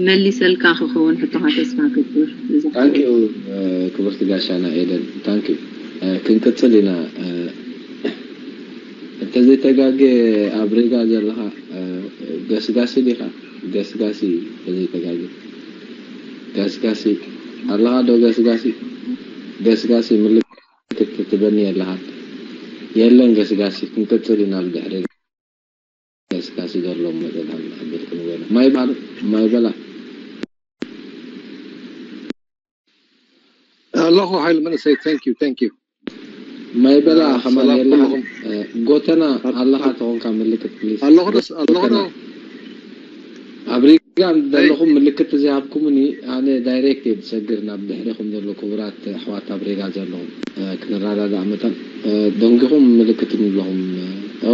መሊሰልካ ክኸውን ሕቶኻ ተስፋ ክብር። ታንኪዩ ክብርቲ ጋሻና ኤደን፣ ታንኪዩ። ክንቅፅል ኢና። እንተዘይተጋገ ኣብ ሪጋ ዘለኻ ገስጋሲ ዲኻ? ገስጋሲ እንተዘይተጋገ ገስጋሲ ኣለኻ ዶ? ገስጋሲ ገስጋሲ ምልክት ትበኒ የለኻ? የለን ገስጋሲ። ክንቅፅል ኢና ብድሕሪ ገስጋሲ ዘሎ መጠን ኣብል ክንበሎ። ማይ በላ፣ ማይ በላ። ኣለኹ ሓይል መንእሰይ። Thank you, thank you. ማይ በላ ከማን የለኻ? ጎተና ኣለኻ ተኾንካ ምልክት ፕሊዝ። ኣለኹ ዶ? ኣለኹ ዶ? ኣብ ሪጋ ዘለኹም ምልክት ዘይሃብኩምኒ ኣነ ዳይሬክት እየ ዝሰግር ናብ ድሕሪኹም ዘሎ ክቡራት ኣሕዋት ኣብ ሪጋ ዘለኹም ክንረዳዳእ መጠን ደንጊኹም ምልክት ንብለኹም።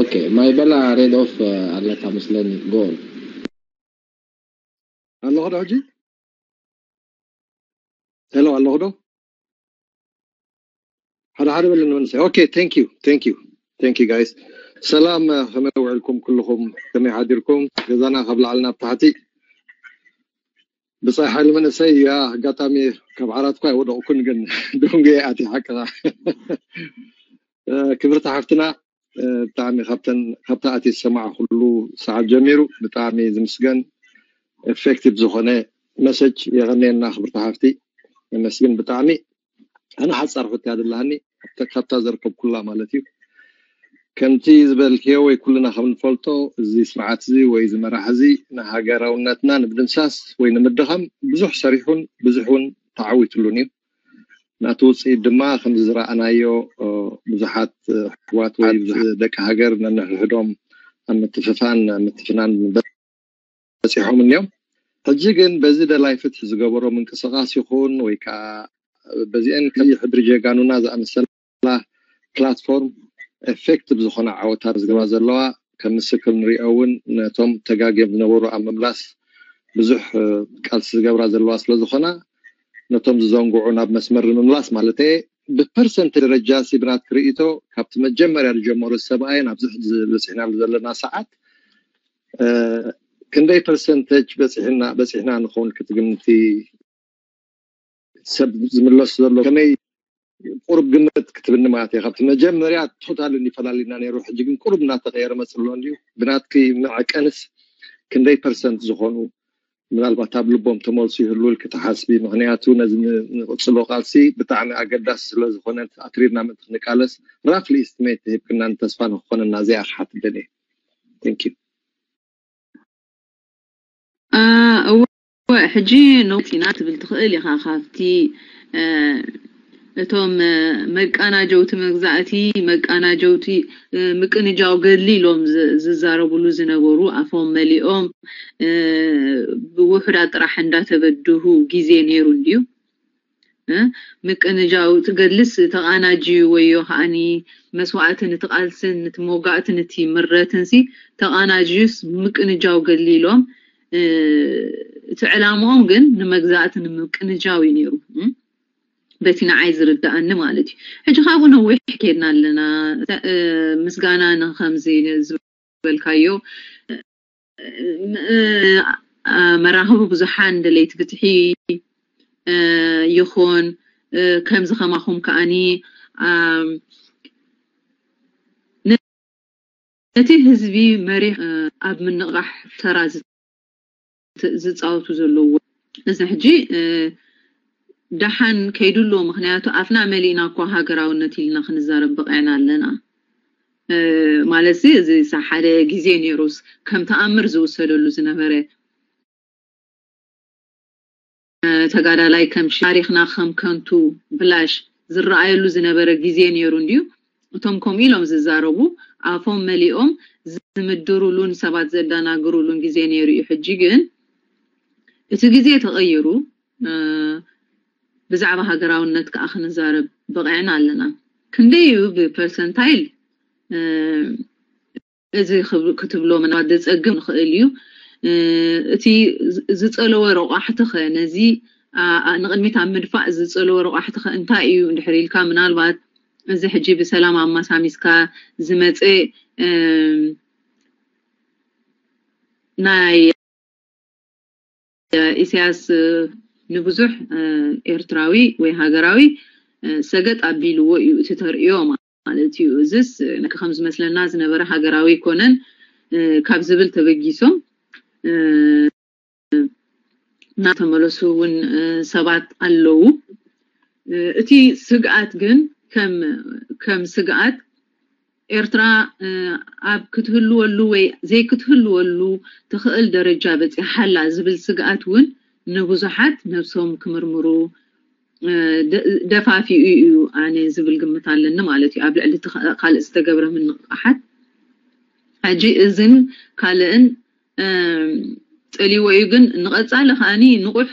ኦኬ ማይ በላ ሬድ ኦፍ ኣለካ መስለኒ። ጎ ኦን። ኣለኹ ዶ ሕጂ? ሄሎ ኣለኹ ዶ? ሓደ ሓደ በለኒ መንእሰይ። ኦኬ thank you, thank you, thank you guys. ሰላም ከመይ ውዕልኩም ኩልኹም? ከመይ ሓዲርኩም? ገዛና ካብ ላዕሊ ናብ ታሕቲ ብጻይ ሓይሊ መንእሰይ። ያ ኣጋጣሚ ካብ ዓራት እኳ ኣይወደቕኩን ግን ደንጉየ ኣትየ ሓቅኻ። ክብርቲ ሓፍትና ብጣዕሚ ካብተን ካብታ ኣትየ ዝሰማዕኩሉ ሰዓት ጀሚሩ ብጣዕሚ ዝምስገን effective ዝኾነ message። የቐንየልና ክብርቲ ሓፍቲ። ነመስግን ብጣዕሚ። ኣነ ሓጻር ሕቶ እያ ዘለኒ ካብታ ዘርከብኩላ ማለት እዩ። ከምቲ ዝበልክዮ ወይ ኩልና ከም ንፈልጦ እዚ ስርዓት እዚ ወይ እዚ መራሕ እዚ ንሃገራውነትና ንምድምሳስ ወይ ንምድኻም ብዙሕ ሰሪሑን ብዙሕ እውን ተዓዊትሉን እዩ። ናቲ ውፅኢት ድማ ከምዚ ዝረኣናዮ ብዙሓት ኣሕዋት ወይ ብዙሓት ደቂ ሃገር ነንሕድሕዶም ኣብ ምትፍፋን ኣብ ምትፍናን በፂሖም እኒኦም። ሕጂ ግን በዚ ደላይ ፍትሒ ዝገበሮ ምንቅስቃስ ይኹን ወይ ከዓ በዚአን ከም ሕድሪ ጀጋኑና ዝኣመሰላ platform effective ዝኾነ ዓወታት ዝገብራ ዘለዋ ከም ምስክር ንሪኦ እውን ነቶም ተጋግዮም ዝነበሩ ኣብ ምምላስ ብዙሕ ቃልሲ ዝገብራ ዘለዋ ስለ ዝኾና ነቶም ዝዘንግዑ ናብ መስመር ንምምላስ ማለት እየ። ብፐርሰንት ደረጃ ሲ ብናትኪ ርኢቶ ካብቲ መጀመርያ ዝጀመሩ ሰብኣየን ኣብዚ ሕጂ በፂሕናሉ ዘለና ሰዓት ክንደይ ፐርሰንተጅ በፂሕና በፂሕና ንኸውን ክትግምቲ? ሰብ ዝምለስ ዘሎ ከመይ ቁሩብ ግምት ክትብኒ ማለት እየ። ካብቲ መጀመርያ ቶታሊ ይፈላሊና ነይሩ፣ ሕጂ ግን ቁሩብ እናተቀየረ መፅእ ኣሎ እንድዩ። ብናትኪ መዐቀንስ ክንደይ ፐርሰንት ዝኾኑ ምናልባት ኣብ ልቦም ተመልሱ ይህሉ ኢልኪ ትሓስቢ? ምክንያቱ ነዚ ንቅፅሎ ቃልሲ ብጣዕሚ ኣገዳሲ ስለዝኮነ ኣትሪርና ምእንቲ ክንቃለስ ራፍሊ ኢስቲሜት ሂብክና ንተስፋ ንክኾነና እዚኣ ክሓትብን እየ። Thank you። እወ ሕጂ ነውት ኢና ትብል ትኽእል ኢኻ። ካብቲ እቶም መቃናጀውቲ መግዛእቲ መቃናጀውቲ ምቅንጃው ገድሊ ኢሎም ዝዛረብሉ ዝነበሩ ኣፎም መሊኦም ብውሑዳት ጥራሕ እንዳተበድሁ ግዜ ነይሩ እንድዩ። ምቅንጃው እቲ ገድልስ ተቓናጅዩ ወዮ ከዓኒ መስዋእትን እቲ ቃልስን እቲ መውጋእትን እቲ ምረትን ሲ ተቓናጅዩስ ምቅንጃው ገድሊ ኢሎም እቲ ዕላምኦም ግን ንመግዛእቲ ንምቅንጃው እዩ ነይሩ። በቲ ንዓይ ዝርዳኣኒ ማለት እዩ። ሕጂ ካብኡ ነዊሕ ኬድና ኣለና። ምስጋና ንከምዚ ዝበልካዮ መራኸቢ ብዙሓን ደለይቲ ፍትሒ ይኹን ከምዚ ከማኹም ከዓኒ ነቲ ህዝቢ መሪሕ ኣብ ምንቕራሕ ተራ ዝፃወቱ ዘለዉ እዚ ሕጂ ደሓን ከይዱ ኣሎ። ምክንያቱ ኣፍና መሊእና እኳ ሃገራውነት ኢልና ክንዛረብ በቂዕና ኣለና። ማለት እዚ ሓደ ግዜ ነይሩስ ከም ተኣምር ዝውሰደሉ ዝነበረ ተጋዳላይ ከም ታሪክና ከም ከንቱ ብላሽ ዝረኣየሉ ዝነበረ ግዜ ነይሩ እንድዩ። እቶም ከምኡ ኢሎም ዝዛረቡ ኣፎም መሊኦም ዝምድሩሉን ሰባት ዘደናግሩሉን ግዜ ነይሩ እዩ። ሕጂ ግን እቲ ግዜ ተቐይሩ ብዛዕባ ሃገራውነት ከዓ ክንዛረብ በቂዕና ኣለና። ክንደይ እዩ ብፐርሰንታይል እዚ ክትብሎ ምናልባት ዘፀግም ንኽእል እዩ። እቲ ዝፀለወ ረቋሕትኸ ነዚ ንቕድሚት ኣብ ምድፋእ ዝፀለወ ረቋሕትኸ እንታይ እዩ እንድሕር ኢልካ ምናልባት እዚ ሕጂ ብሰላም ኣማሳሚስካ ዝመፀ ናይ ኢሳያስ ንብዙሕ ኤርትራዊ ወይ ሃገራዊ ሰገጥ ኣቢልዎ እዩ እቲ ተርእዮ ማለት እዩ። እዚስ ከም ዝመስለና ዝነበረ ሃገራዊ ኣይኮነን ካብ ዝብል ተበጊሶም እናተመለሱ እውን ሰባት ኣለዉ። እቲ ስግኣት ግን ከም ከም ስግኣት ኤርትራ ኣብ ክትህልወሉ ወይ ዘይክትህልወሉ ትኽእል ደረጃ በፂሓላ ዝብል ስግኣት እውን ንብዙሓት ነብሶም ክምርምሩ ደፋፊኡ እዩ ኣነ ዝብል ግምት ኣለኒ ማለት እዩ። ኣብ ልዕሊ ካልእ ዝተገብረ ምንቕቃሓት ሕጂ እዝን ካልእን ፀሊዎ እዩ። ግን ንቐፃሊ ከዓኒ ንቑሕ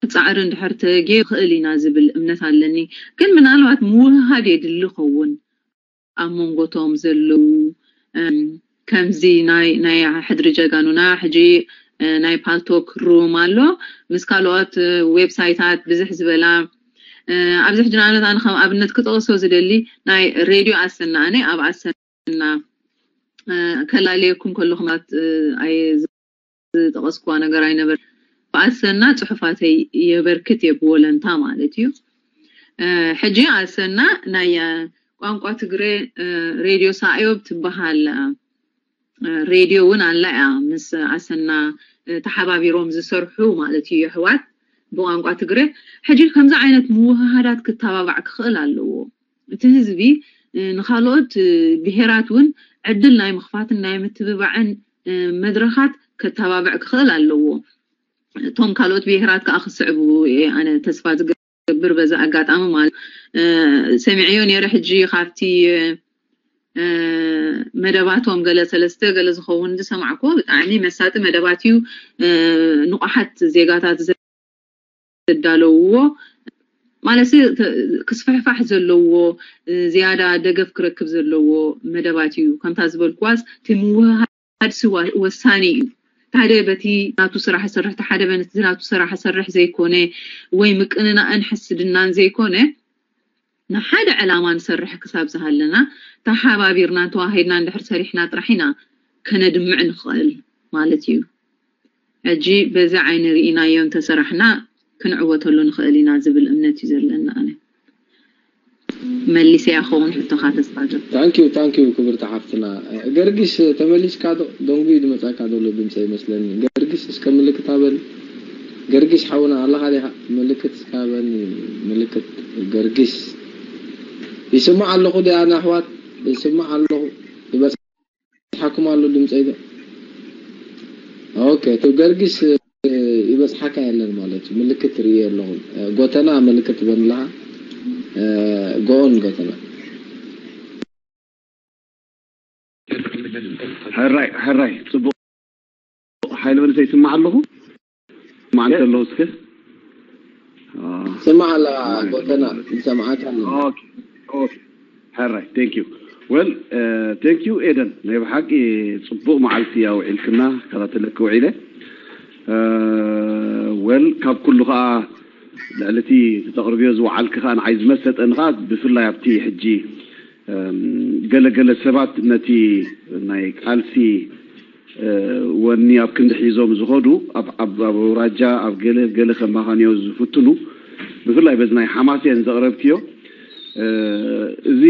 ፃዕሪ እንድሕር ተጌ ክእል ኢና ዝብል እምነት ኣለኒ። ግን ምናልባት ምውህሃድ የድሊ ኸውን ኣብ መንጎቶም ዘለዉ ከምዚ ናይ ናይ ሕድሪ ጀጋኑና ሕጂ ናይ ፓልቶክ ሩም ኣሎ ምስ ካልኦት ዌብሳይታት ብዝሕ ዝበላ ኣብዚ ሕጂ ንኣብነት ኣነ ከም ኣብነት ክጠቕሶ ዝደሊ ናይ ሬድዮ ኣሰና ኣነ ኣብ ኣሰና ከላለየኩም ከለኹም ኣየ ዝጠቐስኩዋ ነገር ኣይነበር ብኣሰና ጽሑፋተይ የበርክት እየ ብወለንታ ማለት እዩ። ሕጂ ኣሰና ናይ ቋንቋ ትግረ ሬድዮ ሳዕዮብ ትበሃል ሬድዮ እውን ኣላ እያ ምስ ኣሰና ተሓባቢሮም ዝሰርሑ ማለት እዩ የሕዋት ብቋንቋ ትግረ። ሕጂ ከምዚ ዓይነት ምውህሃዳት ክተባባዕ ክኽእል ኣለዎ። እቲ ህዝቢ ንካልኦት ብሄራት እውን ዕድል ናይ ምኽፋትን ናይ ምትብባዕን መድረኻት ከተባብዕ ክኽእል ኣለዎ። እቶም ካልኦት ብሄራት ከዓ ክስዕቡ እየ ኣነ ተስፋ ዝገብር በዚ ኣጋጣሚ ማለት ሰሚዐዮ ነይረ። ሕጂ ካብቲ መደባቶም ገለ ሰለስተ ገለ ዝኸውን ዝሰማዕኩዎ ብጣዕሚ መሳጢ መደባት እዩ። ንቑሓት ዜጋታት ዘዳለውዎ ማለት ክስፍሕፋሕ ዘለዎ ዝያዳ ደገፍ ክረክብ ዘለዎ መደባት እዩ። ከምታ ዝበልኩዋስ እቲ ምውህሃድ ሲ ወሳኒ እዩ። ሓደ በቲ ናቱ ስራሕ ሰርሕ፣ ሓደ በቲ ናቱ ስራሕ ሰርሕ ዘይኮነ ወይ ምቅንናእን ሕስድናን ዘይኮነ ንሓደ ዕላማ ንሰርሕ ክሳብ ዝሃለና ተሓባቢርና ተዋሂድና እንድሕር ሰሪሕና ጥራሕ ኢና ከነድምዕ ንኽእል ማለት እዩ። ሕጂ በዚ ዓይኒ ርኢናዮ እንተሰራሕና ክንዕወተሉ ንኽእል ኢና ዝብል እምነት እዩ ዘለና። ኣነ መሊሰያ ኸውን ሕቶኻ ተስፋ ገብር። ታንኪዩ ታንኪዩ ክብርቲ ሓፍትና ገርጊስ ተመሊስካ ዶ? ደንጉዩ ዝመጻካ ዘሎ ድምፂ ይመስለኒ። ገርጊስ እስከ ምልክት ኣበል። ገርጊስ ሓውና ኣለኻ ዲኻ? ምልክት እስከ ሃበኒ። ምልክት ገርጊስ ይስማዕ ኣለኹ ድኣ ንኣሕዋት ይስማዕ ኣለኹ። ይበጽሓኩም ኣሎ ድምፀይ ዶ? ኦኬ እቲ ገርጊስ ይበጽሓካ የለን ማለት እዩ። ምልክት ርእየ ኣለኹ። ጎተና ምልክት በንላኻ ጎኦን ጎተና ሕራይ ሕራይ ጽቡቕ ሓይለ መንእሰይ ይስማዕ ኣለኹ። ማዕንተ ኣለኹ እስከ ስማዕ ኣላ ጎተና ይሰማዓካ ኣሎ። ኦኬ ኦኬ ሕራይ thank you well thank you ኤደን ናይ ብሓቂ ጽቡቕ መዓልቲ ኣውዒልክና ከታተለኪ ውዒለ well ካብ ኩሉ ከዓ ልዕሊ እቲ ክተቕርብዮ ዝወዓልኪ ከዓ ንዓይ ዝመሰጠኒ ከዓ ብፍላይ ኣብቲ ሕጂ ገለ ገለ ሰባት ነቲ ናይ ቃልሲ ወኒ ኣብ ክንዲ ሒዞም ዝኸዱ ኣብ ኣብ ኣውራጃ ኣብ ገለ ገለ ከማኻንዮ ዝፍትኑ ብፍላይ በዚ ናይ ሓማሴን ዘቕረብክዮ እዚ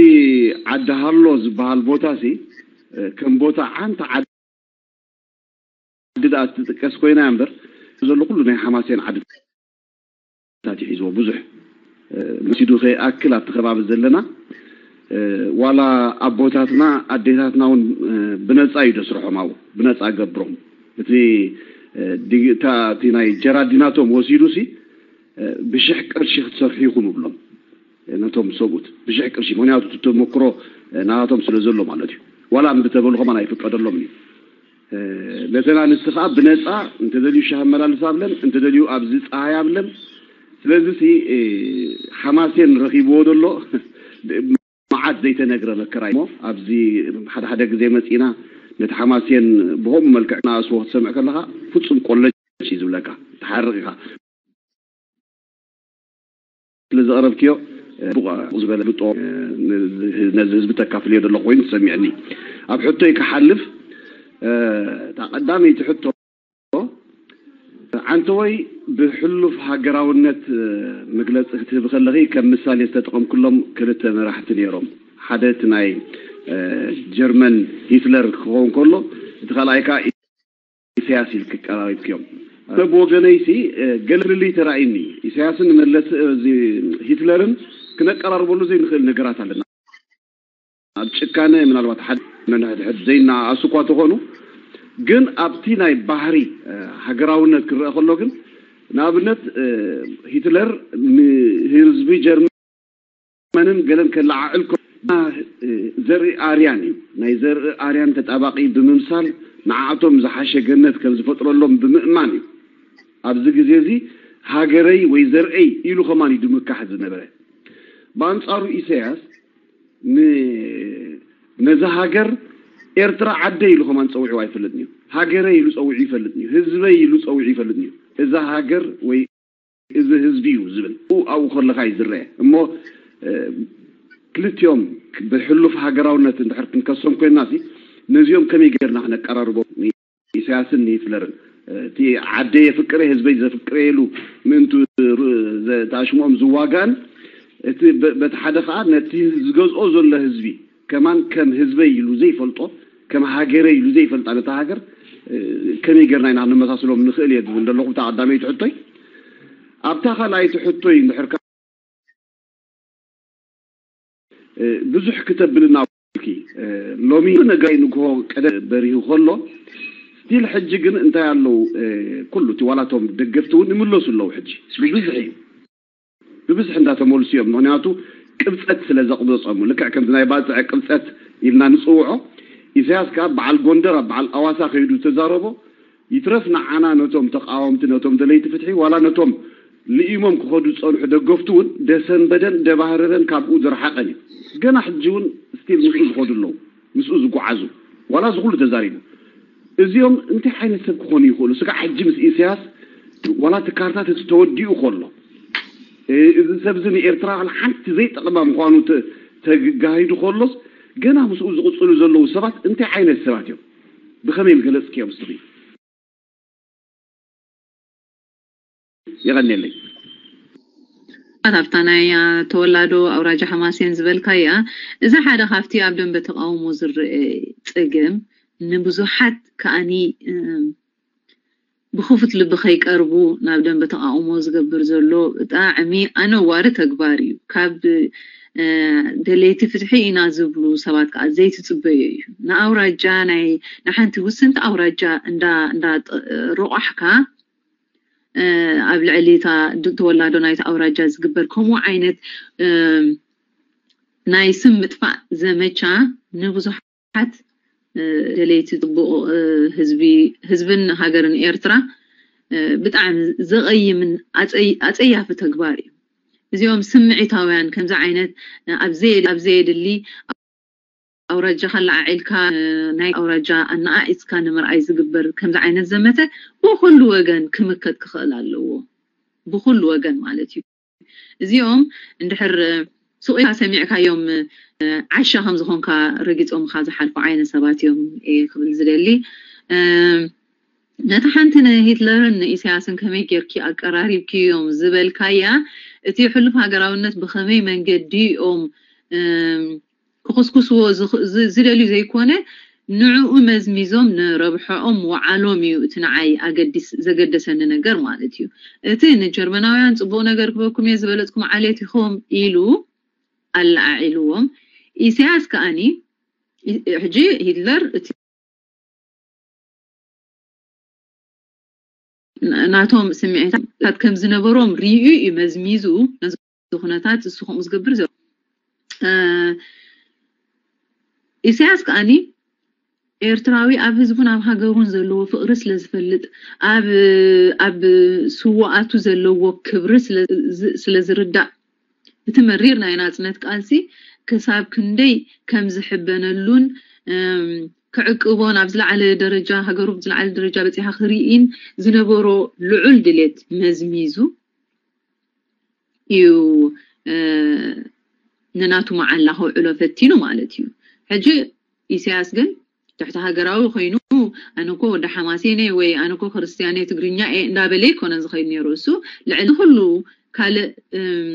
ዓዲ ሃሎ ዝበሃል ቦታ ሲ ከም ቦታ ዓንታ ዓዲ ዓዲ ደኣ ትጥቀስ ኮይና እምበር ዘሎ ኩሉ ናይ ሓማሴን ዓድታት እዩ ሒዝዎ ብዙሕ መሲዱ ከይኣክል ኣብቲ ከባቢ ዘለና ዋላ ኣቦታትና ኣዴታትና እውን ብነፃ እዩ ደስርሖም ኣብኡ ብነፃ ገብሮም እቲ ዲግታ እቲ ናይ ጀራዲናቶም ወሲዱ ሲ ብሽሕ ቅርሺ ክትሰርሑ ኢኹም እብሎም ነቶም ሰብኡት ብሽሕ ቅርሺ ምክንያቱ ተመክሮ ናቶም ስለ ዘሎ ማለት እዩ ዋላ እምቢ ተበሉ ከማን ኣይፍቀደሎም እዩ ነተን ኣንስቲ ከዓ ብነፃ እንተደልዩ ሻሂ ኣመላልስ ኣብለን እንተደልዩ ኣብዚ ፀሃይ ኣብለን ስለዚ ሲ ሓማሴን ረኪብዎ ዘሎ መዓት ዘይተነግረ መከራ እሞ ኣብዚ ሓደ ሓደ ግዜ መፂና ነቲ ሓማሴን ብከምኡ መልክዕ ናእስዎ ክትሰምዕ ከለካ ፍፁም ቆለጭ እዩ ዝብለካ ትሓርቅ ኢካ ስለ ዘቕረብክዮ ብቑዕ ዝበለ ብጦ ነዚ ህዝቢ ተካፍልዮ ዘለኹ ኮይኑ ተሰሚዕኒ ኣብ ሕቶይ ክሓልፍ እታ ቀዳመይቲ ሕቶ፣ ዓንተወይ፣ ብሕሉፍ ሃገራውነት መግለፂ ክትህብ ከለኺ ከም ምሳሌ ዝተጠቐምኩሎም ክልተ መራሕቲ ነይሮም። ሓደ እቲ ናይ ጀርመን ሂትለር ክኸውን ከሎ፣ እቲ ካልኣይ ከዓ ኢሳያስ ኢልክ ቀራሪብክዮም። ሰብ ወገነይሲ ገለ ፍልልይ ተራእይኒ። ኢሳያስን መለስ ሂትለርን ክነቀራርበሉ ዘይንኽእል ነገራት ኣለና። ኣብ ጭካነ ምናልባት ሓደ ነንሕድሕድ ዘይነኣእሱ እኳ ተኾኑ፣ ግን ኣብቲ ናይ ባህሪ ሃገራውነት ክረአ ከሎ ግን፣ ንኣብነት ሂትለር ንህዝቢ ጀርመንን ገለን ከለዓዕል ዘርኢ ኣርያን እዩ። ናይ ዘርኢ ኣርያን ተጣባቂ ብምምሳል ንዓቶም ዝሓሸ ገነት ከም ዝፈጥረሎም ብምእማን እዩ። ኣብዚ ግዜ እዚ ሃገረይ ወይ ዘርእይ ኢሉ ከማን እዩ ድምካሕ ዝነበረ። ብኣንጻሩ ኢሳያስ ነዛ ሃገር ኤርትራ ዓደይ ኢሉ ከማን ጸዊዑ ኣይፈልጥን እዩ። ሃገረይ ኢሉ ጸዊዑ ይፈልጥን እዩ። ህዝበይ ኢሉ ጸዊዑ ይፈልጥን እዩ። እዛ ሃገር ወይ እዚ ህዝቢ እዩ ዝብል ኣብኡ ከለካ እዩ ዝረአ እሞ፣ ክልቲኦም ብሕሉፍ ሃገራውነት እንድሕር ክንከሶም ኮይንና፣ ነዚኦም ከመይ ጌርና ክነቀራርቦ? ኢሳያስን ሂትለርን፣ እቲ ዓደይ የፍቅረ ህዝበይ ዘፍቅረ ኢሉ ምእንቱ ተኣሽሞኦም ዝዋጋእን፣ እቲ በቲ ሓደ ከዓ ነቲ ዝገዝኦ ዘሎ ህዝቢ ከማን ከም ህዝበይ ኢሉ ዘይፈልጦ፣ ከም ሃገረይ ኢሉ ዘይፈልጣ ነታ ሃገር ከመይ ጌርና ኢና ክንመሳስሎም ንኽእል እየ ዝብል ዘለኹ፣ ብታ ቀዳመይቲ ሕቶይ። ኣብታ ካልኣይቲ ሕቶይ እንድሕር ብዙሕ ክተብልና ሎሚ ነጋይ ንግሆ ቀደም በሪሁ ከሎ፣ ስቲል ሕጂ ግን እንታይ ኣለዉ? ኩሉ እቲ ዋላቶም ደገፍቲ እውን ይምለሱ ኣለዉ። ሕጂ ብብዝሒ ብብዝሒ እንዳተመልሱ እዮም። ምክንያቱ ቅብፀት ስለ ዘቕበፀሙ፣ ልክዕ ከምዚ ናይ ባፅዐ ቅብፀት ኢልና ንፅውዖ። ኢሳያስ ከዓ በዓል ጎንደር ኣብ በዓል ኣዋሳ ከይዱ ተዛረቦ። ይትረፍ ንዓና ነቶም ተቃወምቲ፣ ነቶም ደለይቲ ፍትሒ፣ ዋላ ነቶም ልኢሞም ክኸዱ ዝጸንሑ ደገፍቱ እውን ደሰንበደን ደባህረረን ካብኡ ዝረሓቐን እዩ። ገና ሕጂ እውን ስቲል ምስኡ ዝኸዱ ኣለዉ፣ ምስኡ ዝጓዓዙ። ዋላ እዚ ኩሉ ተዛሪቡ። እዚኦም እንታይ ዓይነት ሰብ ክኾኑ ይኽእሉ? ስጋዕ ሕጂ ምስ ኢሳያስ ዋላ እቲ ካርታት እቲ ተወዲኡ ከሎ፣ እዚ ሰብ እዚ ንኤርትራ ሓንቲ ዘይጠቕማ ምዃኑ ተጋሂዱ ከሎስ፣ ገና ምስኡ ዝቕጽሉ ዘለዉ ሰባት እንታይ ዓይነት ሰባት እዮም? ብኸመይ ምገለጽክዮም እስኺ? የቐንየለይ። ኣብታ ናይ ተወላዶ ኣውራጃ ሓማሴን ዝበልካያ፣ እዚ ሓደ ካብቲ ኣብ ደንበ ተቃውሞ ዝረአ ጸገም፣ ንብዙሓት ከኣኒ ብኽፉት ልቢ ከይቀርቡ ናብ ደንበ ተቃውሞ ዝገብር ዘሎ ብጣዕሚ ኣነዋሪ ተግባር እዩ። ካብ ደለይቲ ፍትሒ ኢና ዝብሉ ሰባት ከዓ ዘይትፅበዮ እዩ። ንኣውራጃ ናይ ንሓንቲ ውስንቲ ኣውራጃ እንዳ እንዳ ሮቋሕካ ኣብ ልዕሊ እታ ተወላዶ ናይቲ ኣውራጃ ዝግበር ከምኡ ዓይነት ናይ ስም ምጥፋእ ዘመቻ ንብዙሓት ደለይቲ ፅቡቕ ህዝቢ ህዝብን ሃገርን ኤርትራ ብጣዕሚ ዘቐይምን ኣፀያፊ ተግባር እዩ። እዚኦም ስምዒታውያን ከምዚ ዓይነት ኣብ ዘየድሊ ኣውራጃኻ ኣለዓዒልካ ናይ ኣውራጃ ኣነኣኢስካ ንምርኣይ ዝግበር ከምዚ ዓይነት ዘመተ ብኹሉ ወገን ክምከት ክኽእል ኣለዎ። ብኹሉ ወገን ማለት እዩ። እዚኦም እንድሕር ሱቕ ኢልካ ሰሚዕካዮም ዓሻ ከም ዝኾንካ ረጊጾምኻ ዝሓልፉ ዓይነት ሰባት እዮም እየ ክብል ዝደሊ። ነቲ ሓንቲ ንሂትለርን ንኢሳያስን ከመይ ጌርኪ ኣቀራሪብክዮም ዝበልካያ፣ እቲ ሕሉፍ ሃገራውነት ብኸመይ መንገዲ እዮም ክኹስኩስዎ ዝደልዩ ዘይኮነ፣ ንዕኡ መዝሚዞም ንረብሐኦም ወዓሎም እዩ እቲ ንዓይ ኣገዲስ ዘገደሰኒ ነገር ማለት እዩ። እቲ ንጀርመናውያን ጽቡቕ ነገር ክበኩም እየ ዝበለጽኩም ዓሌት ኢኹም ኢሉ ኣለዓዒልዎም። ኢሳያስ ከኣኒ ሕጂ ሂትለር እቲ ናቶም ስምዒታት ከም ዝነበሮም ርእዩ እዩ መዝሚዙ ነዚ ኩነታት እሱ ከምኡ ዝገብር ዘሎ። ኢሳያስ ከኣኒ ኤርትራዊ ኣብ ህዝቡን ኣብ ሃገሩን ዘለዎ ፍቕሪ ስለ ዝፈልጥ፣ ኣብ ኣብ ስውኣቱ ዘለዎ ክብሪ ስለ ዝርዳእ፣ እቲ መሪር ናይ ናጽነት ቃልሲ ክሳብ ክንደይ ከም ዝሕበነሉን ክዕቅቦን ኣብ ዝለዓለ ደረጃ ሃገሩ ብዝለዓለ ደረጃ በጺሓ ክርኢን ዝነበሮ ልዑል ድሌት መዝሚዙ እዩ ንናቱ መዓላ ከውዕሎ ፈቲኑ ማለት እዩ። ሕጂ ኢሳያስ ግን ትሕቲ ሃገራዊ ኮይኑ ኣነ እኮ ወዲ ሓማሴን እየ ወይ ኣነ እኮ ክርስትያን እየ ትግርኛ እየ እንዳበለ ኣይኮነን ዝኸይድ ነይሩ። እሱ ልዕሊ ኩሉ ካልእ እም፣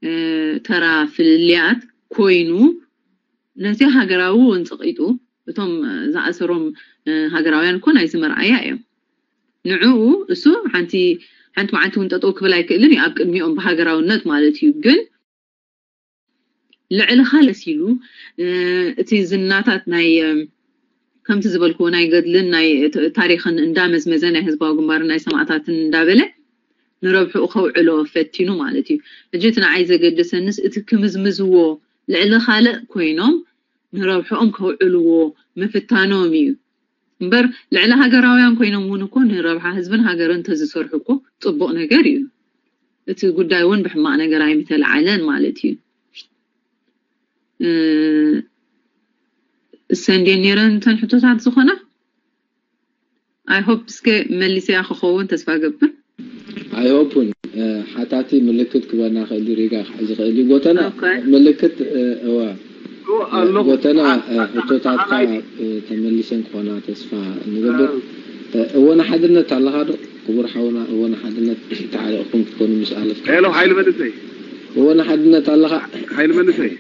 እ፣ ተራ ፍልልያት ኮይኑ ነቲ ሃገራዊ እውን ጸቒጡ እቶም ዝኣሰሮም እ፣ ሃገራውያን እኮ ናይዚ መርኣያ እዮም። ንዕኡ እሱ ሓንቲ ሓንቲ መዓልቲ እውን ጠጠው ክብል ኣይክእልን እዩ ኣብ ቅድሚኦም ብሃገራውነት ማለት እዩ። ግን ልዕሊ ካልእ ኢሉ እ፣ እቲ ዝናታት ናይ እ፣ ከምቲ ዝበልክዎ ናይ ገድልን ናይ ት- ታሪኽን እንዳመዝመዘ ናይ ህዝባዊ ግንባርን ናይ ሰማእታትን እንዳበለ ንረብሕኡ ከውዕሎ ፈቲኑ ማለት እዩ። ሕጂ እቲ ንዓይ ዘገደሰንስ እቲ ክምዝምዝዎ ልዕሊ ካልእ ኮይኖም ንረብሕኦም ከውዕልዎ ምፍታኖም እዩ እምበር ልዕሊ ሃገራውያን ኮይኖም እውን እኮ ንረብሓ ህዝብን ሃገርን እንተዝሰርሑ እኮ ፅቡቕ ነገር እዩ። እቲ ጉዳይ እውን ብሕማቕ ነገር ኣይምተለዓለን ማለት እዩ። እ፣ እሰንዴን ነይረን እተን ሕቶታት ዝኾና I hope እስከ መሊሰያ ክኸውን ተስፋ ገብር። ኣይሆፕን ሓታቲ ምልክት ክበና ክእል ሪጋ ክሕዚ ክእል እዩ ጎተና Okay. ምልክት እዋ ኣለኹ ጎተና አ- አ- ሕቶታትካ ኣይ- እ፣ ተመሊሰን ክኾና ተስፋ ንገብር እ፣ እወ ንሓድነት ኣለኻ ዶ ክቡር ሓውና እወ ንሓድነት ተዓሪቕኩም ክትኮኑ ምስ ኣለፍ ሄሎ ሓይሊ መንእሰይ እወ ንሓድነት ኣለኻ ሓይሊ መንእሰይ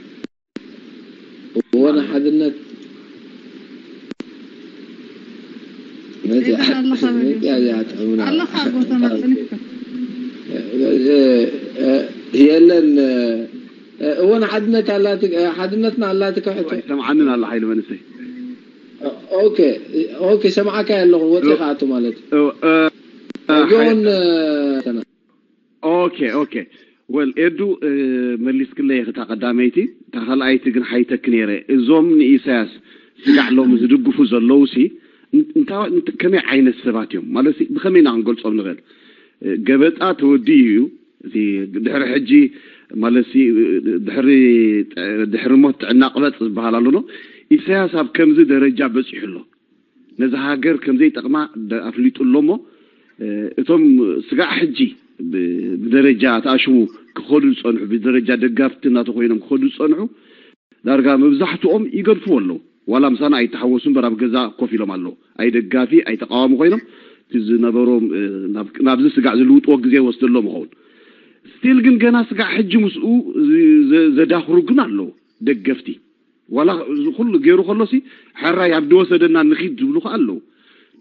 እወ ንሓድነት ነዚኣ የለን ኣለኻ በል ነዚኣ እዚኣ ጥዕምና ኣለኻ ጎተና ጽኒሕካ የለን እወ ንሓድነት ኣላትካ ሓድነትና ኣላትካ ሕቶ ይሰምዓንን ኣሎ ሓይሊ መንእሰይ ኦኬ ኦኬ ሰምዓካ ኣለኹ ወፂኻ ኣቱ ማለት እ፣ እ፣ እ፣ ጆን ኦኬ ኦኬ ወል ኤዱ እ፣ መሊስክለይ እታ ቀዳመይቲ እታ ካልኣይቲ ግን ሓይተክ ነይረ እዞም ንኢሳያስ ስጋዕ ሎሚ ዝድግፉ ዘለዉ ሲ እንታ እንት- ከመይ ዓይነት ሰባት እዮም ማለት ሲ ብኸመይ ኢና ክንገልጾም ንኽእል እ፣ ገበጣ ተወዲኡ እዩ እቲ ድሕሪ ሕጂ ማለት ሲ ድሕሪ ድሕሪ ሞት ጥዕና ቅበጽ ዝበሃል ኣሎ ኢሳያስ ኣብ ከምዚ ደረጃ በጺሑ ኣሎ ነዚ ሃገር ከም ዘይጠቕማ ኣፍሊጡ ኣሎ እሞ እቶም ስጋዕ ሕጂ ብደረጃ ተኣሽሙ ክኸዱ ዝፀንሑ ብደረጃ ደጋፍቲ እናተኮይኖም ክኸዱ ዝፀንሑ ዳርጋ መብዛሕትኦም ይገድፍዎ ኣለዉ ዋላ ምሳና ኣይተሓወሱ እምበር ኣብ ገዛ ኮፍ ኢሎም ኣለዉ ኣይደጋፊ ኣይተቃዋሚ ኮይኖም ዝነበሮም ናብዚ ስጋዕ ዝልውጥዎ ግዜ ወስደሎም ይኸውን ስቲል ግን ገና ስጋዕ ሕጂ ምስኡ ዘዳኽሩ ግን ኣለዉ ደገፍቲ ዋላ እዚ ኩሉ ገይሩ ከሎሲ ሕራይ ኣብ ድወሰደና ንኺድ ዝብሉ ከዓ ኣለዉ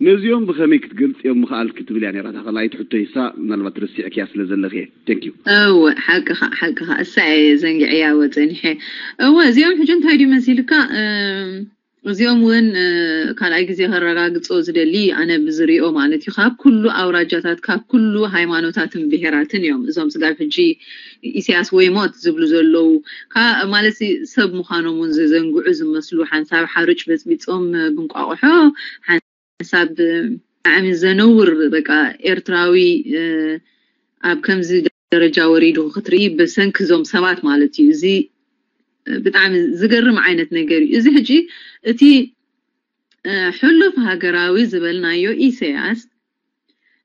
ነዚኦም ብኸመይ ክትገልፅዮም ምኽኣልኪ ትብል እያ ነራ እታ ካልኣይቲ ሕቶይ እሳ ምናልባት ረሲዕክያ ስለ ዘለኺ እየ thank you እወ ሓቅኻ ሓቅኻ እሳ እየ ዘንግዕያ ወፀኒሐ እወ እዚኦም ሕጂ እንታይ ድዩ መሲልካ እዚኦም እውን ካልኣይ ግዜ ከረጋግፆ ዝደሊ ኣነ ብዝሪኦ ማለት እዩ ካብ ኩሉ ኣውራጃታት ካብ ኩሉ ሃይማኖታትን ብሄራትን እዮም እዞም ስጋብ ሕጂ ኢሳያስ ወይ ሞት ዝብሉ ዘለዉ ማለት ሰብ ምዃኖም እውን ዘዘንግዑ ዝመስሉ ሓንሳብ ሓሩጭ በፅቢፆም ብንቋቑሖ ሓንሳብ ብጣዕሚ ዘነውር በቃ ኤርትራዊ ኣብ ከምዚ ደረጃ ወሪዱ ክትርኢ ብሰንኪ እዞም ሰባት ማለት እዩ እዚ ብጣዕሚ ዝገርም ዓይነት ነገር እዩ እዚ ሕጂ እቲ ሕሉፍ ሃገራዊ ዝበልናዮ ኢሳያስ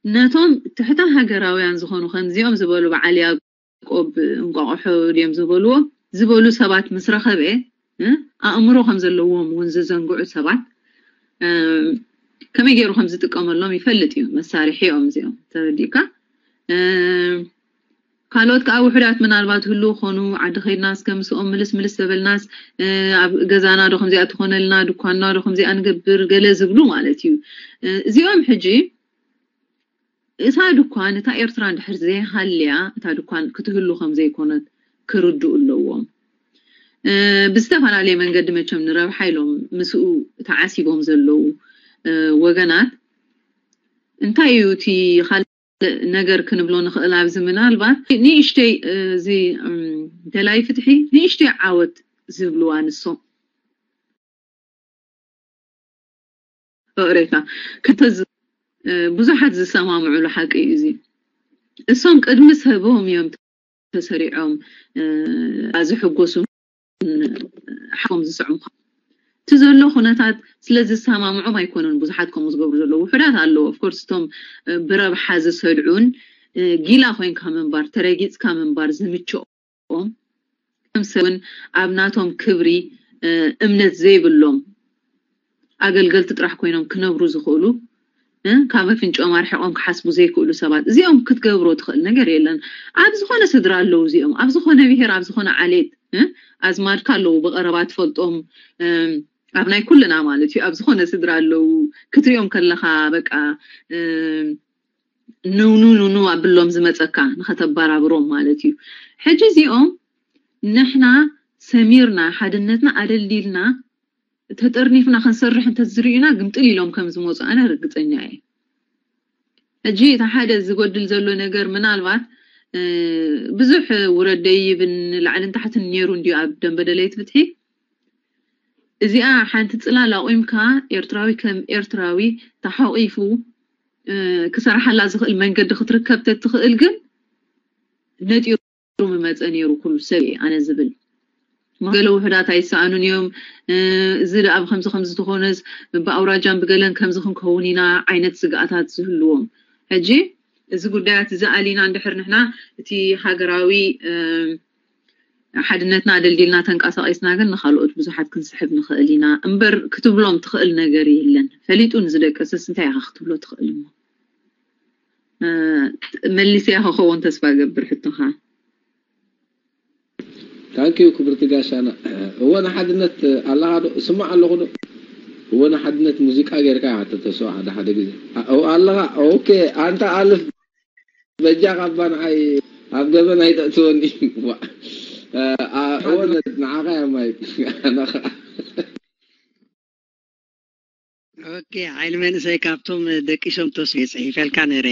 ነቶም ትሕተ ሃገራውያን ዝኾኑ ከምዚኦም ዝበሉ በዓል ያዕቆብ እንቋቑሖ ድዮም ዝበልዎ ዝበሉ ሰባት ምስ ረኸበ ኣእምሮ ከም ዘለዎም እውን ዝዘንግዑ ሰባት ከመይ ገይሩ ከም ዝጥቀመሎም ይፈልጥ እዩ መሳርሒ እዮም እዚኦም ተረዲእካ ካልኦት ከዓ ውሑዳት ምናልባት ህሉ ኮኑ ዓዲ ከይድና እስከ ምስኦም ምልስ ምልስ ዘበልናስ ኣብ ገዛና ዶ ከምዚኣ ትኾነልና ድኳንና ዶ ከምዚኣ ንገብር ገለ ዝብሉ ማለት እዩ እዚኦም ሕጂ እታ ድኳን እታ ኤርትራ እንድሕር ዘይሃልያ እታ ድኳን ክትህሉ ከም ዘይኮነት ክርድኡ ኣለዎም ብዝተፈላለየ መንገዲ መቸም ንረብሓ ኢሎም ምስኡ ተዓሲቦም ዘለዉ ወገናት እንታይ እዩ እቲ ካልእ ነገር ክንብሎ ንኽእል ኣብዚ ምናልባት ንእሽተይ እዚ ደላይ ፍትሒ ንእሽተይ ዓወት ዝብልዋ ንሶም ፍቕሬታ ክተ ብዙሓት ዝሰማምዑሉ ሓቂ እዩ እዚ እሶም ቅድሚ ሰቦም እዮም ተሰሪዖም ዝሕጎሱ ሓቆም ዝስዕሙ እቲ ዘሎ ኩነታት ስለ ዝሰማምዖም ኣይኮኑን ብዙሓት ከምኡ ዝገብሩ ዘለዉ ውሑዳት ኣለዉ ኦፍኮርስ እቶም ብረብሓ ዝሰድዑን ጊላ ኮይንካ ምንባር ተረጊፅካ ምንባር ዝምችኦም ከም ሰብን ኣብ ናቶም ክብሪ እምነት ዘይብሎም ኣገልገልቲ ጥራሕ ኮይኖም ክነብሩ ዝኽእሉ፣ እ፣ ካብ ኣፍንጭኦም ኣርሒቖም ክሓስቡ ዘይክእሉ ሰባት፣ እዚኦም ክትገብሮ ትኽእል ነገር የለን። ኣብ ዝኾነ ስድራ ኣለዉ እዚኦም፣ ኣብ ዝኾነ ብሄር፣ ኣብ ዝኾነ ዓሌት፣ እ፣ ኣዝማድካ ኣለዉ ብቐረባ ትፈልጦም፣ እም፣ ኣብ ናይ ኩልና ማለት እዩ፣ ኣብ ዝኾነ ስድራ ኣለዉ። ክትሪኦም ከለኻ በቃ፣ እም፣ ንውኑ ንውኑ ኣብሎም ዝመጸካ ንኸተበራብሮም ማለት እዩ። ሕጂ እዚኦም ንሕና ሰሚርና ሓድነትና ኣደልዲልና ተጠርኒፍና ክንሰርሕ እንተዝርእዩና ግምጥል ኢሎም ከም ዝመፁ ኣነ ርግፀኛ እየ። ሕጂ እቲ ሓደ ዝጎድል ዘሎ ነገር ምናልባት፣ እ፣ ብዙሕ ውረድ ደይብን ላዕልን ታሕትን ነይሩ እንድዩ ኣብ ደንበ ደለይቲ ፍትሒ። እዚኣ ሓንቲ ፅላል ኣቑምካ ኤርትራዊ ከም ኤርትራዊ ተሓቒፉ፣ እ፣ ክሰርሓላ ዝኽእል መንገዲ ክትርከብ ተትኽእል ግን ነጢሩ ምመፀ ነይሩ ኩሉ ሰብ እየ ኣነ ዝብል። ገለ ውሑዳት ኣይሰኣኑን እዮም። እ፣ እዚ ደኣ ብከምዚ ከምዚ ተኾነስ ብኣውራጃን ብገለን ከምዚ ክንከውን ኢና ዓይነት ስግኣታት ዝህልዎም። ሕጂ እዚ ጉዳያት እዚ ኣሊና እንድሕር ንሕና እቲ ሃገራዊ፣ እ፣ ሓድነትና ኣደልዲልና ተንቀሳቒስና ግን ንኻልኦት ብዙሓት ክንስሕብ ንኽእል ኢና እምበር ክትብሎም ትኽእል ነገር የለን። ፈሊጡ ንዝደቀሰስ እንታይ ኢኻ ክትብሎ ትኽእል እሞ? እ፣ መሊስያ ክኸውን ተስፋ ገብር ሕቶኻ። ታንኪዩ ክብርቲ ጋሻና። እወ ንሓድነት ኣለኻ ዶ? ስማዕ ኣለኹ ዶ? እወ ንሓድነት ሙዚቃ ጌርካ ኢኻ ተተስኦ ሓደ ሓደ ግዜ። ኣ-፣ እወ ኣለኻ። ኦኬ፣ ኣንታ ኣልፍ በጃ ካባ ንዓይ ኣብ ገበን ኣይተእትወኒ። ዋ። እ፣ ኣ-፣ እወ ንሓድነት ንዓኻ እያ ማይክ። ኣነ ኸኣ። ኦኬ፣ ሓይሊ መንእሰይ ካብቶም ደቂሶም ተስኡ ጽሒፈልካ ነይረ።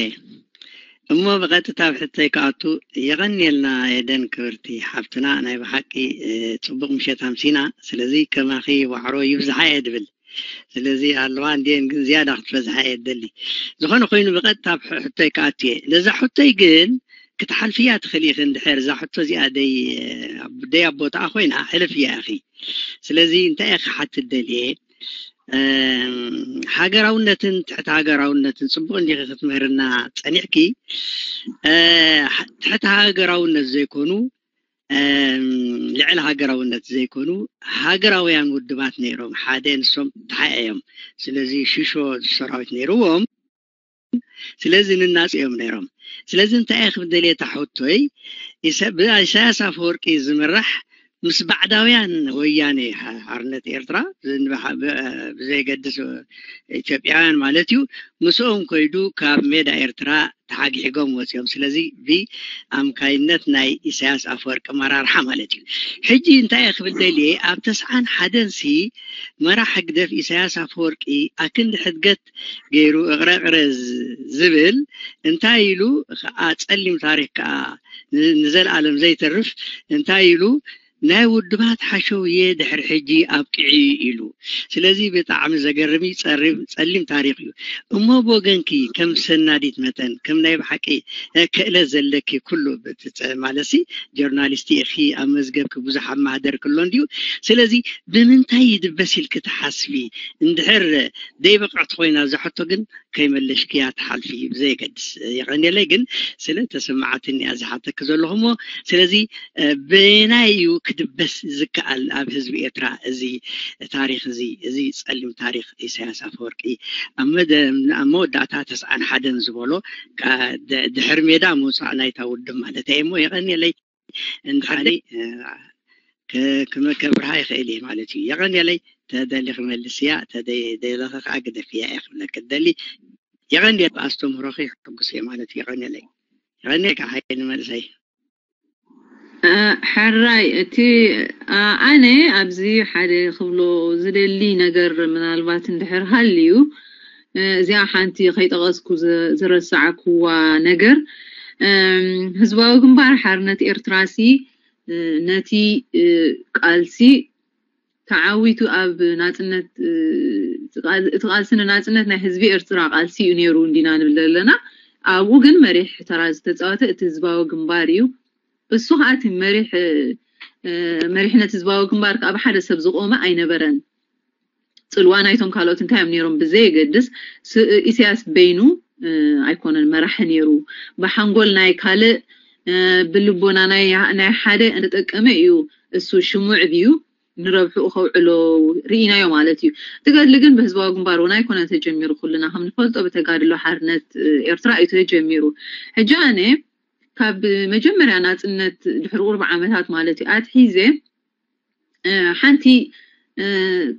እሞ ብቐጥታ ኣብ ሕቶይ ክኣቱ፣ የቐንየልና ኤደን ክብርቲ ሓፍትና፣ ናይ ብሓቂ፣ እ፣ ጽቡቕ ምሸት ኣምሲና። ስለዚ ከማኺ ዋዕሮ ይብዝሓ እየ ድብል። ስለዚ ኣለዋ እንድየን ግን ዝያዳ ክትበዝሓ እየ ደሊ። ዝኾነ ኮይኑ ብቐጥታ ኣብ ሕ-፣ ሕቶይ ክኣቱ እየ። ነዛ ሕቶይ ግን ክትሓልፍያ ትኽእሊ ኢኺ እንድሕር እዛ ሕቶ እዚኣ ደይ-፣ ደይ ኣብ ቦታኣ ኮይና ሕልፍያ ኢኺ። ስለዚ እንታይ እየ ክሓትት ደልየ? እም፣ ሃገራውነትን ትሕቲ ሃገራውነትን ጽቡቕ እንዲኺ ክትምህርና ጸኒሕኪ። እ፣ ትሕቲ ሃገራውነት ዘይኮኑ፣ እም፣ ልዕሊ ሃገራውነት ዘይኮኑ ሃገራውያን ውድባት ነይሮም። ሓደ ንሶም ተሓኤ እዮም። ስለዚ ሽሾ ሰራዊት ነይርዎም። ስለዚ ንናጽ እዮም ነይሮም። ስለዚ እንታይ እየ ክብል ደልየ እታ ሕቶይ፣ ኢሳ-፣ ብኢሳያስ ኣፈወርቂ ዝምራሕ ምስ ባዕዳውያን ወያኔ ሓ-፣ ሓርነት ኤርትራ ዝንባሓ-፣ ብ-፣ ብዘይገድስ ኢትዮጵያውያን ማለት እዩ፣ ምስኦም ከይዱ ካብ ሜዳ ኤርትራ ተሓግሒጎም ወፂኦም። ስለዚ ብኣምካይነት ናይ ኢሳያስ ኣፈወርቂ መራርሓ ማለት እዩ። ሕጂ እንታይ እየ ክብል ደልየ፣ ኣብ ተስዓን ሓደን ሲ መራሕ ህግደፍ ኢሳያስ ኣፈወርቂ ኣክንዲ ሕድገት ገይሩ እቕረቕረ ዝ-፣ ዝብል እንታይ ኢሉ ከዓ ጸሊም ታሪኽ ከዓ ን-፣ ንዘለኣለም ዘይተርፍ እንታይ ኢሉ ናይ ውድባት ሓሸውየ ድሕሪ ሕጂ ኣብቂዑ ኢሉ። ስለዚ ብጣዕሚ ዘገርም እዩ፣ ጸሪም-፣ ጸሊም ታሪኽ እዩ። እሞ ብወገንኪ ከም ሰናዲት መጠን ከም ናይ ብሓቂ፣ እ፣ ክእለት ዘለኪ ኩሉ ብትጸ-፣ ማለትሲ ጆርናሊስት ኢኺ፣ ኣብ መዝገብኪ ብዙሕ ኣማህደርኪ ኣሎ እንድዩ። ስለዚ ብምንታይ ይድበስ ኢልኪ ትሓስቢ? እንድሕር ደይ ብቕዕቲ ኮይና እዛ ሕቶ ግን ከይመለሽክያ ትሓልፊ ብዘየገድስ። የቐንየለይ ግን ስለ ተሰማዓትኒ እያ ዝሓተኪ ዘለኹ እሞ፣ ስለዚ፣ እ፣ በየናይ እዩ ክድበስ ዝከኣል ኣብ ህዝቢ ኤርትራ እዚ ታሪኽ እዚ፣ እዚ ጸሊም ታሪኽ ኢሳያስ ኣፈወርቂ? ኣብ መደ-፣ ኣብ መወዳእታ ተስዓን ሓደን ዝበሎ ካ-፣ ድ-፣ ድሕሪ ሜዳ ምውጻእ ናይታ ውድብ ማለት እየ እሞ፣ የቐንየለይ። እንተሓኒ፣ እ፣ ከ-፣ ክመ-፣ ከብርሃ ይኽእል እየ ማለት እዩ። የቐንየለይ፣ ተደሊ ክመልስ እያ፣ ተደይ-፣ ደለኸ ከዓ ግደፍያ እየ ክብለኪ ደሊ። የቐንየ ኣስተምህሮኺ ሕጉስ እየ ማለት እዩ። የቐንየለይ። የቐንየ ከዓ ሓይሊ መንእሰይ። እ፣ ሕራይ፣ እቲ፣ እ፣ ኣነ ኣብዚ ሓደ ክብሎ ዝደሊ ነገር ምናልባት እንድሕር ሃልዩ፣ እ፣ እዚኣ ሓንቲ ከይጠቐስኩ ዝ-፣ ዝረሳዕኩዋ ነገር፣ እም፣ ህዝባዊ ግንባር ሓርነት ኤርትራሲ፣ እ፣ ነቲ፣ እ፣ ቃልሲ ተዓዊቱ ኣብ ናጽነት፣ እ፣ እቲ ቃል-፣ እቲ ቃልሲ ንናጽነት ናይ ህዝቢ ኤርትራ ቃልሲ እዩ ነይሩ እንዲና ንብል ዘለና። ኣብኡ ግን መሪሕ ተራ ዝተጻወተ እቲ ህዝባዊ ግንባር እዩ። እሱ ኸኣ እቲ መሪሕ፣ እ፣ እ፣ መሪሕነት ህዝባዊ ግንባር ከኣ ብሓደ ሰብ ዝቖመ ኣይነበረን። ጽልዋ ናይቶም ካልኦት እንታይ እዮም ነይሮም ብዘየገድስ፣ ስ-፣ ኢሳያስ በይኑ፣ እ፣ ኣይኮነን መራሒ ነይሩ። ብሓንጎል ናይ ካልእ፣ እ፣ ብልቦና ናይ፣ ናይ ሓደ እንተጠቀመ እዩ እሱ ሽሙዕ ድዩ፣ ንረብሕኡ ከውዕሎ ርኢናዮ ማለት እዩ። እቲ ገድሊ ግን ብህዝባዊ ግንባር እውን ኣይኮነ ተጀሚሩ። ኩልና ከም ንፈልጦ ብተጋድሎ ሓርነት ኤርትራ እዩ ተጀሚሩ። ሕጂ ኣነ ካብ መጀመርያ ናጽነት ድሕሪ ቁሩብ ዓመታት ማለት እዩ ኣትሒዘ ሓንቲ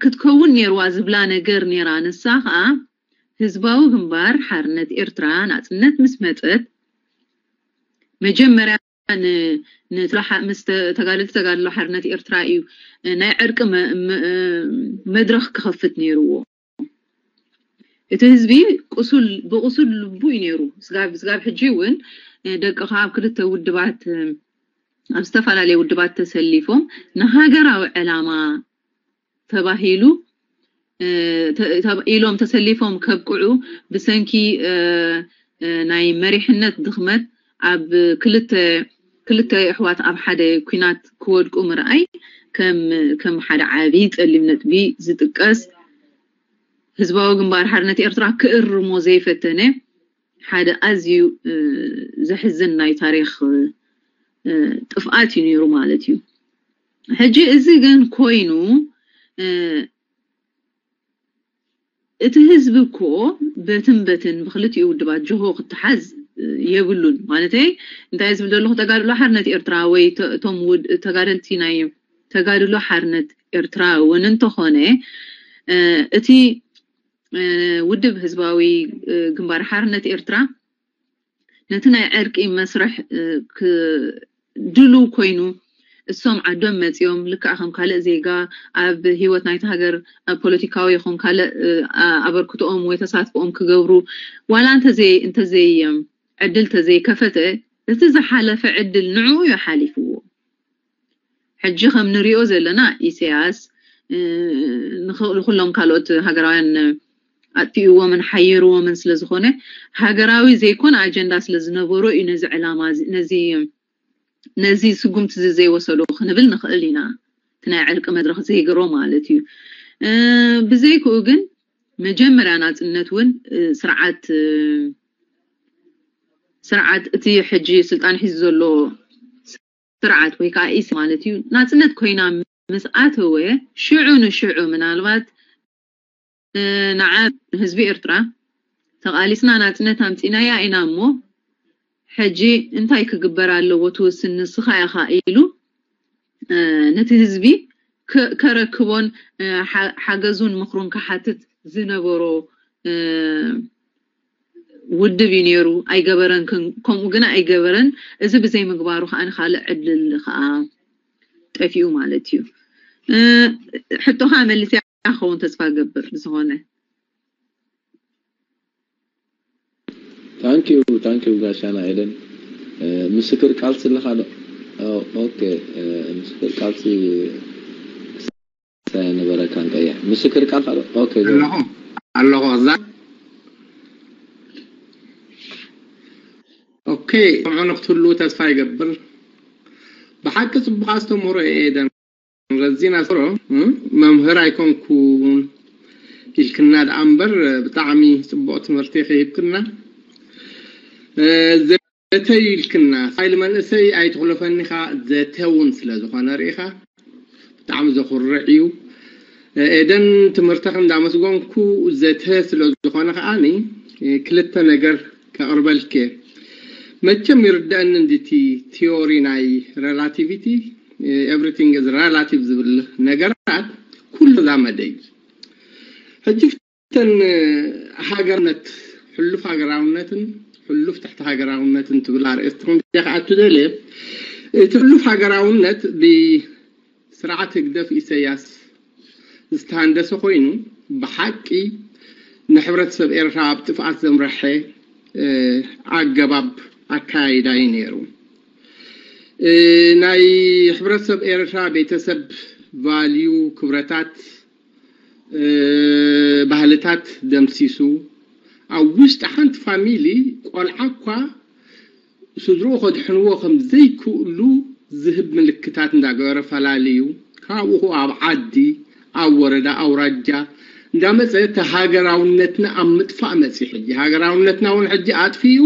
ክትከውን ነይርዋ ዝብላ ነገር ነይራ። ንሳ ከዓ ህዝባዊ ግንባር ሓርነት ኤርትራ ናጽነት ምስ መጸት መጀመርያ ምስ ተጋደልቲ ተጋድሎ ሓርነት ኤርትራ እዩ ናይ ዕርቂ መድረኽ ክኸፍት ነይርዎ። እቲ ህዝቢ ቁሱል ብቁሱል ልቡ እዩ ነይሩ። ስጋብ ስጋብ ሕጂ እውን ደቅኻ ኣብ ክልተ ውድባት ኣብ ዝተፈላለየ ውድባት ተሰሊፎም ንሃገራዊ ዕላማ ተባሂሉ ኢሎም ተሰሊፎም ከብቅዑ ብሰንኪ ናይ መሪሕነት ድኽመት ኣብ ክልተ ክልተ ኣሕዋት ኣብ ሓደ ኲናት ክወድቁ ምርኣይ ከም ከም ሓደ ዓቢ ጸሊም ነጥቢ ዝጥቀስ ህዝባዊ ግንባር ሓርነት ኤርትራ ክእርሞ ዘይፈተነ ሓደ ኣዝዩ ዘሕዝን ናይ ታሪኽ ጥፍኣት እዩ ነይሩ ማለት እዩ። ሕጂ እዚ ግን ኮይኑ እቲ ህዝቢ እኮ በትን በትን ብክልቲኡ ውድባት ጅሆ ክትሓዝ የብሉን። ማለተይ እንታይ ዝብል ዘለኹ ተጋድሎ ሓርነት ኤርትራ ወይ እቶም ተጋደልቲ ናይ ተጋድሎ ሓርነት ኤርትራ እውን እንተኾነ እቲ ውድብ ህዝባዊ ግንባር ሓርነት ኤርትራ ነቲ ናይ ዕርቂ መስርሕ ድሉ ኮይኑ እሶም ዓዶም መፂኦም ልክዕ ከም ካልእ ዜጋ ኣብ ህይወት ናይቲ ሃገር ኣብ ፖለቲካዊ ይኹን ካልእ ኣበርክትኦም ወይ ተሳትፎኦም ክገብሩ ዋላ እንተዘይ እንተዘይ ዕድል ተዘይከፈተ እቲ ዝሓለፈ ዕድል ንዕኡ እዩ ሓሊፍዎ። ሕጂ ከም ንሪኦ ዘለና ኢሳያስ ንኩሎም ካልኦት ሃገራውያን ኣጥፊእዎምን ሓይርዎምን ስለ ዝኾነ ሃገራዊ ዘይኮነ ኣጀንዳ ስለ ዝነበሮ እዩ ነዚ ዕላማ ነዚ ነዚ ስጉምቲ እዚ ዘይወሰዶ ክንብል ንኽእል ኢና። እቲ ናይ ዕርቂ መድረኽ ዘይገሮ ማለት እዩ። ብዘይክኡ ግን መጀመርያ ናፅነት እውን ስርዓት ስርዓት እቲ ሕጂ ስልጣን ሒዙ ዘሎ ስርዓት ወይ ከዓ ኢስ ማለት እዩ ናፅነት ኮይና ምስ ኣተወ ሽዑ ንሽዑ ምናልባት ንዓ ንህዝቢ ኤርትራ ተቓሊስና ናፅነት ኣምፂናያ ኢና እሞ ሕጂ እንታይ ክግበር ኣለዎ ትውስን ንስኻ ኢኻ ኢሉ ነቲ ህዝቢ ከረክቦን ሓገዙን ምኽሩን ክሓትት ዝነበሮ ውድብ እዩ ነይሩ። ኣይገበረን፣ ከምኡ ግና ኣይገበረን። እዚ ብዘይምግባሩ ከዓ ንካልእ ዕድል ከዓ ጠፊኡ ማለት እዩ። ሕቶኻ መሊሰ ክኸውን ተስፋ ገብር። ብዝኾነ ታንኪዩ ታንኪዩ ጋሻና ኤደን። ምስክር ቃልሲ ኣለኻ ዶ? ኦኬ ምስክር ቃልሲ ሳይ ነበረካ እንቀያ ምስክር ቃል ኣሎ። ኦኬ ኣለኹ ኣለኹ እዛ ኦኬ ከምዑ ንክትህሉ ተስፋ ይገብር። ብሓቂ ጽቡቕ ኣስተምህሮ ኤደን። ረዚና ስሮ መምህር ኣይኮንኩን ኢልክና ደኣ እምበር ብጣዕሚ ጽቡቕ ትምህርቲ ከሂብክና። ዘተዩ ኢልክና ሳይል መንእሰይ ኣይትኽለፈኒኻ ዘተውን ስለ ዝኾነ ርኢኻ ብጣዕሚ ዘኹርዕ እዩ። ኤደን ትምህርትኽ እንዳመስገንኩ ዘተ ስለ ዝኾነ ከዓኒ ክልተ ነገር ከቕርበልክ እየ። መቸም ይርደአኒ እንዲ እቲ ቲዮሪ ናይ ሬላቲቪቲ everything is relative ዝብል ነገራት ኩሉ ዛመደ እዩ። ሕጂ ተን ሃገርነት ሕሉፍ ሃገራውነትን ሕሉፍ ትሕቲ ሃገራውነትን ትብል ኣርእስቲ ክንዲያ ክኣቱ ደልየ። እቲ ሕሉፍ ሃገራውነት ብስርዓት ህግደፍ ኢሰያስ ዝተሃንደሰ ኮይኑ ብሓቂ ንሕብረተሰብ ኤርትራ ኣብ ጥፍኣት ዘምረሐ ኣገባብ ኣካያይዳ እዩ ነይሩ። ናይ ሕብረተሰብ ኤርትራ ቤተሰብ ቫልዩ ክብረታት ባህልታት ደምሲሱ ኣብ ውሽጢ ሓንቲ ፋሚሊ ቆልዓ እኳ ስድርኡ ከድሕንዎ ከም ዘይክእሉ ዝህብ ምልክታት እንዳገበረ ፈላልዩ ካብኡ ኣብ ዓዲ ኣብ ወረዳ ኣውራጃ እንዳመፀ እቲ ሃገራውነትና ኣብ ምጥፋእ መፂ ሕጂ ሃገራውነትና እውን ሕጂ ኣጥፊኡ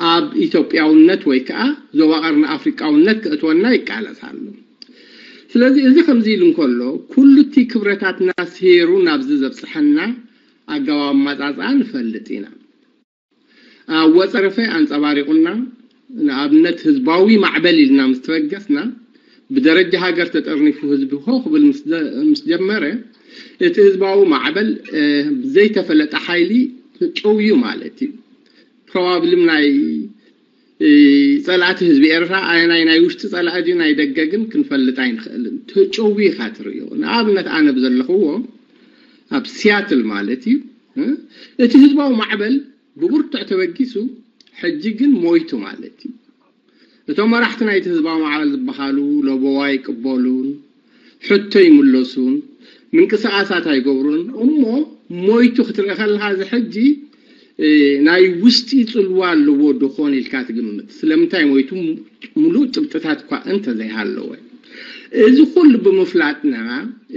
ኣብ ኢትዮጵያውነት ወይ ከዓ ዞባ ቀርኒ ኣፍሪቃውነት ክእትወና ይቃለስ ኣሎ። ስለዚ እዚ ከምዚ ኢሉ እንከሎ፣ ኩሉ እቲ ክብረታትና ሰይሩ ናብዚ ዘብጽሐና ኣገባብ ኣመጻጽኣ ንፈልጥ ኢና። ኣብ ወጸረፈ ኣንጸባሪቑና፣ ንኣብነት ህዝባዊ ማዕበል ኢልና ምስ ተበገስና፣ ብደረጃ ሃገር ተጠርኒፉ ህዝቢ ሆ ክብል ምስ ደ-፣ ምስ ጀመረ፣ እቲ ህዝባዊ ማዕበል፣ እ፣ ብዘይተፈለጠ ሓይሊ ተጨውዩ ማለት እዩ። ፕሮባብሊ ናይ፣ እ፣ ጸላእቲ ህዝቢ ኤርትራ ኣየናይ ናይ ውሽጢ ጸላኢ ድዩ ናይ ደገ ግን ክንፈልጥ ኣይንኽእልን። ተጨውዩ ኢኻ ትርእዮ። ንኣብነት ኣነ ብዘለኽዎ ኣብ ሲያትል ማለት እዩ፣ እ፣ እቲ ህዝባዊ ማዕበል ብብርቱዕ ተበጊሱ፣ ሕጂ ግን ሞይቱ ማለት እዩ። እቶም መራሕቲ ናይቲ ህዝባዊ ማዕበል ዝበሃሉ ለበዋ ኣይቅበሉን፣ ሕቶ ይምለሱን፣ ምንቅስቓሳት ኣይገብሩን። እሞ ሞይቱ ክትርኢ ከለኻ፣ እዚ ሕጂ፣ እ፣ ናይ ውሽጢ ጽልዋ ኣለዎ ዶ ኾን ኢልካ ትግምት። ስለምንታይ ሞይቱ? ምሉእ ጭብጥታት እኳ እንተዘይሃለወ፣ እዚ ኩሉ ብምፍላጥና፣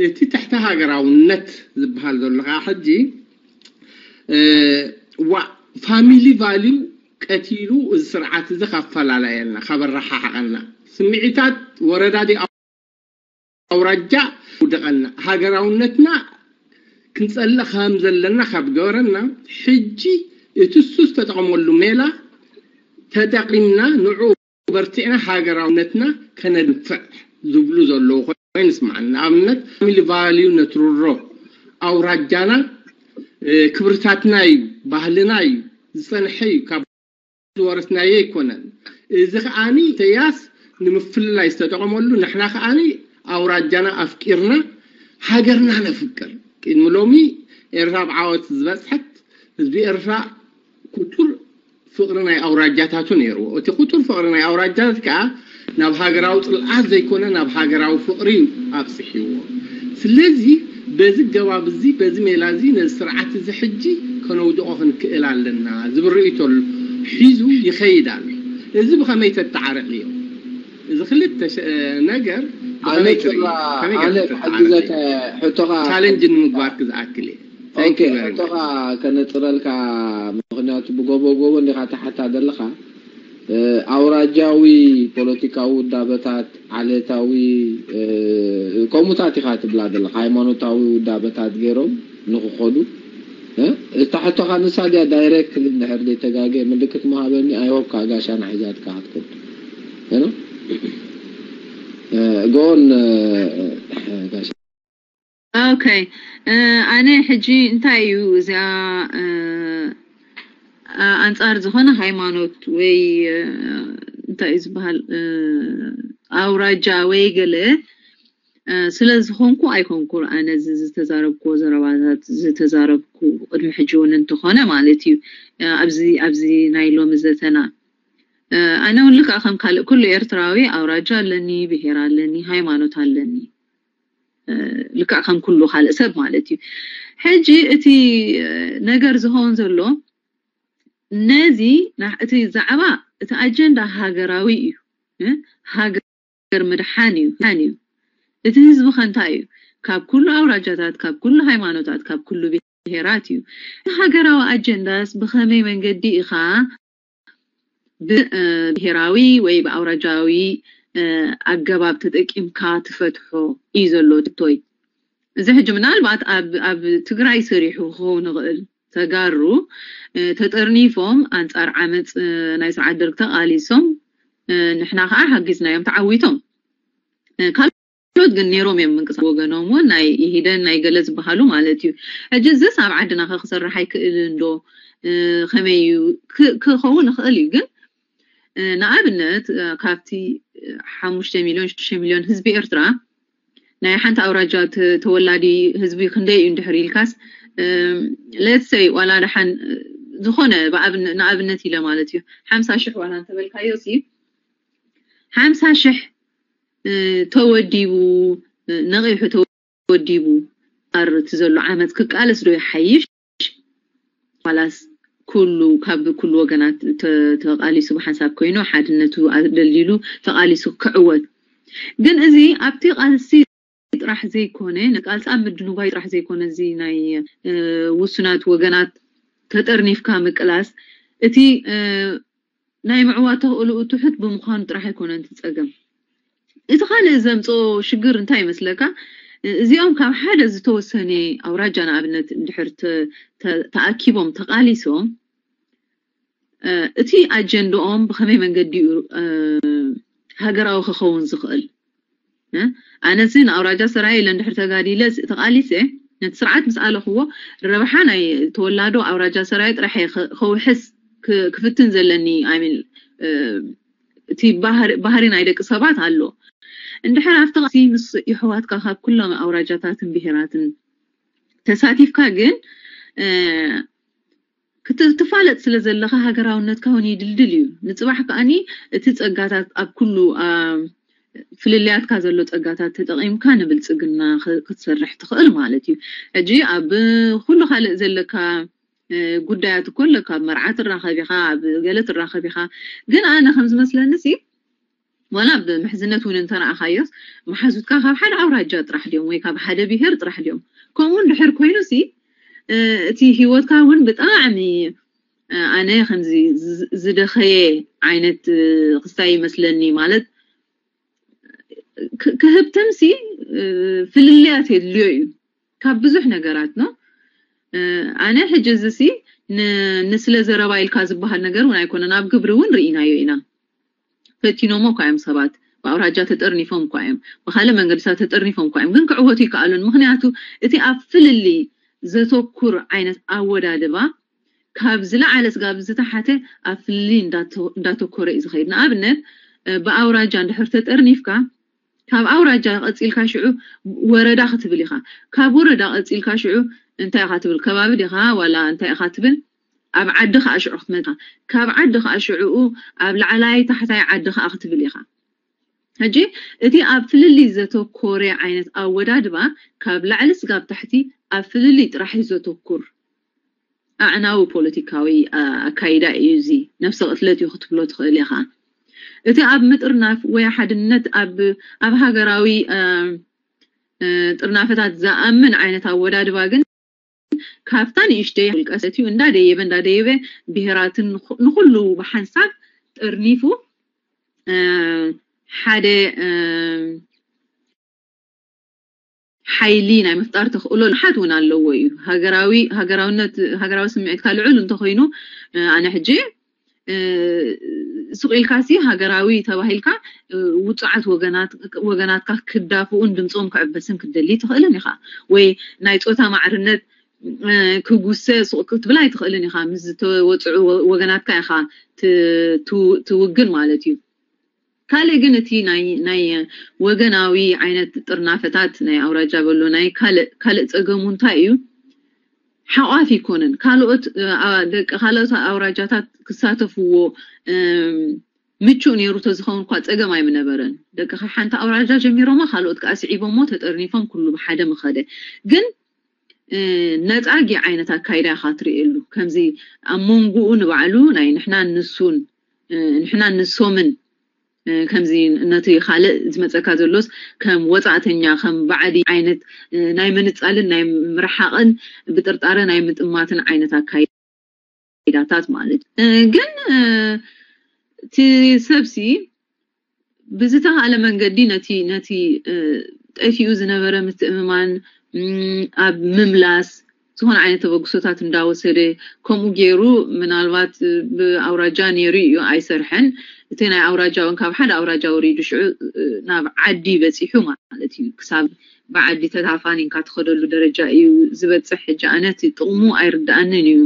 እቲ ትሕቲ ሃገራውነት ዝበሃል ዘሎ ኸዓ ሕጂ፣ እ፣ ዋ-፣ ፋሚሊ ቫልዩ ቀቲሉ እዚ ስርዓት እዚ ካብ ፈላላየና፣ ካብ ኣረሓሓቐና፣ ስምዒታት ወረዳ ድዩ ኣውራጃ ውደቐና፣ ሃገራውነትና ክንጸልእ ከም ዘለና ካብ ገበረና፣ ሕጂ እቲ እሱ ዝተጠቐመሉ ሜላ ተጠቒምና ንዑ በርቲዕና ሃገራውነትና ከነድንፍዕ ዝብሉ ዘለዉ ኮይኑ ይስምዓኒ። ንኣብነት ፋሚሊ ቫልዩ ነትርሮ፣ ኣውራጃና፣ እ፣ ክብርታትና እዩ፣ ባህልና እዩ፣ ዝጸንሐ እዩ፣ ካብ ዝወረስናዮ ኣይኮነን። እዚ ከኣኒ ኢሳያስ ንምፍልላይ ዝተጠቐመሉ፣ ንሕና ከኣኒ ኣውራጃና ኣፍቂርና ሃገርና ነፍቅር። ቅድሚ ሎሚ ኤርትራ ብዓወት ዝበጽሐት፣ ህዝቢ ኤርትራ ክቱር ፍቕሪ ናይ ኣውራጃታቱ ነይርዎ። እቲ ክቱር ፍቕሪ ናይ ኣውራጃታት ከኣ ናብ ሃገራዊ ጽልኣት ዘይኮነ ናብ ሃገራዊ ፍቕሪ እዩ ኣብጽሕዎ። ስለዚ በዚ ገባብ እዚ፣ በዚ ሜላ እዚ ነዚ ስርዓት እዚ ሕጂ ከነውድቖ ክንክእል ኣለና ዝብል ርእይቶ ሒዙ ይኸይድ ኣሎ። እዚ ብኸመይ ተተዓርቕዮ? እዚ ክልተ ሸ-፣ ነገር ኣነ ብኸመይ ትርእዮ? ጥራ-፣ ከመይ ኣነ ጌርካ ክሕግዘካ ተተዓርቕዮ? ሕቶኻ ቻሌንጅ ንምግባር ክዝኣክል እየ። Thank ኦኬ፣ you very ሕቶኻ much። ከነጽረልካ፣ ምኽንያቱ ብጎቦ ጎቦ እንዲኻ ትሓታ ዘለኻ። እ፣ ኣውራጃዊ ፖለቲካዊ ውዳበታት፣ ዓሌታዊ፣ እ፣ ከምኡታት ኢኻ ትብላ ዘለኻ፣ ሃይማኖታዊ ውዳበታት ገይሮም ንኽኸዱ። እ፣ እታ ሕቶኻ ንሳ ድያ ዳይሬክትሊ እንድሕር ዘይተጋገየ ምልክት ምሃበኒ፣ I hope ከኣ ጋሻና ሒዛትካ ክትከድ። You know? እ፣ go on፣ እ፣ ጋሻ። ኦኬ፣ እ፣ ኣነ ሕጂ እንታይ እዩ እዚኣ፣ እ፣ ኣ-፣ ኣንጻር ዝኾነ ሃይማኖት ወይ፣ እ፣ እንታይ እዩ ዝበሃል፣ እ፣ ኣውራጃ ወይ ገለ፣ እ፣ ስለ ዝኾንኩ ኣይኮንኩ ኣነ እዚ ዝተዛረብኩዎ ዘረባታት ዝተዛረብኩ ቅድሚ ሕጂ እውን እንተኾነ ማለት እዩ። እ፣ ኣብዚ፣ ኣብዚ ናይ ሎሚ ዘተና፣ እ፣ ኣነ እውን ልክዕ ከም ካልእ ኩሉ ኤርትራዊ ኣውራጃ ኣለኒ፣ ብሄር ኣለኒ፣ ሃይማኖት ኣለኒ። እ፣ ልክዕ ከም ኩሉ ካልእ ሰብ ማለት እዩ። ሕጂ እቲ፣ እ፣ ነገር ዝኸውን ዘሎ ነዚ ና-፣ እቲ ዛዕባ፣ እቲ ኣጀንዳ ሃገራዊ እዩ። እ፣ ሃገር ምድሓን እዩ፣ ምድሓን እዩ። እቲ ህዝቢ ከ እንታይ እዩ? ካብ ኩሉ ኣውራጃታት፣ ካብ ኩሉ ሃይማኖታት፣ ካብ ኩሉ ብሄራት እዩ። እቲ ሃገራዊ ኣጀንዳስ ብኸመይ መንገዲ ኢኻ ብ-፣ እ፣ ብሄራዊ ወይ ብኣውራጃዊ፣ እ፣ ኣገባብ ተጠቂምካ ትፈትሖ እዩ ዘሎ ትቶይ። እዚ ሕጂ ምናልባት ኣብ፣ ኣብ ትግራይ ሰሪሑ ክኸውን ይኽእል። ተጋሩ፣ እ፣ ተጠርኒፎም ኣንጻር ዓመጽ፣ እ፣ ናይ ስርዓት ደርግ ተቓሊሶም፣ እ፣ ንሕና ከኣ ሓጊዝናዮም ተዓዊቶም። እ፣ ካልኦት ግን ነይሮም እዮም ምንቅስቃስ ወገኖም እውን ናይ ኢሂደን ናይ ገለ ዝበሃሉ ማለት እዩ። ሕጂ እዚስ ኣብ ዓድና ከ ክሰርሕ ኣይክእልን ዶ? እ፣ ከመይ እዩ? ክ-፣ ክኸውን ይኽእል እዩ። ግን፣ እ፣ ንኣብነት፣ እ፣ ካብቲ፣ እ፣ ሓሙሽተ ሚልዮን፣ ሽዱሽተ ሚልዮን ህዝቢ ኤርትራ ናይ ሓንቲ ኣውራጃ ተ-፣ ተወላዲ ህዝቢ ክንደይ እዩ እንድሕር ኢልካስ፣ እ፣ let's say ዋላ ደሓን፣ እ፣ ዝኾነ ብኣብነ-፣ ንኣብነት ኢለ ማለት እዩ፣ ሓምሳ ሽሕ ዋላ እንተበልካዮ ሲ፣ ሓምሳ ሽሕ፣ እ፣ ተወዲቡ፣ እ፣ ነቒሑ ተወዲቡ፣ ኣር እቲ ዘሎ ዓመጽ ክቃለስ ዶ ይሓይሽ? ዋላስ ኩሉ፣ ካብ ኩሉ ወገናት ተ-፣ ተቓሊሱ ብሓንሳብ ኮይኑ፣ ሓድነቱ ኣደልዲሉ ተቓሊሱ ክዕወት? ግን እዚ ኣብቲ ቃልሲ ጥራሕ ዘይኮነ፣ ንቃልሲ ኣብ ምድንጓይ ጥራሕ ዘይኮነ፣ እዚ ናይ፣ እ፣ ውሱናት ወገናት ተጠርኒፍካ ምቅላስ፣ እቲ፣ እ፣ ናይ ምዕዋት ተኽእሎኡ ትሑት ብምዃኑ ጥራሕ ኣይኮነን እቲ ጸገም። እቲ ካልእ ዘምፅኦ ሽግር እንታይ ይመስለካ? እዚኦም ካብ ሓደ ዝተወሰነ ኣውራጃ ንኣብነት እንድሕር ተኣኪቦም ተቓሊሶም እቲ ኣጀንድኦም ብኸመይ መንገዲ እዩ ሃገራዊ ክኸውን ዝኽእል? ኣነሲ ንኣውራጃ ሰራየ ኢለ እንድሕር ተጋዲለ ተቓሊሰ ነቲ ስርዓት ምስ ኣለኽዎ ረብሓ ናይ ተወላዶ ኣውራጃ ሰራየ ጥራሕ ከውሕስ ክፍትን ዘለኒ ሚን እቲ ባህሪ ናይ ደቂ ሰባት ኣሎ። እንድሕር ኣብቲ ቃልሲ ምስ የሕዋትካ ካብ ኩሎም ኣውራጃታትን ብሄራትን ተሳቲፍካ ግን ክትፋለጥ ስለ ዘለኻ ሃገራውነትካ እውን ይድልድል እዩ። ንፅባሕ ከኣኒ እቲ ፀጋታት ኣብ ኩሉ ፍልልያትካ ዘሎ ፀጋታት ተጠቒምካ ንብልፅግና ክትሰርሕ ትኽእል ማለት እዩ። ሕጂ ኣብ ኩሉ ካልእ ዘለካ ጉዳያት እኮ ኣለካ። ኣብ መርዓ ትራኸብ ኢኻ፣ ኣብ ገለ ትራኸብ ኢኻ። ግን ኣነ ከም ዝመስለኒ ሲ ዋላ ብምሕዝነት እውን እንተረኣኻዮስ መሓዙትካ ካብ ሓደ ኣውራጃ ጥራሕ ድዮም ወይ ካብ ሓደ ብሄር ጥራሕ ድዮም? ከምኡ እንድሕር ኮይኑ ሲ እቲ ህይወትካ እውን ብጣዕሚ ኣነ ከምዚ ዝደኸየ ዓይነት ክስታይ ይመስለኒ። ማለት ክህብትም ሲ ፍልልያት የድልዮ እዩ ካብ ብዙሕ ነገራት ነው። ኣነ ሕጂ እዚ ሲ ንስለ ዘረባ ኢልካ ዝበሃል ነገር እውን ኣይኮነን። ኣብ ግብሪ እውን ርኢናዮ ኢና። ፈቲኖሞ እኳ እዮም ሰባት፣ ብኣውራጃ ተጠርኒፎም እኳ እዮም፣ ብካልእ መንገድታት ተጠርኒፎም እኳ እዮም፣ ግን ክዕወቱ ይከኣሉን። ምክንያቱ እቲ ኣብ ፍልልይ ዘተኩር ዓይነት ኣወዳድባ ካብ ዝለዓለ ስጋብ ዝተሓተ ኣብ ፍልልይ እንዳተኮረ እዩ ዝኸይድ። ንኣብነት ብኣውራጃ እንድሕር ተጠርኒፍካ ካብ ኣውራጃ ቀፂልካ ሽዑ ወረዳ ክትብል ኢኻ። ካብ ወረዳ ቀፂልካ ሽዑ እንታይ ኢኻ ትብል? ከባቢ ዲኻ ዋላ እንታይ ኢኻ ትብል? ኣብ ዓዲ ከዓ ሽዑ ክትመጣ ካብ ዓዲ ከዓ ሽዕኡ ኣብ ላዕላይ ታሕታይ ዓዲ ከዓ ክትብል ኢኻ። ሕጂ እቲ ኣብ ፍልልይ ዘተኮረ ዓይነት ኣወዳድባ ካብ ላዕሊ ስጋብ ታሕቲ ኣብ ፍልልይ ጥራሕ እዩ ዘተኩር። ኣዕናዊ ፖለቲካዊ ኣካይዳ እዩ። እዚ ነፍሰ ቅትለት እዩ ክትብሎ ትኽእል ኢኻ። እቲ ኣብ ምጥርናፍ ወይ ሓድነት ኣብ ሃገራዊ ጥርናፈታት ዝኣምን ዓይነት ኣወዳድባ ግን ካብታ ንእሽተይ ውልቀ ሰትዩ እንዳደየበ እንዳደየበ ብሄራትን ንኹሉ ብሓንሳብ ጠርኒፉ ሓደ ሓይሊ ናይ ምፍጣር ተኽእሎ ሓት እውን ኣለዎ እዩ። ሃገራዊ ሃገራውነት ሃገራዊ ስምዒትካ ልዑል እንተኮይኑ ኣነ ሕጂ ሱቕ ኢልካ ሲ ሃገራዊ ተባሂልካ ውፁዓት ወገናትካ ክዳፍኡን ድምፆም ክዕበስን ክትደሊ ትኽእልን ኢኻ። ወይ ናይ ፆታ ማዕርነት ክጉሰ ሱቕ ክትብል ኣይትኽእልን ኢኻ። ምስ ዝተወፅዑ ወገናትካ ኢኻ ትውግን ማለት እዩ። ካልእ ግን እቲ ናይ ወገናዊ ዓይነት ጥርናፈታት ናይ ኣውራጃ በሎ ናይ ካልእ ፀገሙ እንታይ እዩ? ሓቋፍ ይኮነን። ካልኦት ደቂ ካልኦት ኣውራጃታት ክሳተፍዎ ምቹእ ነይሩ ተዝኸውን እኳ ፀገም ኣይምነበረን። ደቂ ሓንቲ ኣውራጃ ጀሚሮሞ ካልኦት ከዓ ስዒቦሞ ተጠርኒፎም ኩሉ ብሓደ ምኸደ። ግን ነፃጊ ዓይነት ኣካይዳ ኢኻ ትርእየሉ። ከምዚ ኣብ መንጎኡ ንባዕሉ ናይ ንሕናን ንሱን ንሕናን ንሶምን ከምዚ ነቲ ካልእ ዝመፀካ ዘሎስ ከም ወፃእተኛ ከም ባዕዲ ዓይነት ናይ ምንፃልን ናይ ምርሓቕን ብጥርጣረ ናይ ምጥማትን ዓይነት ኣካይዳታት ማለት ግን እቲ ሰብሲ ብዝተኻእለ መንገዲ ነቲ ነቲ ጠፊኡ ዝነበረ ምትእምማን ኣብ ምምላስ ዝኾነ ዓይነት ተበግሶታት እንዳወሰደ ከምኡ ገይሩ ምናልባት ብኣውራጃ ነይሩ እዩ ኣይሰርሐን። እቲ ናይ ኣውራጃ እውን ካብ ሓደ ኣውራጃ ወሪዱ ሽዑ ናብ ዓዲ በፂሑ ማለት እዩ። ክሳብ ብዓዲ ተታፋኒንካ ትኸደሉ ደረጃ እዩ ዝበፅሕ። ሕጂ ኣነ እቲ ጥቕሙ ኣይርድኣንን እዩ።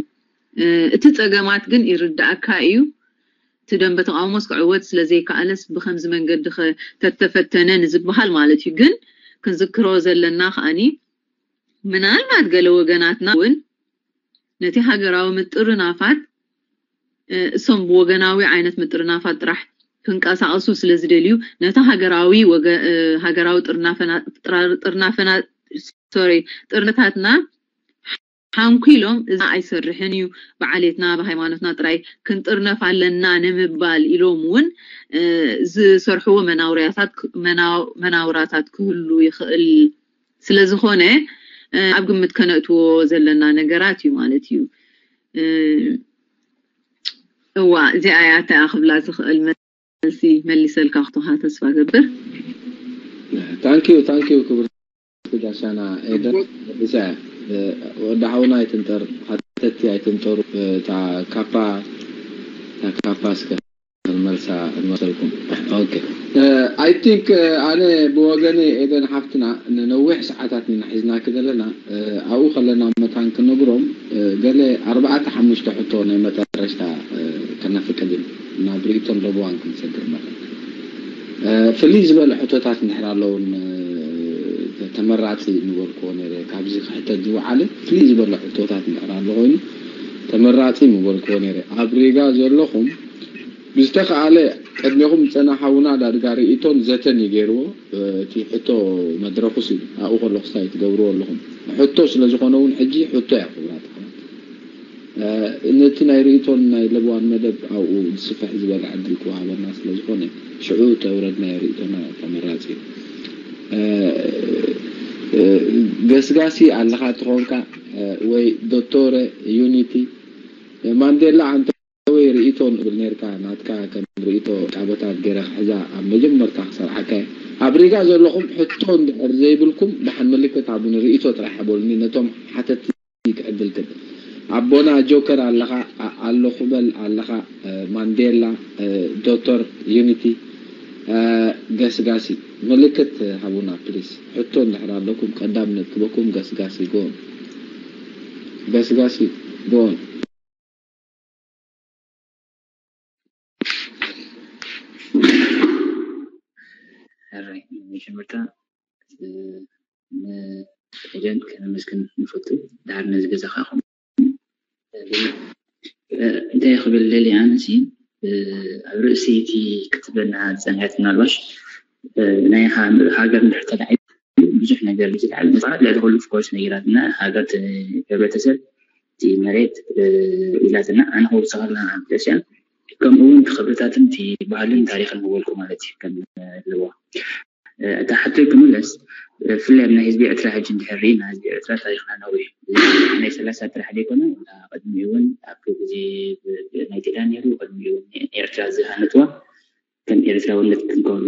እቲ ፀገማት ግን ይርድኣካ እዩ። እቲ ደንበ ተቃውሞስ ክዕወት ስለዘይከኣለስ ብከምዚ መንገዲ ተተፈተነ ንዝበሃል ማለት እዩ። ግን ክንዝክሮ ዘለና ከኣኒ ምናልባት ገለ ወገናትና እውን ነቲ ሃገራዊ ምጥርናፋት እሶም ብወገናዊ ዓይነት ምጥርናፋት ጥራሕ ክንቀሳቀሱ ስለ ዝደልዩ ነቲ ሃገራዊ ሃገራዊ ጥርናፈና ጥርናፈና ሶሪ ጥርነታትና ሓንኩ ኢሎም እዚ ኣይሰርሕን እዩ ብዓሌትና ብሃይማኖትና ጥራይ ክንጥርነፍ ኣለና ንምባል ኢሎም እውን ዝሰርሕዎ መናውርያታት መናውራታት ክህሉ ይኽእል ስለ ዝኾነ ኣብ ግምት ከነእትዎ ዘለና ነገራት እዩ ማለት እዩ። እዋ እዚኣ እያ እታ ክብላ ዝኽእል መልሲ መሊሰልካ ክትኻ ተስፋ ገብር። ታንኪዩ ታንኪዩ ክብርቲ ጋሻና ኤደን። ኢሳያ፣ ወዲ ሓውና ኣይትንጠር፣ ሓተቲ ኣይትንጠሩ። እታ ካፓ እታ ካፓ እስከ መልሳ እንመሰልኩም። ኦኬ። I think ኣነ ብወገነ ኤደን ሓፍትና ንነዊሕ ሰዓታት ኢና ሒዝናኪ ዘለና። ኣብኡ ከለና መታን ክንነግሮም፣ ገለ ኣርባዕተ ሓሙሽተ ሕቶ ናይ መጠረሽታ ከነፍቅድ ኢና፣ ናብ ርእይቶን ለበዋን ክንሰግር መታን። ፍልይ ዝበለ ሕቶታት እንድሕር ኣለውን ተመራፂ ምበልክዎ ነይረ። ካብዚ ክሕተት ዝወዓለ ፍልይ ዝበለ ሕቶታት እንድሕር ኣሎ ኮይኑ ተመራፂ ምበልክዎ ነይረ። ኣብ ሪጋ ዘለኹም ብዝተኸኣለ ቅድሜኹም ዝፀና ሓውና ዳድጋ ርእይቶን ዘተን እዩ ገይርዎ። እቲ ሕቶ መድረኹስ እዩ ኣብኡ ከለኹስ እንታይ ትገብርዎ ኣለኹም? ሕቶ ስለ ዝኾነ እውን ሕጂ ሕቶ እያ ክቡራት ኣሕዋት። ነቲ ናይ ርእይቶን ናይ ለበዋን መደብ ኣብኡ ዝስፍሕ ዝበለ ዕድል ክወሃበና ስለ ዝኾነ ሽዑ ተውረድናዮ ርእይቶና ተመራፂ እዩ። ገስጋሲ ኣለኻ ትኾንካ ወይ ዶቶረ ዩኒቲ ማንዴላ ኣንተ ወይ ርእይቶን ብል ነርካ ናትካ ከም ርእይቶ ቃበታት ገይረ ክሕዛ ኣብ መጀመርታ ክሰርዓካ እየ። ኣብ ሪጋ ዘለኹም ሕቶ እንድሕር ዘይብልኩም ደሓን ምልክት ሃቡኒ፣ ርእይቶ ጥራሕ በሉኒ። ነቶም ሓተቲ ክዕድል ክብል ኣቦና ጆከር ኣለኻ ኣለኹ በል ኣለኻ ማንዴላ ዶክተር ዩኒቲ ገስጋሲ ምልክት ሃቡና ፕሊስ። ሕቶ እንድሕር ኣለኩም ቀዳምነት ክበኩም ገስጋሲ ጎን ገስጋሲ ጎን ሕራይ መጀመርታ ንኤደን ከነመስግን ንፈቱ። ድሓር ነዚ ገዛ ከዓ ከምኡ እንታይ ክብል ደልየ ኣነሲ ኣብ ርእሲ እቲ ክትብለና ዝፀንሐት ምናልባሽ ናይ ሃገር እንድሕር ተላዒሉ ብዙሕ ነገር እዩ ዝለዓል። ልዕሊ ኩሉ ኦፍኮርስ ነጊራትና ሃገር፣ ሕብረተሰብ፣ እቲ መሬት ኢላትና ኣነ ክወስኸልና ኣንተስያ ከምኡ እውን ክብርታትን እቲ ባህልን ታሪኽን ምበልኩ ማለት እዩ ከም ኣለዎ። እታ ሕቶይ ክምለስ ብፍላይ ናይ ህዝቢ ኤርትራ ሕጂ እንድሕር ርኢና ህዝቢ ኤርትራ ታሪኽና ነዊሕ ናይ ሰላሳ ጥራሕ ዘይኮነ ቅድሚኡ እውን ኣብ ግዜ ናይ ቴዳ ነይሩ ቅድሚኡ እውን ኤርትራ ዝሃነፅዋ ከም ኤርትራውነት ክንከውን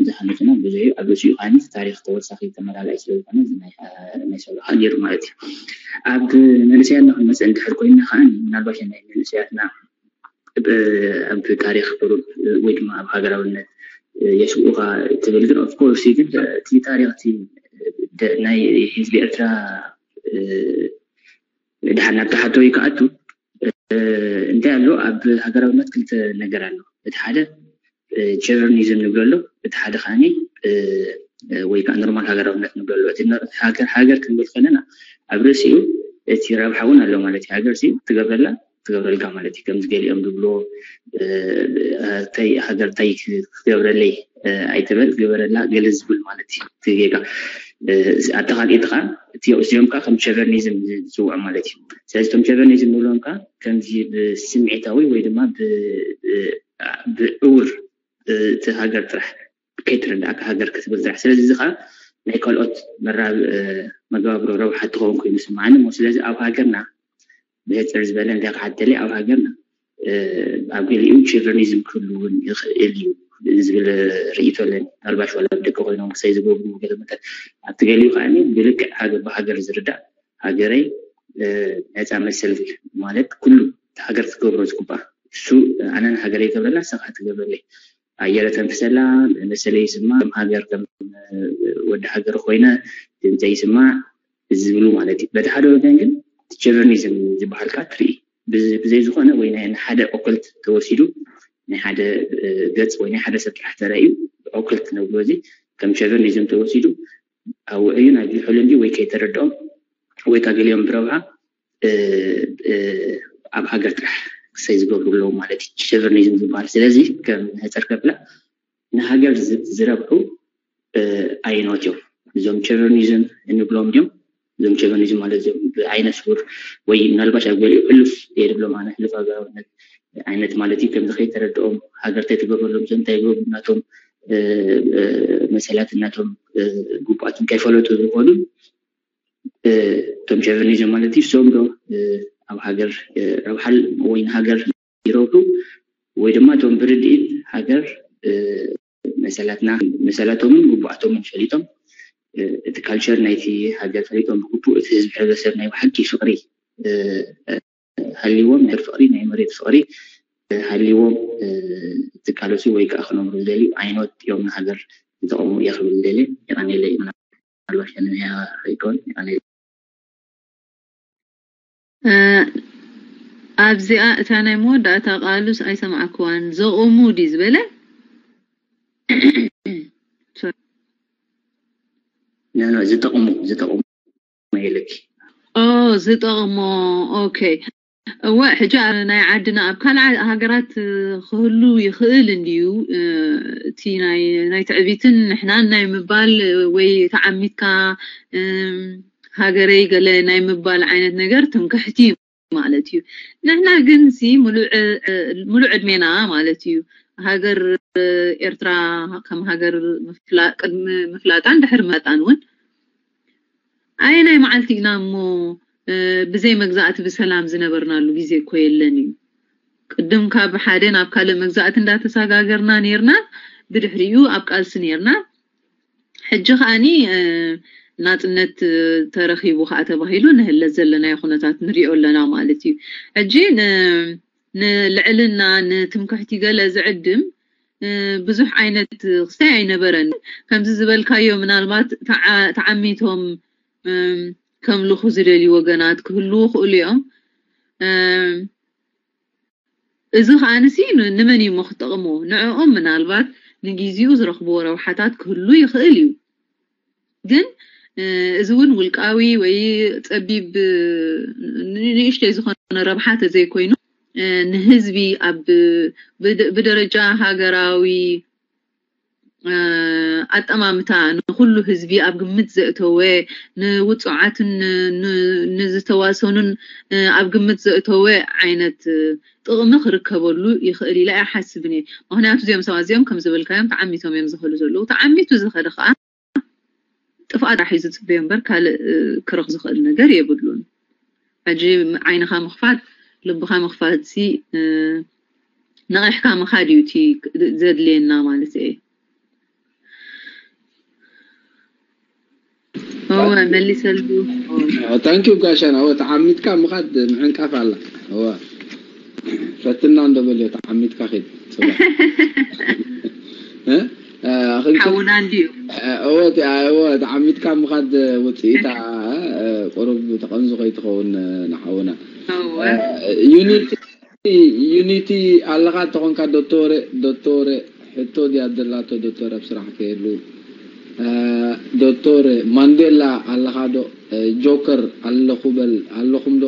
ዝሃነፁና ብዙሕ እዩ። ኣብ ርእሲኡ ከዓ ታሪኽ ተወሳኺ ተመላላኢ ስለዝኾነ ናይ ሰብኣኻ ነይሩ ማለት እዩ። ኣብ መንእሰያትና ክንመፅእ እንድሕር ኮይና ከዓ ምናልባት ናይ መንእሰያትና ኣብ ታሪኽ ብሩር ወይ ድማ ኣብ ሃገራውነት የስውኡኻ ትብል ግን ኦፍኮርስ ግን እቲ ታሪኽ እቲ ናይ ህዝቢ ኤርትራ ድሓር ናብ ተሓቶ ይክኣቱ እንታይ ኣሎ ኣብ ሃገራውነት ክልተ ነገር ኣሎ እቲ ሓደ ቸቨርኒዝም ንብሎ ኣሎ እቲ ሓደ ከዓኒ ወይ ከዓ ኖርማል ሃገራውነት ንብሎ ኣሎ እቲ ሃገር ሃገር ክንብል ከለና ኣብ ርእሲኡ እቲ ረብሓ እውን ኣሎ ማለት እዩ ሃገር ሲ ትገብረላ ትገብረልካ ማለት እዩ ከምዚ ገሊኦም ዝብሎ ሃገር እንታይ ክትገብረለይ ኣይትበል ግበረላ ገለ ዝብል ማለት እዩ እቲ ጌጋ ኣተኻቂጥኻ እዚኦም ከዓ ከም ቸቨርኒዝም ዝፅውዑ ማለት እዩ ስለዚ እቶም ቸቨርኒዝም ንብሎም ከዓ ከምዚ ብስምዒታዊ ወይ ድማ ብዕውር እቲ ሃገር ጥራሕ ከይትረዳእካ ሃገር ክትብል ጥራሕ ስለዚ እዚ ከዓ ናይ ካልኦት መራብ መጋብሮ ረብሓ ትኸውን ኮይኑ ስምዓኒ እሞ ስለዚ ኣብ ሃገርና ብሕፅር ዝበለ እንታይ ክሓተለይ ኣብ ሃገርና ኣብ ገሊኡ ችቨርኒዝም ክህሉ እውን ይኽእል እዩ ዝብል ርእይቶ ኣለኒ። ምናልባሽ ዋላ ኣብ ደቂ ኮይኖም ክሳይ ዝገብሩ ገለመጠን ኣብቲ ገሊኡ ከዓ ብልክዕ ሃገር ብሃገር ዝርዳእ ሃገረይ ነፃ መሰል ማለት ኩሉ ሃገር ክትገብሮ ዝግባእ እሱ ኣነ ንሃገረይ ይገብረላ ንስኻ ትገብረለይ ኣየር ተንፍሰላ መሰለይ ይስማዕ ከም ሃገር ከም ወዲ ሃገር ኮይነ ድምፀይ ይስማዕ ዝብሉ ማለት እዩ። በቲ ሓደ ወገን ግን ቸቨርኒዝም ዝበሃል ከዓ ትርኢ ብዘይ ዝኾነ ወይ ናይ ሓደ ኦኮልት ተወሲዱ ናይ ሓደ ገፅ ወይ ናይ ሓደ ሰብ ጥራሕ ተራእዩ ኦኮልት ነብሎ እዚ ከም ቸቨርኒዝም ተወሲዱ ኣብ ውዕዩ ናብ ይሕሉ እንዲ ወይ ከይተረድኦም ወይ ከዓ ገሊኦም ብረብሃ ኣብ ሃገር ጥራሕ ክሳይ ዝገብሩ ኣለዉ ማለት እዩ ሸቨርኒዝም ዝበሃል ስለዚ ከም መህፀር ከብላ ንሃገር ዝረብሑ ኣይኖት እዮም እዞም ሸቨርኒዝም እንብሎም እዮም እዞም ሸቨርኒዝም ማለት እዮም ብዓይነ ስውር ወይ ምናልባሽ ኣብ ገሊኡ ሕሉፍ እየ ድብሎም ኣነ ሕሉፍ ሃገራውነት ዓይነት ማለት እዩ ከምዚ ከይተረድኦም ሃገር እንታይ ትገብረሎም እንታይ ይገብሩ ናቶም መሰላት እናቶም ግቡኣት እንታይ ፈለጡ ዝኾኑ እቶም ሸቨርኒዝም ማለት እዩ እሶም ዶ ኣብ ሃገር ረብሓል ወይ ንሃገር ይረብሑ ወይ ድማ እቶም ብርድኢት ሃገር መሰላትና መሰላቶምን ግቡኣቶምን ፈሊጦም እቲ ካልቸር ናይቲ ሃገር ፈሊጦም ብግቡእ እቲ ህዝቢ ሕብረተሰብ ናይ ብሓቂ ፍቕሪ ሃልዎም ናይ ፍቕሪ ናይ መሬት ፍቕሪ ሃልዎም ዝቃለሱ ወይ ከዓ ክነብሩ ዝደልዩ ዓይነት እዮም ንሃገር ዝጠቕሙ እየ ክብል ደልየ። የቐኔለ እዩ ምናልባት ከንያ ይኮን የቐኔለ ኣብዚኣ እታ ናይ መወዳእታ ቃሉስ ኣይሰማዕክዋን። ዘቑሙ ድዩ ዝበለ? ዝጠቕሙ ዝጠቕሙ ኢልኪ። ኦ ዝጠቕሞ። ኦኬ። እወ፣ ሕጂ ኣብ ናይ ዓድና ኣብ ካልእ ሃገራት ክህሉ ይኽእል እንድዩ። እቲ ናይ ናይ ትዕቢትን ንሕናን ናይ ምባል ወይ ተዓሚትካ ሃገረይ ገለ ናይ ምባል ዓይነት ነገር ትምክሕቲ እዩ ማለት እዩ። ንሕና ግን ሲ ሙሉእ ዕድሜና ማለት እዩ ሃገር ኤርትራ ከም ሃገር ቅድሚ ምፍላጣን ድሕሪ ምፍላጣን እውን ኣየናይ መዓልቲ ኢና እሞ ብዘይ መግዛእቲ ብሰላም ዝነበርናሉ ግዜ እኮ የለን እዩ። ቅድም ካብ ሓደ ናብ ካልእ መግዛእቲ እንዳተሰጋገርና ነርና፣ ብድሕሪኡ ኣብ ቃልሲ ነርና። ሕጂ ከኣኒ ናጽነት ተረኺቡ ከኣ ተባሂሉ ንህለት ዘለናዮ ኩነታት ንሪኦ ኣለና ማለት እዩ። ሕጂ ንልዕልና ንትምክሕቲ ገለ ዝዕድም ብዙሕ ዓይነት ክስታይ ኣይነበረን። ከምዚ ዝበልካዮ ምናልባት ተዓሚቶም ከምልኹ ዝደልዩ ወገናት ክህልዉ ክእሉ እዮም። እዚ ከኣንሲ ንመን እዩ ሞ ክጠቕሞ? ንዕኦም ምናልባት ንጊዜኡ ዝረኽብዎ ረብሓታት ክህሉ ይኽእል እዩ። ግን እዚ እውን ውልቃዊ ወይ ጸቢብ ንእሽተይ ዝኾነ ረብሓ ተዘይኮይኑ ንህዝቢ ኣብ ብደረጃ ሃገራዊ ኣጠማምታ ንኹሉ ህዝቢ ኣብ ግምት ዘእተወ ንውፁዓትን ንዝተዋሰኑን ኣብ ግምት ዘእተወ ዓይነት ጥቕሚ ክርከበሉ ይኽእል ኢለ ኣይሓስብን እየ። ምክንያቱ እዚኦም ሰባት እዚኦም ከም ዝበልካዮም ተዓሚቶም እዮም ዝኸዱ ዘለዉ። ተዓሚቱ ዝኸደ ከዓ ጥፍኣት ጥራሕ እዩ ዝፅበዮ እምበር ካልእ ክረኽ ዝኽእል ነገር የብሉን። ሕጂ ዓይንኻ ምኽፋት ልብኻ ምኽፋት ሲ ነቒሕካ ምኻድ እዩ እቲ ዘድልየና ማለት እየ። እወ መሊሰሉ። ታንኪዩ ጋሻና። እወ ተዓሚትካ ምኻድ ምዕንቃፍ ኣላ። እወ ፈትና እንዶ በልዮ ተዓሚትካ ኺድ። ሓውና እንድዩ። እወ ተዓሚትካ ምኻድ ውፅኢታ ቁሩብ ተቐንዙ ከይትኸውን ንሓውና። ዩኒቲ ኣለኻ እንተኾንካ ዶቶረ ዶቶረ ሕቶ ድያ ደላቶ ዶቶረ ኣብ ስራሕ ከየሉ ዶቶረ ማንዴላ ኣለኻ ዶ ጆከር ኣለኹ በል ኣለኹም ዶ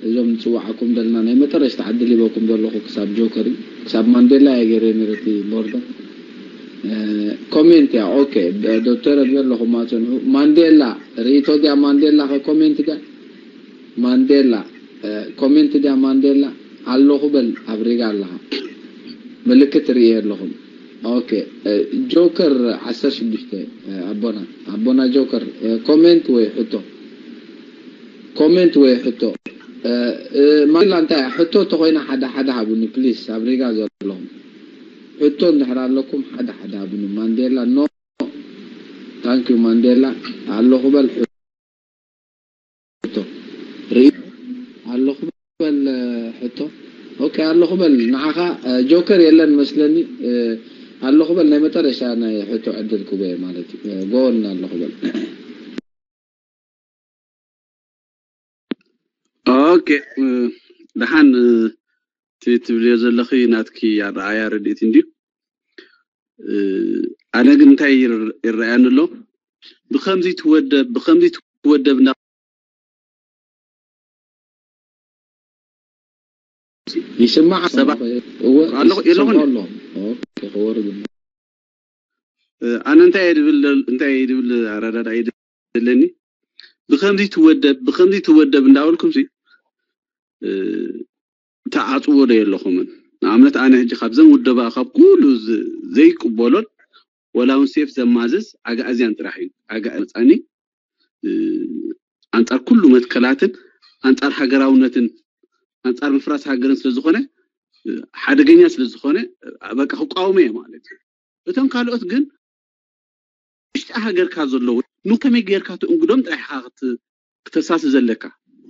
እዞም ንፅዋዓኩም ደልና ናይ መጠረሽታ ዕድል ሂበኩም ዘለኹ ክሳብ ጆከር እዩ ክሳብ ማንዴላ እየ ገይረ ነረቲ ቦርዶ ኮሜንት እያ ኦኬ ዶቶረ ብዘለኹም ኣፅንሑ ማንዴላ ርእቶ ድያ ማንዴላ ከ ኮሜንት ድያ ማንዴላ ኮሜንት ድያ ማንዴላ ኣለኹ በል ኣብ ሪጋ ኣለኻ ምልክት ርእየ ኣለኹም ኦኬ ጆከር ዓሰርተ ሽዱሽተ ኣቦና ኣቦና ጆከር ኮሜንት ወይ ሕቶ ኮሜንት ወይ ሕቶ ማንዴላ እንታይ ሕቶ ተኮይና ሓደ ሓደ ሃቡኒ ፕሊስ ኣብ ሪጋ ዘለኹም ሕቶ እንድሕር ኣለኩም ሓደ ሓደ ሃቡኒ ማንዴላ ኖ ታንኪዩ ማንዴላ ኣለኹ በል ሕቶ ርኢ ኣለኹ በል ሕቶ ኦኬ ኣለኹ በል ንዓኻ ጆከር የለን መስለኒ ኣለኹ በል ናይ መጠረሻ ናይ ሕቶ ዕድል ክበየ ማለት እዩ ጎወልና ኣለኹ በል ኦኬ ደሓን እቲ ትብልዮ ዘለኺ ናትኪ ኣረኣያ ረድኤት እንድዩ ኣነ ግን እንታይ ይረኣያኒ ኣሎ ብከምዚ ትወደብ ብከምዚ ትወደብ እና ይስማዕ ኣለኹ የለኹን ኣነ እንታይ ድብል እንታይ ድብል ኣረዳዳ ዘለኒ ብከምዚ ትወደብ ብከምዚ ትወደብ እንዳበልኩም ሲ ተዓፅዎ ዶ የለኹምን ንኣብነት ኣነ ሕጂ ካብዘን ውደባ ካብ ኩሉ ዘይቅበሎን ወላ እውን ሴፍ ዘማዝዝ ኣግኣዝያን ጥራሕ እዩ ኣግኣ መፃኒ ኣንፃር ኩሉ መትከላትን ኣንፃር ሃገራውነትን ኣንፃር ምፍራስ ሃገርን ስለዝኾነ ሓደገኛ ስለዝኾነ በቃ ክቃወሞ እየ ማለት እዩ እቶም ካልኦት ግን ውሽጢ ሃገርካ ዘለዉ ንከመይ ጌርካ ትእንግዶም ጥራሕ ኢኻ ክት- ክተሳሲ ዘለካ።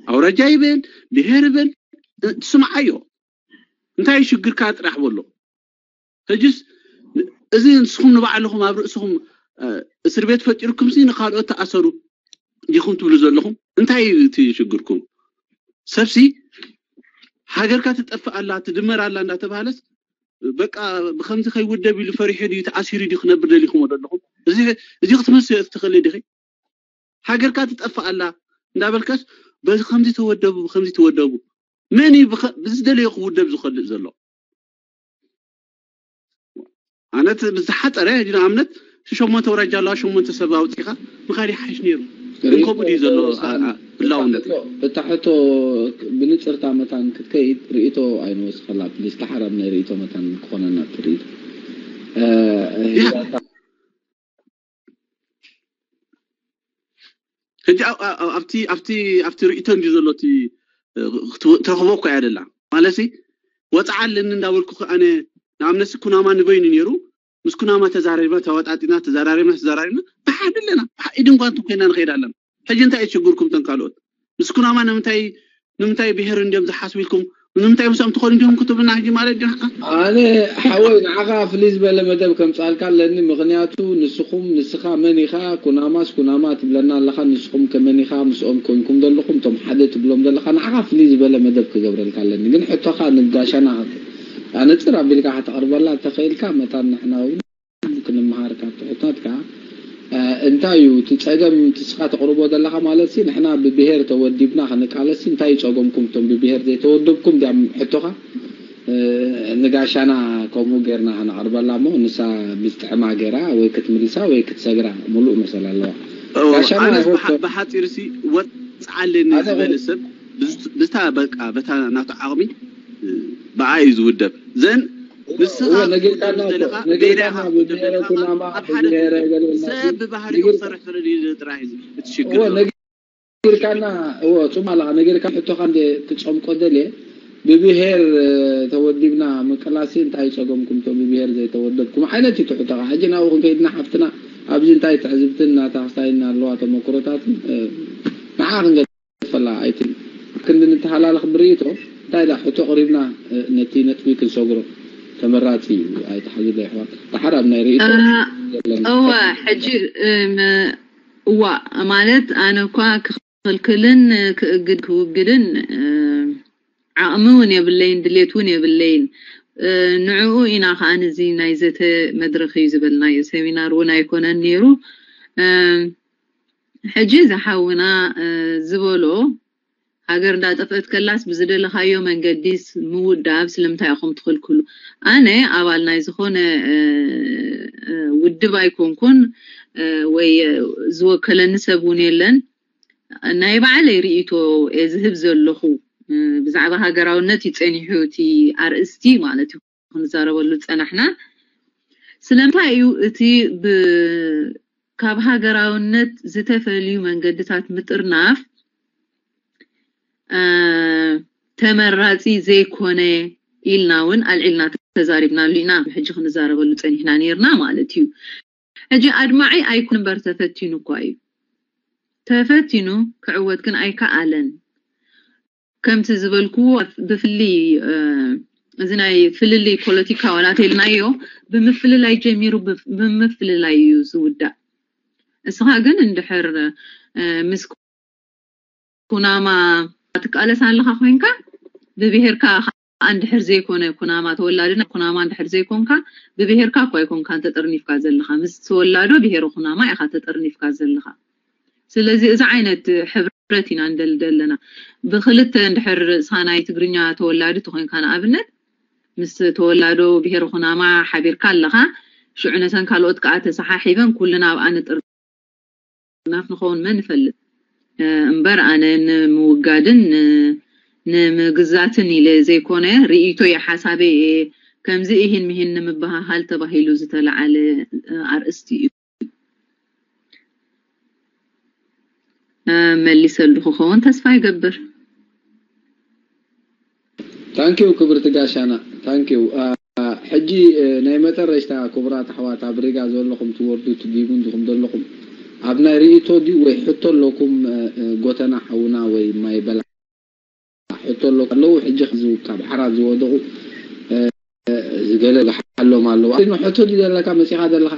ኣውራጃ ይበል፣ ብሄር ይበል፣ እ፣ ትስምዓዮ። እንታይ ሽግርካ ጥራሕ በሎ። ሕጅስ እዚ ንስኹም ንባዕልኹም ኣብ ርእስኹም፣ እ፣ እስር ቤት ፈጢርኩም ሲ ንኻልኦት ተኣሰሩ ዲኹም ትብሉ ዘለኹም? እንታይ እዩ እቲ ሽግርኩም? ሰብሲ ሃገርካ ትጠፍእ ኣላ፣ ትድመር ኣላ እንዳተባሃለስ በቃ ብኸምዚ ከይውደብ ኢሉ ፈሪሑ ድዩ ተኣሲሩ ድዩ ክነብር ደሊኹም ዘለኹም? እዚ እዚ ክትመስዮ ትኽእሊ ዲኺ? ሃገርካ ትጠፍእ ኣላ እንዳበልካስ በዚ ከምዚ ተወደቡ፣ ብከምዚ ተወደቡ። መን እዩ ብኸ- ብዝደለዮ ክውደብ ዝኸልእ ዘሎ? ኣነት ብዝሓፀረ ሕጂ ንኣብነት ሸሞንተ ኣውራጃ ኣለዋ፣ ሸሞንተ ሰብ ኣውፂኻ ምኻድ ይሓይሽ ነይሩ። ግን ከምኡ ድዩ ዘሎ አ- አ- ህላውነት? እታ ሕቶ ብንፅርታ መታን ክትከይድ ርእይቶ ኣይንወስኸላ ፕሊስ፣ ተሓራም ናይ ርእይቶ መታን ክኾነና እቲ ርእይቶ። እ፣ ያ። ሕጂ ኣብ- ኣብ- ኣብቲ ኣብቲ ኣብቲ ርእይቶ እንዲ ዘሎ እቲ እ፣ ክትወ- ትረኽቦ እኮ እያ ደላ። ማለትሲ ወፅዓ ኣለኒ እንዳበልኩ ከ ኣነ ንኣብነት ኩናማ ንበይኑ ነይሩ፣ ምስ ኩናማ ተዛራሪብና ተወጣጢና ተዘራሪብና ተዘራሪብና ብሓደ ኣለና፣ ብሓ- ኢድን ጓንትን ኮይና ንኸይድ ኣለና። ሕጂ እንታይ እዩ ችግርኩም እቶም ካልኦት? ምስ ኩናማ ንምንታይ ንምንታይ ብሄር እንዲዮም ዝሓስቡ ኢልኩም ንምንታይ ምስኦም ትኾኑ እንዲኹም ክትብልና ሕጂ ማለት ዲኻ? ኣነ ሓወይ ንዓኻ ፍልይ ዝበለ መደብ ከምፃልካ ኣለኒ። ምኽንያቱ ንስኹም ንስኻ መን ኢኻ? ኩናማስ ኩናማ ትብለና ኣለኻ። ንስኹም ከመን ኢኻ ምስኦም ኮንኩም ዘለኹም እቶም ሓደ ትብሎም ዘለኻ? ንዓኻ ፍልይ ዝበለ መደብ ክገብረልካ ኣለኒ። ግን ሕቶኻ ንጋሻና ኣነፅር ኣቢልካ ከተቕርበላ ተኸኢልካ መታን ንሕና እውን ክንመሃር ካብቲ ሕቶትካ። እ፣ እንታይ እዩ እቲ ፀገም እቲ ስኻ ተቕርቦ ዘለኻ ማለት ሲ ንሕና ብብሄር ተወዲብና ክንቃለስ ሲ እንታይ እዩ ፀገምኩም እቶም ብብሄር ዘይተወደብኩም ድያም ሕቶኻ? እ፣ ንጋሻና ከምኡ ጌርና ከነቕርበላ እሞ ንሳ ብዝጥዕማ ጌራ ወይ ክትምልሳ ወይ ክትሰግራ ሙሉእ መሰል ኣለዋ። እዎ፣ ጋሻና ኣነስ ይኹን ብሓ- ብሓፂር ሲ ወፃ ኣለኒ ኣነ ዝበለ ሰብ ብዝ- ብዝታ በቃ በታ ናቱ ዓቕሚ እ፣ ብኣ እዩ ዝውደብ። ዘን ንስኻ እዎ፣ ክትውደብ ነጊርካና እኮ፣ ዝደለኻ ነጊርካና ሜዳኻ ብብሄረ ክትውደብ ዘለኻ ኩናማ፣ ኣብ ሓደ ብብሄረ ትውደብ። ገለ ሰብ እናትይ ብባህሪኡ ነጊርካ- ክሰርሕ ከሎ ድዩ ጥራሕ እዩ እቲ ሽግር እዎ፣ ዘሎ። ነጊርካና፣ እዎ፣ ጽም ኣለኻ፣ ነጊርካ ሕቶኻ እንደ ትጸምቆ ደልየ፣ ብብሄር፣ እ፣ ተወዲብና ምቅላሲ እንታይ ጸገምኩም እቶም ብብሄር ዘይተወደብኩም ዓይነት እዩ እቲ ሕቶኻ። ሕጂ ናብኡ ክንከይድና ሓፍትና፣ ኣብዚ እንታይ ትዕዝብትን ናታ ክስታይን ኣለዋ ተመክሮታትን፣ እ፣ ንዓ ክንገ- ፈላ ኣይትን ክንዲ ንተሃላለኽ ብርእይቶ እንታይ ዳ ሕቶ ቅሪብና፣ እ፣ ነቲ ነጥቢ ክንሰግሮ ተመራጺ እዩ። ኣይትሓዙ ዶ ኣሕዋት? ደሓር ኣብ ናይ ርእይቶ እ፣ ዘለና እወ፣ ሕጂ፣ እም፣ እዋ፣ ማለት ኣነ እኳ ክኽልክልን ክእግድ ክውግድን፣ እ፣ ዓቕሚ እውን የብለይን፣ ድሌት እውን የብለይን። እ፣ ንዕኡ ኢና ከኣ ነዚ ናይ ዘተ መድረኽ እዩ ዝበልናዮ፣ ሰሚናር እውን ኣይኮነን ነይሩ። እ፣ ሕጂ ዝሓውና፣ እ፣ ዝበሎ፣ ሃገር እንዳጠፍአት ከላስ ብዝደለኻዮ መንገዲስ ምውዳብ ስለምንታይ ኢኹም ትኽልክሉ? ኣነ ኣባል ናይ ዝኾነ፣ እ፣ እ፣ ውድብ ኣይኮንኩን፣ እ፣ ወይ ዝወከለኒ ሰብ እውን የለን። ናይ ባዕለይ ርእይቶ እየ ዝህብ ዘለኹ። እ፣ ብዛዕባ ሃገራውነት እዩ ጸኒሑ እቲ ኣርእስቲ ማለት እዩ ክንዛረበሉ ዝጸናሕና። ስለምንታይ እዩ እቲ ብ-፣ ካብ ሃገራውነት ዝተፈልዩ መንገድታት ምጥርናፍ፣ እ፣ ተመራጺ ዘይኮነ ኢልና እውን ኣልዒልና ተዛሪብናሉ ኢና። ሕጂ ክንዛረበሉ ጸኒሕና ነይርና ማለት እዩ። ሕጂ ኣድማዒ ኣይኮን እምበር ተፈቲኑ እኳ እዩ። ተፈቲኑ ክዕወት ግን ኣይከኣለን። ከምቲ ዝበልክዎ ብፍሊ፣ እ፣ እዚ ናይ ፍልልይ ፖለቲካ ዋላ ተልናዮ ብምፍልላይ ጀሚሩ ብፍ-፣ ብምፍልላይ እዩ ዝውዳእ። እስኻ ግን እንድሕር፣ እ፣ ምስ ኩናማ ትቃለስ ኣለኻ ኮይንካ ብብሄርካ ከኣ እንድሕር ዘይኮነ ኩናማ ተወላዲ ናይ ኩናማ እንድሕር ዘይኮንካ ብብሄርካ እኳ ኣይኮንካን ተጠርኒፍካ ዘለኻ። ምስ ተወላዶ ብሄረ ኩናማ ኢኻ ተጠርኒፍካ ዘለኻ። ስለዚ እዚ ዓይነት ሕብረት ኢና ንደሊ ዘለና። ብክልተ እንድሕር ሳናይ ትግርኛ ተወላዲ ተኾይንካ ንኣብነት ምስ ተወላዶ ብሄረ ኩናማ ሓቢርካ ኣለኻ፣ ሽዑ ነተን ካልኦት ከኣ ተሰሓሒበን ኩልና ኣብኣ ንጥር ናፍ ንኸውን መን ይፈልጥ? እ፣ እምበር ኣነ ንምውጋድን ን-፣ ንምግዛትን ኢለ ዘይኮነ ርእይቶየ ሓሳበይ እየ። ከምዚ እሂን ምሂን ንምበሃሃል ተባሂሉ ዝተለዓለ፣ እ፣ ኣርእስቲ እዩ። እ፣ መሊሰሉ ክኸውን ተስፋ ይገብር። ታንኪው ክብርቲ ጋሻና፣ ታንኪው። አ፣ ሕጂ፣ እ፣ ናይ መጠረሽታ ክቡራት ኣሕዋት ኣብ ሪጋ ዘለኹም ትወርዱ ትዲቡን ዝኹም ዘለኹም ኣብ ናይ ርእይቶ ድዩ ወይ ሕቶ ኣለኩም? እ፣ እ፣ ጎተና ሓውና ወይ ማይ በላ ሕቶ ኣለኩ ኣለዉ። ሕጂ ካብ ዓራት ዝወደቑ፣ እ፣ ገለ ዝሓሎም ኣለዉ። ሕቶ ድዩ ዘለካ መጺኻ ዘለኻ?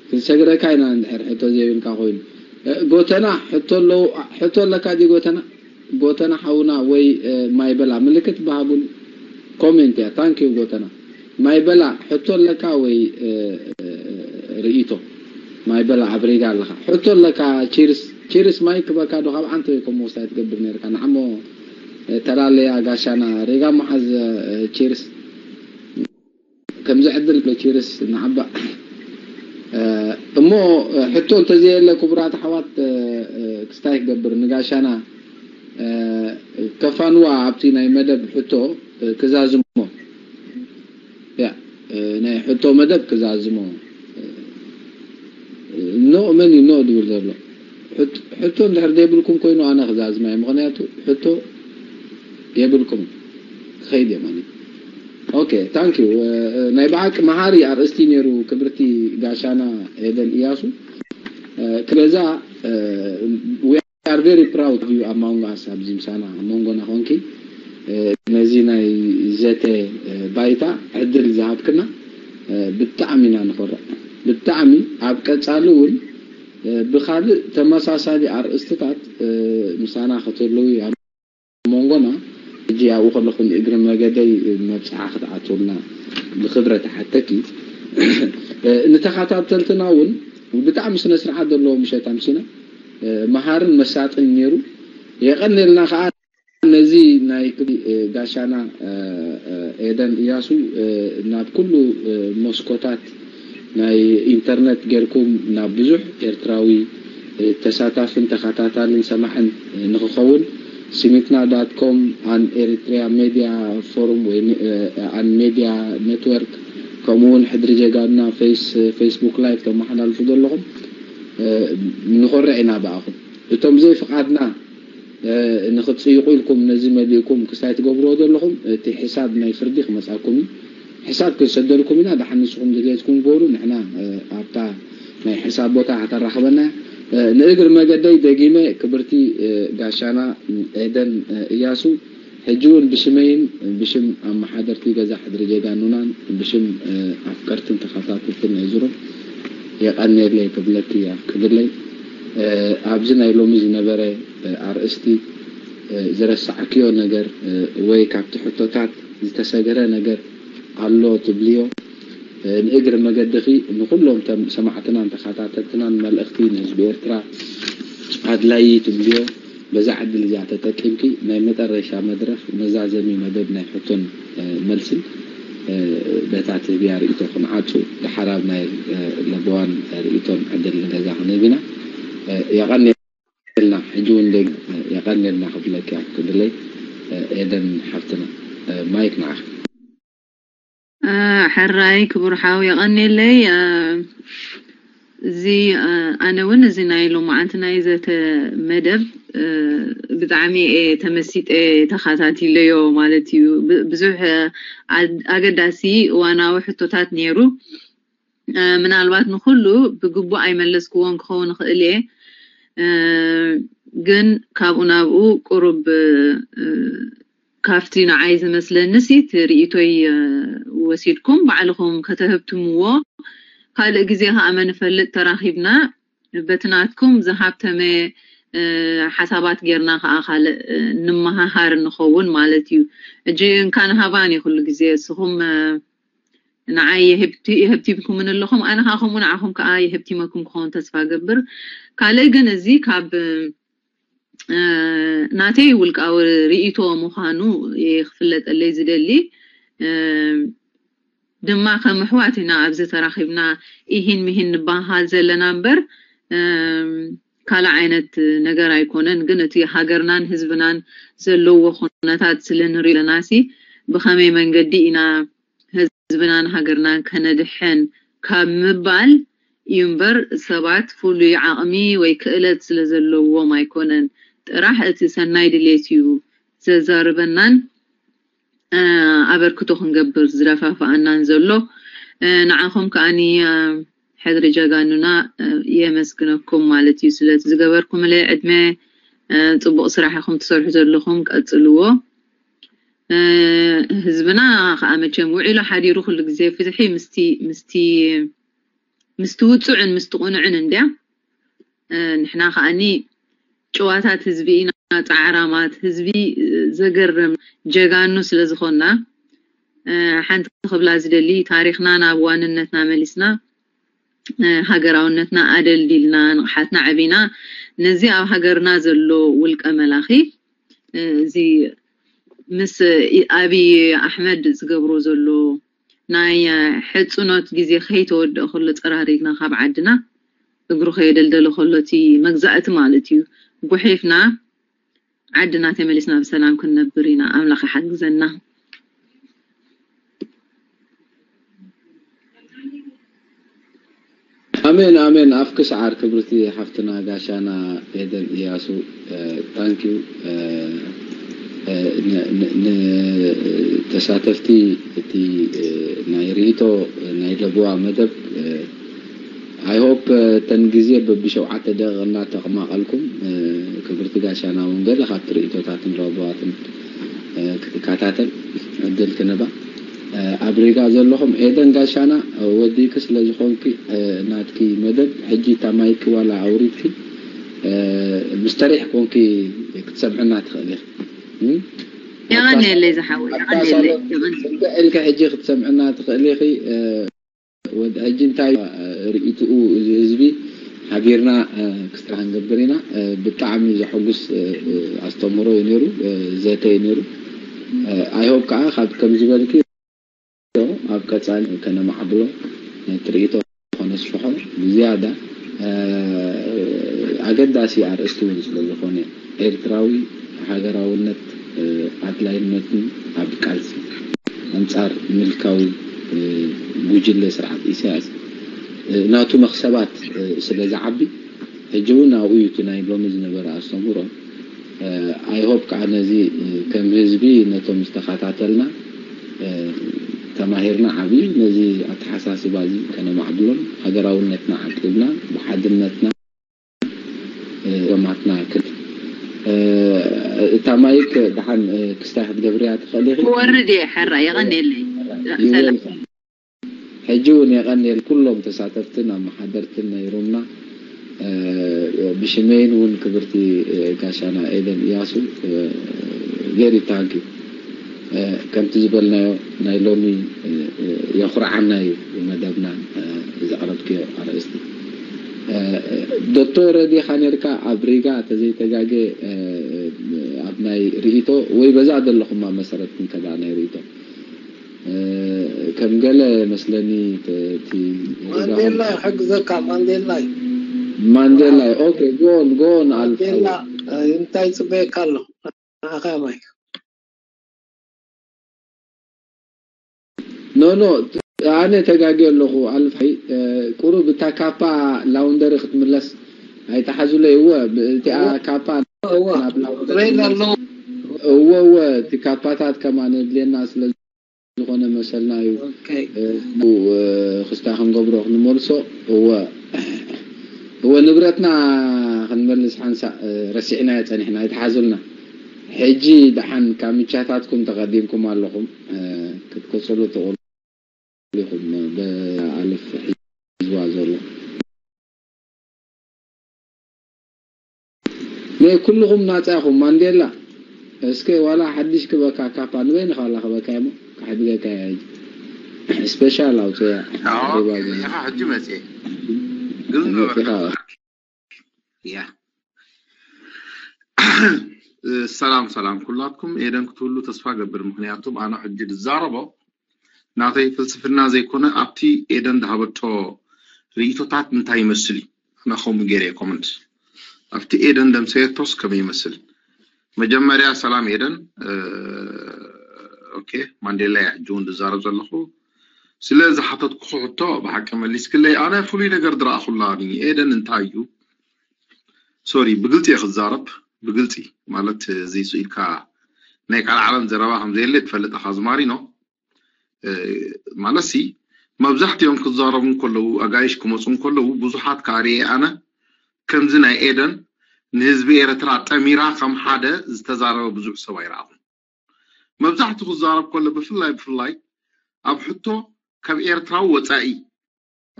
ክንሰግረካ ኢና እንድሕር ሕቶ ዘይብልካ ኮይኑ። እ፣ ጎተና ሕቶ ኣለዉ። ሕቶ ኣለካ ድዩ ጎተና? ጎተና ሓውና ወይ፣ እ፣ ማይ በላ ምልክት በሃቡን። ኮሜንት እያ። ታንክ ዩ ጎተና። ማይ በላ ሕቶ ኣለካ ወይ፣ እ፣ እ፣ ርእይቶ? ማይ በላ ኣብ ሬጋ ኣለኻ። ሕቶ ኣለካ? ቺርስ፣ ቺርስ ማይ ክበካ ዶ? ካብ ዓንተ ወይ ከም ወሳይ ትገብር ነርካ። ንዓሞ፣ እ፣ ተላለያ ጋሻና ሬጋ መሓዝ፣ እ፣ ቺርስ። ከምዚ ዕድል ቺርስ ንዓባ። እ፣ እሞ፣ እ፣ ሕቶ እንተዘየለ ክቡራት ኣሕዋት፣ እ፣ እ፣ ክስታይ ክገብር ንጋሻና፣ እ፣ ከፋንዋ ኣብቲ ናይ መደብ ሕቶ፣ እ፣ ክዛዝሞ። ያ፣ እ፣ ናይ ሕቶ መደብ ክዛዝሞ። እ፣ ኖ፣ መን እዩ ኖ ድብል ዘሎ? ሕቶ፣ ሕቶ እንድሕር ዘይብልኩም ኮይኑ ኣነ ክዛዝማ እየ። ምኽንያቱ ሕቶ የብልኩም። ክኸይድ እየ ማለት እዩ። ኦኬ፣ ታንክ ዩ። እ፣ እ፣ ናይ ብሓቂ መሃሪ ኣርእስቲ ነይሩ ክብርቲ ጋሻና ኤደን እያሱ። እ፣ ክገዛ፣ እ፣ we are very proud of you among us ኣብዚ ምሳና ኣብ መንጎና ኮንኪ፣ እ፣ ነዚ ናይ ዘተ፣ እ፣ ባይታ ዕድል ዝሃብክና፣ እ፣ ብጣዕሚ ኢና ንኾርዕ። ብጣዕሚ ኣብ ቀጻሊ እውን፣ እ፣ ብኻልእ ተመሳሳሊ ኣርእስትታት፣ እ፣ ምሳና ከተለዉ ኣብ መንጎና። ሕጂ ኣብኡ ከለኹ ንእግሪ መገደይ መብጽዓ ክትኣትወልና ብክብረት እሓተኪ። እ፣ ንተኸታተልትና እውን ብጣዕሚ ስነ ስርዓት ዘለዎ ምሸት ኣምሲና። እ፣ መሃርን መሳጥን ነይሩ። የቐንየልና ከኣ ነዚ ናይ ክሊ-፣ እ፣ ጋሻና፣ እ፣ እ፣ ኤደን እያሱ፣ እ፣ ናብ ኩሉ፣ እ፣ መስኮታት ናይ ኢንተርነት ጌርኩም ናብ ብዙሕ ኤርትራዊ፣ እ፣ ተሳታፍን ተኸታታልን ሰማዕን፣ እ፣ ንኽኸውን ስሚትና ዳት ኮም፣ ኣን ኤሪትሪያ ሜድያ ፎሩም ወይ፣ እ፣ ኣን ሜድያ ኔትወርክ፣ ከምኡ እውን ሕድሪ ጀጋኑና ፌስ-፣ ፌስቡክ ላይቭ ተመሓላልፉ ዘለኹም፣ እ፣ ንኾርዕ ኢና ብኣኹም። እቶም ዘይፍቓድና፣ እ፣ ንኽትጽይቑ ኢልኩም ነዚ መሊእኩም ክስታይ ትገብርዎ ዘለኹም፣ እቲ ሕሳብ ናይ ፍርዲ ክመጻኩም እዩ። ሕሳብ ክንሰደልኩም ኢና። ደሓን ንስኹም ድሌትኩም ግበሩ። ንሕና፣ እ፣ ኣብታ ናይ ሕሳብ ቦታ ከተራኽበና። እ፣ ንእግሪ መገደይ ደጊመ ክብርቲ፣ እ፣ ጋሻና ኤደን፣ እ፣ እያሱ፣ ሕጂ እውን ብሽመይን ብሽም ኣመሓደርቲ ገዛ ሕድሪ ጀጋኑናን ብሽም፣ እ፣ ኣፍቀርትን ተኸታተልትን ናይ ዙሩም የቐንየለይ ክብለኪ ኣፍቅድለይ። እ፣ ኣብዚ ናይ ሎሚ ዝነበረ፣ እ፣ ኣርእስቲ፣ እ፣ ዝረሳዕክዮ ነገር፣ እ፣ ወይ ካብቲ ሕቶታት ዝተሰገረ ነገር ኣሎ ትብልዮ፣ እ፣ ንእግሪ መገድኺ ንኹሎም ተም-፣ ሰማዕትናን ተኸታተልትናን መልእኽቲ ንህዝቢ ኤርትራ ኣድላዪ ትብልዮ፣ በዛ ዕድል እዚኣ ተጠቂምኪ ናይ መጠረሻ መድረኽ መዛዘሚ መደብ ናይ ሕቶን፣ እ፣ መልስን፣ እ፣ በታ ትህብያ ርእይቶ ክንዓጹ፣ ደሓር ኣብ ናይ፣ እ፣ ለበዋን ርእይቶን ዕድል ንገዛ ክንህብ ኢና። እ፣ የቐንየልና። ሕጂ እውን ደግ-፣ እ፣ የቐንየልና ክብለኪ እያ ክብለይ፣ እ፣ ኤደን ሓፍትና፣ እ፣ ማይክ ንዓኺ። እ፣ ሕራይ ክቡር ሓው የቐንየለይ። እ፣ እዚ፣ እ፣ ኣነ እውን እዚ ናይ ሎማዓንቲ ናይ ዘተ መደብ፣ እ፣ ብጣዕሚ እየ ተመሲጠ ተኸታቲለዮ ማለት እዩ። ብ-፣ ብዙሕ፣ እ፣ ኣድ-፣ ኣገዳሲ እዋናዊ ሕቶታት ነይሩ። እ፣ ምናልባት ንኹሉ ብግቡእ ኣይመለስክዎን ክኸውን ይኽእል እየ። እ፣ ግን ካብኡ ናብኡ ቁሩብ፣ እ፣ ካብቲ ንዓይ ዝመስለኒ ሲ እቲ ርእይቶይ፣ እ፣ ወሲድኩም ባዕልኹም ከተህብትምዎ፣ ካልእ ግዜ ከኣ መን ይፈልጥ ተራኺብና በቲ ናትኩም ዝሃብተመ፣ እ፣ ሓሳባት ጌርና ከኣ ካልእ፣ እ፣ ንመሃሃር ንኸውን ማለት እዩ። ሕጂ እንካን ሃባን እዩ ኩሉ ግዜ። እስኹም፣ እ፣ ንዓይ የህብቲ-፣ የህብቲብኩምን ኣለኹም፣ ኣነ ከኣ ከምኡ ንዓኹም ከኣ የህብቲመኩም ክኸውን ተስፋ ገብር። ካልእ ግን እዚ ካብ፣ እ፣ ናተይ ውልቃዊ ርእይቶ ምዃኑ እየ ክፍለጠለይ ዝደሊ። እ፣ ድማ ከም ኣሕዋት ኢና ኣብዚ ተራኺብና ኢሂን ምሂን ንበሃሃል ዘለና እምበር፣ እ፣ ካልእ ዓይነት ነገር ኣይኮነን። ግን እቲ ሃገርናን ህዝብናን ዘለዎ ኩነታት ስለ ንሪኦ ዘለና ሲ ብኸመይ መንገዲ ኢና ህዝብናን ሃገርናን ከነድሕን ካብ ምባል እዩ እምበር፣ ሰባት ፍሉይ ዓቕሚ ወይ ክእለት ስለ ዘለዎም ኣይኮነን። ጥራሕ እቲ ሰናይ ድሌት እዩ ዘዛርበናን፣ እ፣ ኣበርክቶ ክንገብር ዝደፋፍኣናን ዘሎ። እ፣ ንዓኹም ከኣኒ፣ እ፣ ሕድሪ ጀጋኑና የመስግነኩም ማለት እዩ። ስለቲ ዝገበርኩምለይ ዕድመ፣ ጽቡቕ ስራሕ ኢኹም ትሰርሑ ዘለኹም፣ ቀጽልዎ። ህዝብና ከዓ መቸም ውዒሉ ሓዲሩ ኩሉ ግዜ ፍትሒ ምስቲ ምስቲ ምስቲ ውፁዕን ምስቲ ቁኑዕን እንድያ። ንሕና ከዓኒ ጭዋታት ህዝቢ ኢና፣ ፃዕራማት ህዝቢ፣ ዘገርም ጀጋኑ ስለዝኾንና፣ ሓንቲ ክብላ ዝደሊ፣ ታሪኽና ናብ ዋንነትና መሊስና፣ ሃገራውነትና ኣደልዲልና፣ ንቕሓትና ዕቢና፣ ነዚ ኣብ ሃገርና ዘሎ ውልቀ መላኺ፣ እዚ ምስ ኣብይ ኣሕመድ ዝገብሮ ዘሎ ናይ ሕፁኖት ግዜ ከይተወደአ ከሎ ፀራሪግና ካብ ዓድና እግሩ ከየደልደለ ከሎ እቲ መግዛእቲ ማለት እዩ ጉሒፍና ዓድና ተመሊስና ብሰላም ክንነብር ኢና። ኣምላኽ ይሓግዘና። ኣሜን ኣሜን። ኣፍ ክስዓር ክብርቲ ሓፍትና ጋሻና ኤደን እያሱ። ታንኪዩ። ንተሳተፍቲ እቲ ናይ ርኢቶ ናይ ለብዋ መደብ፣ I hope፣ እተን ግዜ በብሸውዓተ ደቂቕ እናተቐማቐልኩም፣ ክብርቲ ጋሻና እውን ገለ ካብቲ ርኢቶታትን ለብዋትን ክትከታተል ዕድል ክንባ። ኣብ ሪጋ ዘለኹም ኤደን ጋሻና፣ ወዲእኪ ስለ ዝኾንኪ፣ ናትኪ መደብ ሕጂ እታ ማይኪ ዋላ ኣውሪድኪ፣ ምስተሪሕ ኮንኪ ክትሰምዕና ትኽእሊ ኢኺ። የቐንየለይ ዝሓወይ፣ የቐንየለይ። ጽንቅዕ ኢልኪ ሕጂ ክትሰምዕና ትኽእሊ ኢኺ። ወዲ ሕጂ እንታይ ርኢትኡ፣ እዚ ህዝቢ ሓቢርና ክስራሕ ክንገብር ኢና። ብጣዕሚ ዘሐጉስ ኣስተምህሮ እዩ ነይሩ፣ ዘተ እዩ ነይሩ። I hope ከዓ ካብ ከም ዝበልኪ ኣብ ቀፃሊ ከነማዕብሎ፣ ነቲ ርኢቶ ከነስፍሖ ብዝያዳ ኣገዳሲ ኣርእስቲ እውን ስለ ዝኾነ፣ ኤርትራዊ ሃገራውነት ኣድላይነትን ኣብ ቃልሲ ኣንጻር ምልካዊ ጉጅለ ስርዓት ኢሳያስ ናቱ መኽሰባት ስለ ዝዓቢ፣ ሕጂ እውን ኣብኡ እዩ እቲ ናይ ሎሚ ዝነበረ ኣስተምህሮ። I hope ከዓ ነዚ ከም ህዝቢ ነቶም ዝተኸታተልና ተማሂርና ዓብዩ ነዚ ኣተሓሳስባ እዚ ከነማዕብሎን ሃገራውነትና ዓቂብና ብሓድነትና ዶማትና ክል እታ ማይክ ደሓን ክስታይ ክትገብርያ ትኽእሊ ኢኺ። ክወርድ እየ ሕራ፣ የቐንየለይ። ሰላም። ሕጂ እውን የቐንየል ኩሎም ተሳተፍትን ኣመሓደርትን ናይ ሩምና፣ ብሽመይን እውን ክብርቲ ጋሻና ኤደን እያሱ very thank you። ከምቲ ዝበልናዮ ናይ ሎሚ የኹርዓና እዩ መደብና ዘቕረብክዮ ኣርእስቲ። ዶክተር ረዲኻ ነርካ ኣብ ሪጋ ተዘይተጋገ ኣብ ናይ ርኢቶ ወይ በዛ ዘለኹማ መሰረት እንተዳ ናይ ርኢቶ ከም ገለ መስለኒ እቲ ማንዴላ ይሕግዘካ። ማንዴላ እዩ። ማንዴላ ኦኬ። ጎን ጎን ኣልፋ ማንዴላ እንታይ ይፅበየካ ኣሎ? ንዓኻ ማይክ ኖ ኖ ኣነ ተጋግየ ኣለኹ። ኣልፋይ ቁሩብ እታ ካፓ ላውንደሪ ክትምለስ ኣይተሓዙለይ። እወ እቲኣ ካፓ እወ ናብ ላውንደሪ ትሬድ ኣለዎ። እወ እወ እቲ ካፓታት ከማን የድልየና ስለ ዝኾነ መሰልና እዩ። ኦኬ ክስታ ክንገብሮ ክንመልሶ እወ እወ ንብረትና ክንመልስ ሓንሳእ ረሲዕናዮ ጸኒሕና ኣይትሓዙልና። ሕጂ ደሓን ካብ ምቻታትኩም ተቐዲምኩም ኣለኹም ክትቅጽሉ ትኽእሉ ኢኹም። ብኣልፍ ሒዝዋ ዘሎ ናይ ኩልኹም ናጻ ኢኹም። ማንዴላ እስከ ዋላ ሓድሽ ክበካ ካፓ ንበይንኻ ዋላ ክበካ እሞ ክሕግዘካ እያ። ሕጂ ስፔሻል ኣውፅያ ኢኻ ሕጂ መፅየ ግን መፂኻ ያ ሰላም ሰላም ኩላትኩም ኤደን ክትህሉ ተስፋ ገብር። ምክንያቱም ኣነ ሕጂ ዝዛረቦ ናተይ ፍልስፍና ዘይኮነ ኣብቲ ኤደን ዝሃበቶ ርእይቶታት እንታይ ይመስል እዩ። ኣነ ከምኡ ገይረ ኮመንት ኣብቲ ኤደን ደምሰየቶስ ከመይ ይመስል። መጀመርያ ሰላም ኤደን። ኦኬ ማንዴላ እያ ሕጂ እውን ዝዛረብ ዘለኹ። ስለ ዝሓተትኩ ሕቶ ብሓቂ መሊስክለይ። ኣነ ፍሉይ ነገር ዝረኣኹላ ኤደን እንታይ እዩ ሶሪ ብግልፂ እየ ክዛረብ ብግልፂ ማለት እዚ ስኢልካ ናይ ቃል ዓለም ዘረባ ከም ዘየለ ትፈልጥ ኢኻ ዝማሪኖ ማለት ሲ መብዛሕትኦም ክዛረቡ እንከለዉ፣ ኣጋይሽ ክመፁ እንከለዉ፣ ብዙሓት ከኣ ሪኤ ኣነ ከምዚ ናይ ኤደን ንህዝቢ ኤርትራ ጠሚራ ከም ሓደ ዝተዛረበ ብዙሕ ሰብ ኣይረኣኹን። መብዛሕትኡ ክዛረብ ከሎ፣ ብፍላይ ብፍላይ ኣብ ሕቶ ካብ ኤርትራዊ ወፃኢ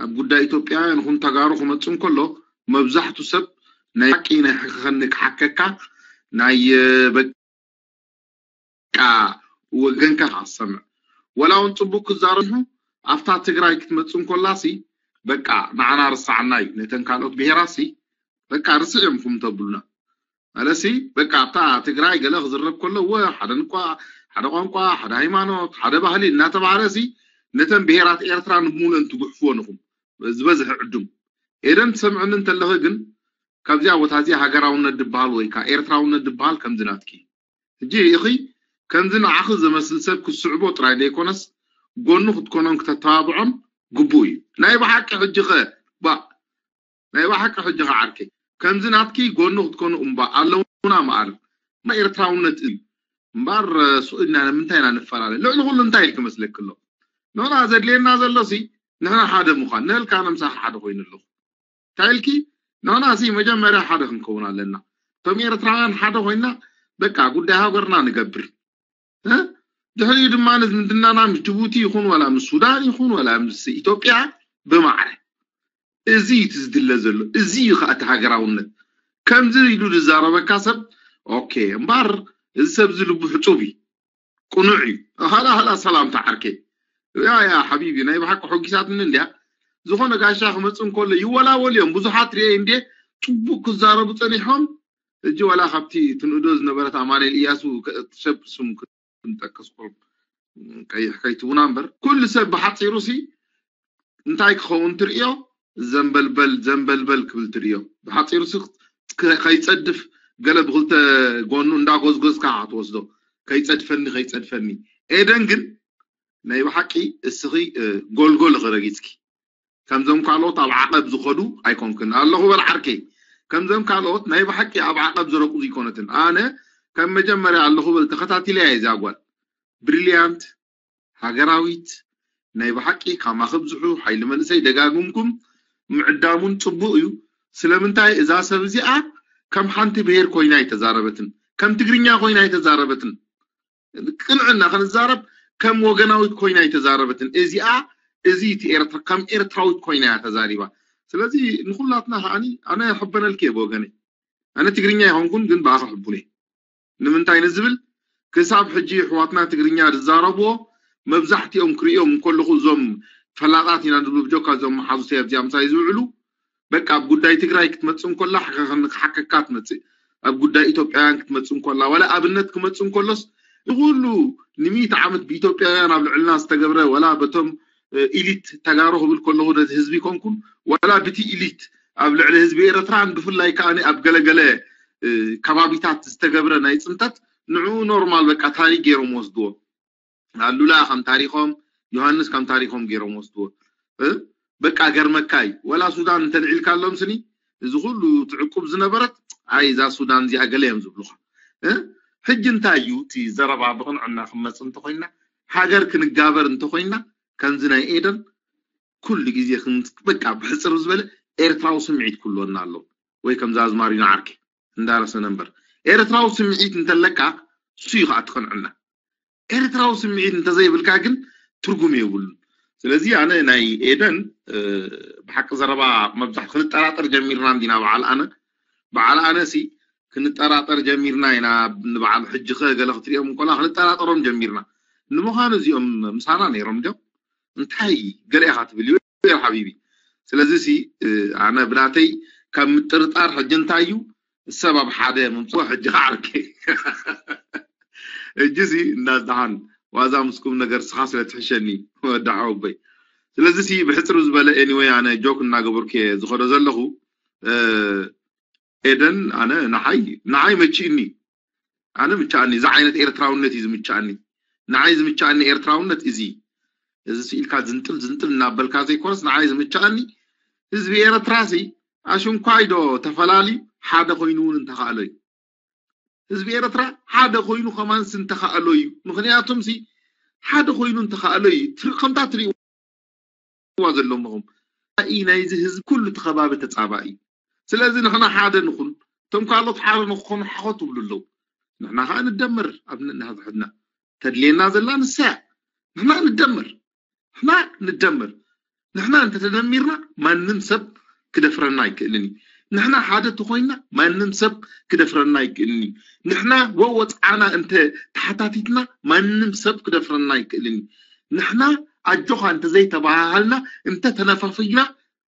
ኣብ ጉዳይ ኢትዮጵያውያን ይኹን ተጋሩ ክመፅእ እንከሎ፣ መብዛሕቱ ሰብ ናይ ሓቂ ናይ ሕክኸኒ ክሓከካ ናይ በቃ ወገንካ ክሰምዕ፣ ወላ እውን ፅቡቅ ክዛረብ ኣብታ ትግራይ ክትመፅእ እንከላሲ በቃ ንዓና ርሳዕና እዩ፣ ነተን ካልኦት ብሄራሲ በቃ ርስዕ እዮም ኩም ተብሉና። ማለትሲ በቃ ኣብታ ትግራይ ገለ ክዝረብ ከሎ ወ ሓደ እንኳ ሓደ ቋንቋ ሓደ ሃይማኖት ሓደ ባህሊ እናተባህለሲ ነተን ብሄራት ኤርትራ ንብሙሉእን ትጉሕፍወን ኢኹም ዝበዝሐ ዕዱም። ኤደን ትሰምዕኒ እንተለኺ ግን ካብዚኣ ቦታ እዚኣ ሃገራውነት ድበሃል ወይ ከዓ ኤርትራውነት ድበሃል ከምዚ ናትኪ ሕጂ ኢኺ ከምዚ ንዓኺ ዘመስል ሰብ ክትስዕቦ ጥራይ ዘይኮነስ ጎኑ ክትኮኖን ክተተባብዖን ግቡእ እዩ። ናይ ብሓቂ ሕጂ ኸ ባ ናይ ብሓቂ ሕጂ ኸ ዓርከይ ከምዚ ናትኪ ጎኑ ክትኮኑ እምባ ኣለውና መኣር ናይ ኤርትራውነት እዩ እምባር ስኡልና ንምንታይ ኢና ንፈላለ ልዕሊ ኩሉ እንታይ ኢልክ መስለክ ኣሎ ንሕና ዘድልየና ዘሎሲ ንሕና ሓደ ምዃን ንህልካ ነምሳኻ ሓደ ኮይኑ ኣለኹ እንታይ ኢልኪ ንሕና ሲ መጀመርያ ሓደ ክንከውን ኣለና እቶም ኤርትራውያን ሓደ ኮይና በቃ ጉዳይ ሃገርና ንገብር ድሕሪኡ ድማ ዝምድናና ምስ ጅቡቲ ይኹን ዋላ ምስ ሱዳን ይኹን ዋላ ምስ ኢትዮጵያ ብማዕረ እዚ እዩ ዝድለ ዘሎ እዚ እዩ ከዓ እቲ ሃገራውነት ከምዚ ኢሉ ዝዛረበካ ሰብ ኦኬ እምበር እዚ ሰብ እዚ ልቡ ሕጹብ እዩ ቁኑዕ እዩ ሃላ ሃላ ሰላምታ ዓርከይ ያ ያ ሓቢቢ ናይ ብሓቂ ሖጊሳትኒ እንድያ ዝኾነ ጋሻ ክመጽእ እንከሎ ይወላወል እዮም ብዙሓት ርኤ እንዴ ጽቡቅ ክዛረቡ ጸኒሖም እጂ ዋላ ካብቲ ትንእዶ ዝነበረት ኣማኑኤል እያሱ ሰብ ስም ክንጠቅስ ቁሩብ ቀይሕ ከይትቡና እምበር ኩሉ ሰብ ብሓፂሩ ሲ እንታይ ክኸውን ትርእዮ ዘንበልበል ዘንበልበል ክብል ትርእዮ ብሓፂሩ ሲ ከይፀድፍ ገለ ብክልተ ጎኑ እንዳጎዝጎዝካ ትወስዶ ከይፀድፈኒ ከይፀድፈኒ ኤደን ግን ናይ ብሓቂ እስኺ ጎልጎል ኸረጊፅኪ ከምዞም ካልኦት ኣብ ዓቐብ ዝኸዱ ኣይኮንክን ኣለኹ በል ዓርከይ ከምዞም ካልኦት ናይ ብሓቂ ኣብ ዓቐብ ዝረቁ ዘይኮነትን ኣነ ከም መጀመርያ ኣለኹ በል ተኸታቲለያ እዛ ጓል ብሪልያንት ሃገራዊት ናይ ብሓቂ ካማ ክብዝሑ ሓይሊ መንእሰይ ደጋግምኩም ምዕዳሙን ፅቡቅ እዩ ስለምንታይ እዛ ሰብ እዚኣ ከም ሓንቲ ብሄር ኮይና ኣይተዛረበትን ከም ትግርኛ ኮይና ኣይተዛረበትን ቅንዕና ክንዛረብ ከም ወገናዊት ኮይና ኣይተዛረበትን እዚኣ እዚ እቲ ኤርትራ ከም ኤርትራዊት ኮይና እያ ተዛሪባ ስለዚ ንኩላትና ከዓኒ ኣነ ሕበነልክ እየ ብወገነይ ኣነ ትግርኛ ይኮንኩን ግን ብኣኸ ሕቡን እየ ንምንታይ ንዝብል ክሳብ ሕጂ ኣሕዋትና ትግርኛ ዝዛረብዎ መብዛሕትኦም ክርእዮም እንከለኹ እዞም ፈላጣት ኢና ዝብሉ ብጆካ እዞም መሓዙተይ ኣብዚኣ ምሳይ ዝውዕሉ በቃ ኣብ ጉዳይ ትግራይ ክትመፅእ እንኮላ ክሓከካ ትመፅእ ኣብ ጉዳይ ኢትዮጵያውያን ክትመፅእ እንኮላ ዋላ ኣብነት ክመፅእ እንኮሎስ ንኩሉ ንሚእቲ ዓመት ብኢትዮጵያውያን ኣብ ልዕልና ዝተገብረ ዋላ በቶም ኢሊት ተጋሩ ክብል ከለኹ ነቲ ህዝቢ ኮንኩን ዋላ ብቲ ኢሊት ኣብ ልዕሊ ህዝቢ ኤረትራን ብፍላይ ከዓ ኣብ ገለገለ ከባቢታት ዝተገብረ ናይ ፅንተት ንዕኡ ኖርማል በቃ ታሪክ ገይሮም ወስድዎ ኣሉላ ከም ታሪኮም ዮሃንስ ከም ታሪኮም ገይሮም ወስድዎ በቃ ገርመካይ ወላ ሱዳን እንተልዒልካሎም ስኒ እዚ ኩሉ ትዕቁብ ዝነበረት ኣይ እዛ ሱዳን እዚኣ ገለ እዮም ዝብሉኻ ሕጂ እንታይ እዩ እቲ ዘረባ ብቕንዕና ክንመፅ እንተኮይና ሃገር ክንጋበር እንተኮይና ከምዚ ናይ ኤደን ኩሉ ግዜ በቃ ብሕፅር ዝበለ ኤርትራዊ ስምዒት ክህልወና ኣሎ ወይ ከምዚ ኣዝማሪኖ ዓርኪ እንዳረሰነ እምበር ኤርትራዊ ስምዒት እንተለካ እሱ እዩ ከዓ ትቐንዕና ኤርትራዊ ስምዒት እንተዘይብልካ ግን ትርጉም የብሉን ስለዚ ኣነ ናይ ኤደን ብሓቂ ዘረባ መብዛሕት ክንጠራጠር ጀሚርና እንዲና በዓል ኣነ በዓል ኣነ ሲ ክንጠራጠር ጀሚርና ኢና ንበዓል ሕጂ ከ ገለ ክትሪኦም እንኮላ ክንጠራጠሮም ጀሚርና ንምዃኑ እዚኦም ምሳና ነይሮም ድዮም እንታይ ገለ ኢኻ ትብል እዩ ሓቢቢ ስለዚ ሲ ኣነ ብናተይ ካብ ምጥርጣር ሕጂ እንታይ እዩ ሰብ ኣብ ሓደ ምምፅኦ ሕጂ ከዓ ዓርከይ ሕጂ ሲ እንዳዝደሓን ዋዛ ምስ ቁም ነገር ስኻ ስለ ትሕሸኒ ወዳሓወቦይ ስለዚ ሲ ብሕፅሩ ዝበለ anyway ኣነ ጆክ እናገበርኩ እየ ዝኸዶ ዘለኹ ኤደን ኣነ ንዓይ ንዓይ መቺእኒ ኣነ ምቻኣኒ እዚ ዓይነት ኤርትራውነት እዩ ዝምቻኣኒ ንዓይ ዝምቻኣኒ ኤርትራውነት እዚ እዚ ስኢልካ ዝንጥል ዝንጥል እናበልካ ዘይኮነስ ንዓይ ዝምቻኣኒ ህዝቢ ኤርትራ ሲ ኣሽንኳይ ዶ ተፈላልዩ ሓደ ኮይኑ እውን እንተኸኣሎ እዩ ህዝቢ ኤርትራ ሓደ ኮይኑ ከማንስ እንተኸኣሎ እዩ ምክንያቱም ሲ ሓደ ኮይኑ እንተኸኣሎ እዩ ከምታ ትሪእዎ ዋ ዘለኹም። ራእይ ናይዚ ህዝቢ ኩሉ እቲ ከባቢ ተጻባኢ እዩ። ስለዚ ንሕና ሓደ ንኹን፣ እቶም ካልኦት ሓደ ንክኾኑ ሓኾ ትብሉ ኣለዉ። ንሕና ኸዓ ንደመር ኣብ ነንሕድሕድና። ተድልየና ዘላ ንሳ እያ። ንሕና ንደመር። ንሕና ንደመር። ንሕና እንተተደሚርና ማንም ሰብ ክደፍረና ኣይክእልን እዩ። ንሕና ሓደ ተኾይንና ማንም ሰብ ክደፍረና ኣይክእልን እዩ። ንሕና ወወፅዓና እንተ ተሓታቲትና ማንም ሰብ ክደፍረና ኣይክእልን እዩ። ንሕና ኣጆኻ እንተዘይተባሃሃልና እንተተነፋፊግና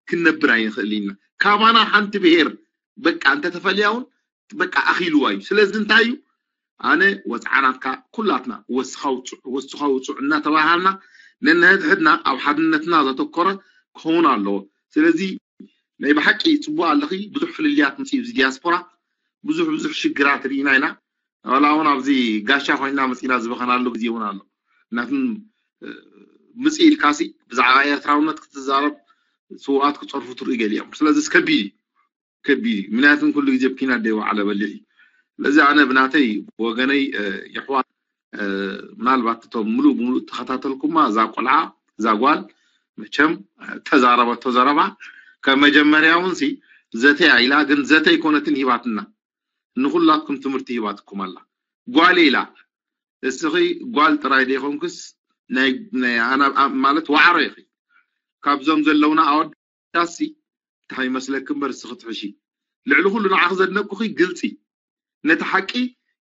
ክንነብር ኣይንኽእል ኢና። ካባና ሓንቲ ብሄር በቃ እንተተፈልያ እውን በቃ ኣኺልዋ እዩ። ስለዚ እንታይ እዩ ኣነ ወፅዓናትካ ኩላትና ወስኻ ውፁዕ ወስኻ ውፁዕ እናተባሃልና ነንሕድሕድና ኣብ ሓድነትና ዘተኮረ ክኸውን ኣለዎ። ስለዚ ናይ ብሓቂ ፅቡቅ ኣለኺ። ብዙሕ ፍልልያት ምፅእ እዚ ዲያስፖራ ብዙሕ ብዙሕ ሽግራት ርኢና ኢና። ዋላ እውን ኣብዚ ጋሻ ኮይና መፂና ዝበኸናሉ ግዜ እውን ኣሎ። እናትን ምፅእ ኢልካሲ ብዛዕባ ኤርትራውነት ክትዛረብ ስውኣት ክፀርፉ ትርኢ ገሊኦም። ስለዚ ከቢድ እዩ። ከቢድ እዩ። ምክንያቱም ኩሉ ግዜ ብኪናት ደይወዓለ በሊሕ እዩ። ስለዚ ኣነ ብናተይ ብወገነይ የሕዋት ምናልባት እቶም ሙሉእ ብሙሉእ ተኸታተልኩማ እዛ ቆልዓ እዛ ጓል መቸም ተዛረበቶ ዘረባ ከም መጀመርያ እውን ሲ ዘተያ ኢላ ግን ዘተይ ኮነትን ሂባትና ንኩላትኩም ትምህርቲ ሂባትኩም ኣላ። ጓል ኢላ እስኺ ጓል ጥራይ ደይኮንክስ ናይ ናይ ኣና ማለት ዋዕሮ ኢኺ። ካብዞም ዘለውና ኣወዳሲ እንታይ ይመስለክ እምበር እስኺ ትሕሺ። ልዕሊ ኩሉ ንዓኺ ዘድነቅኩኺ ግልፂ ነቲ ሓቂ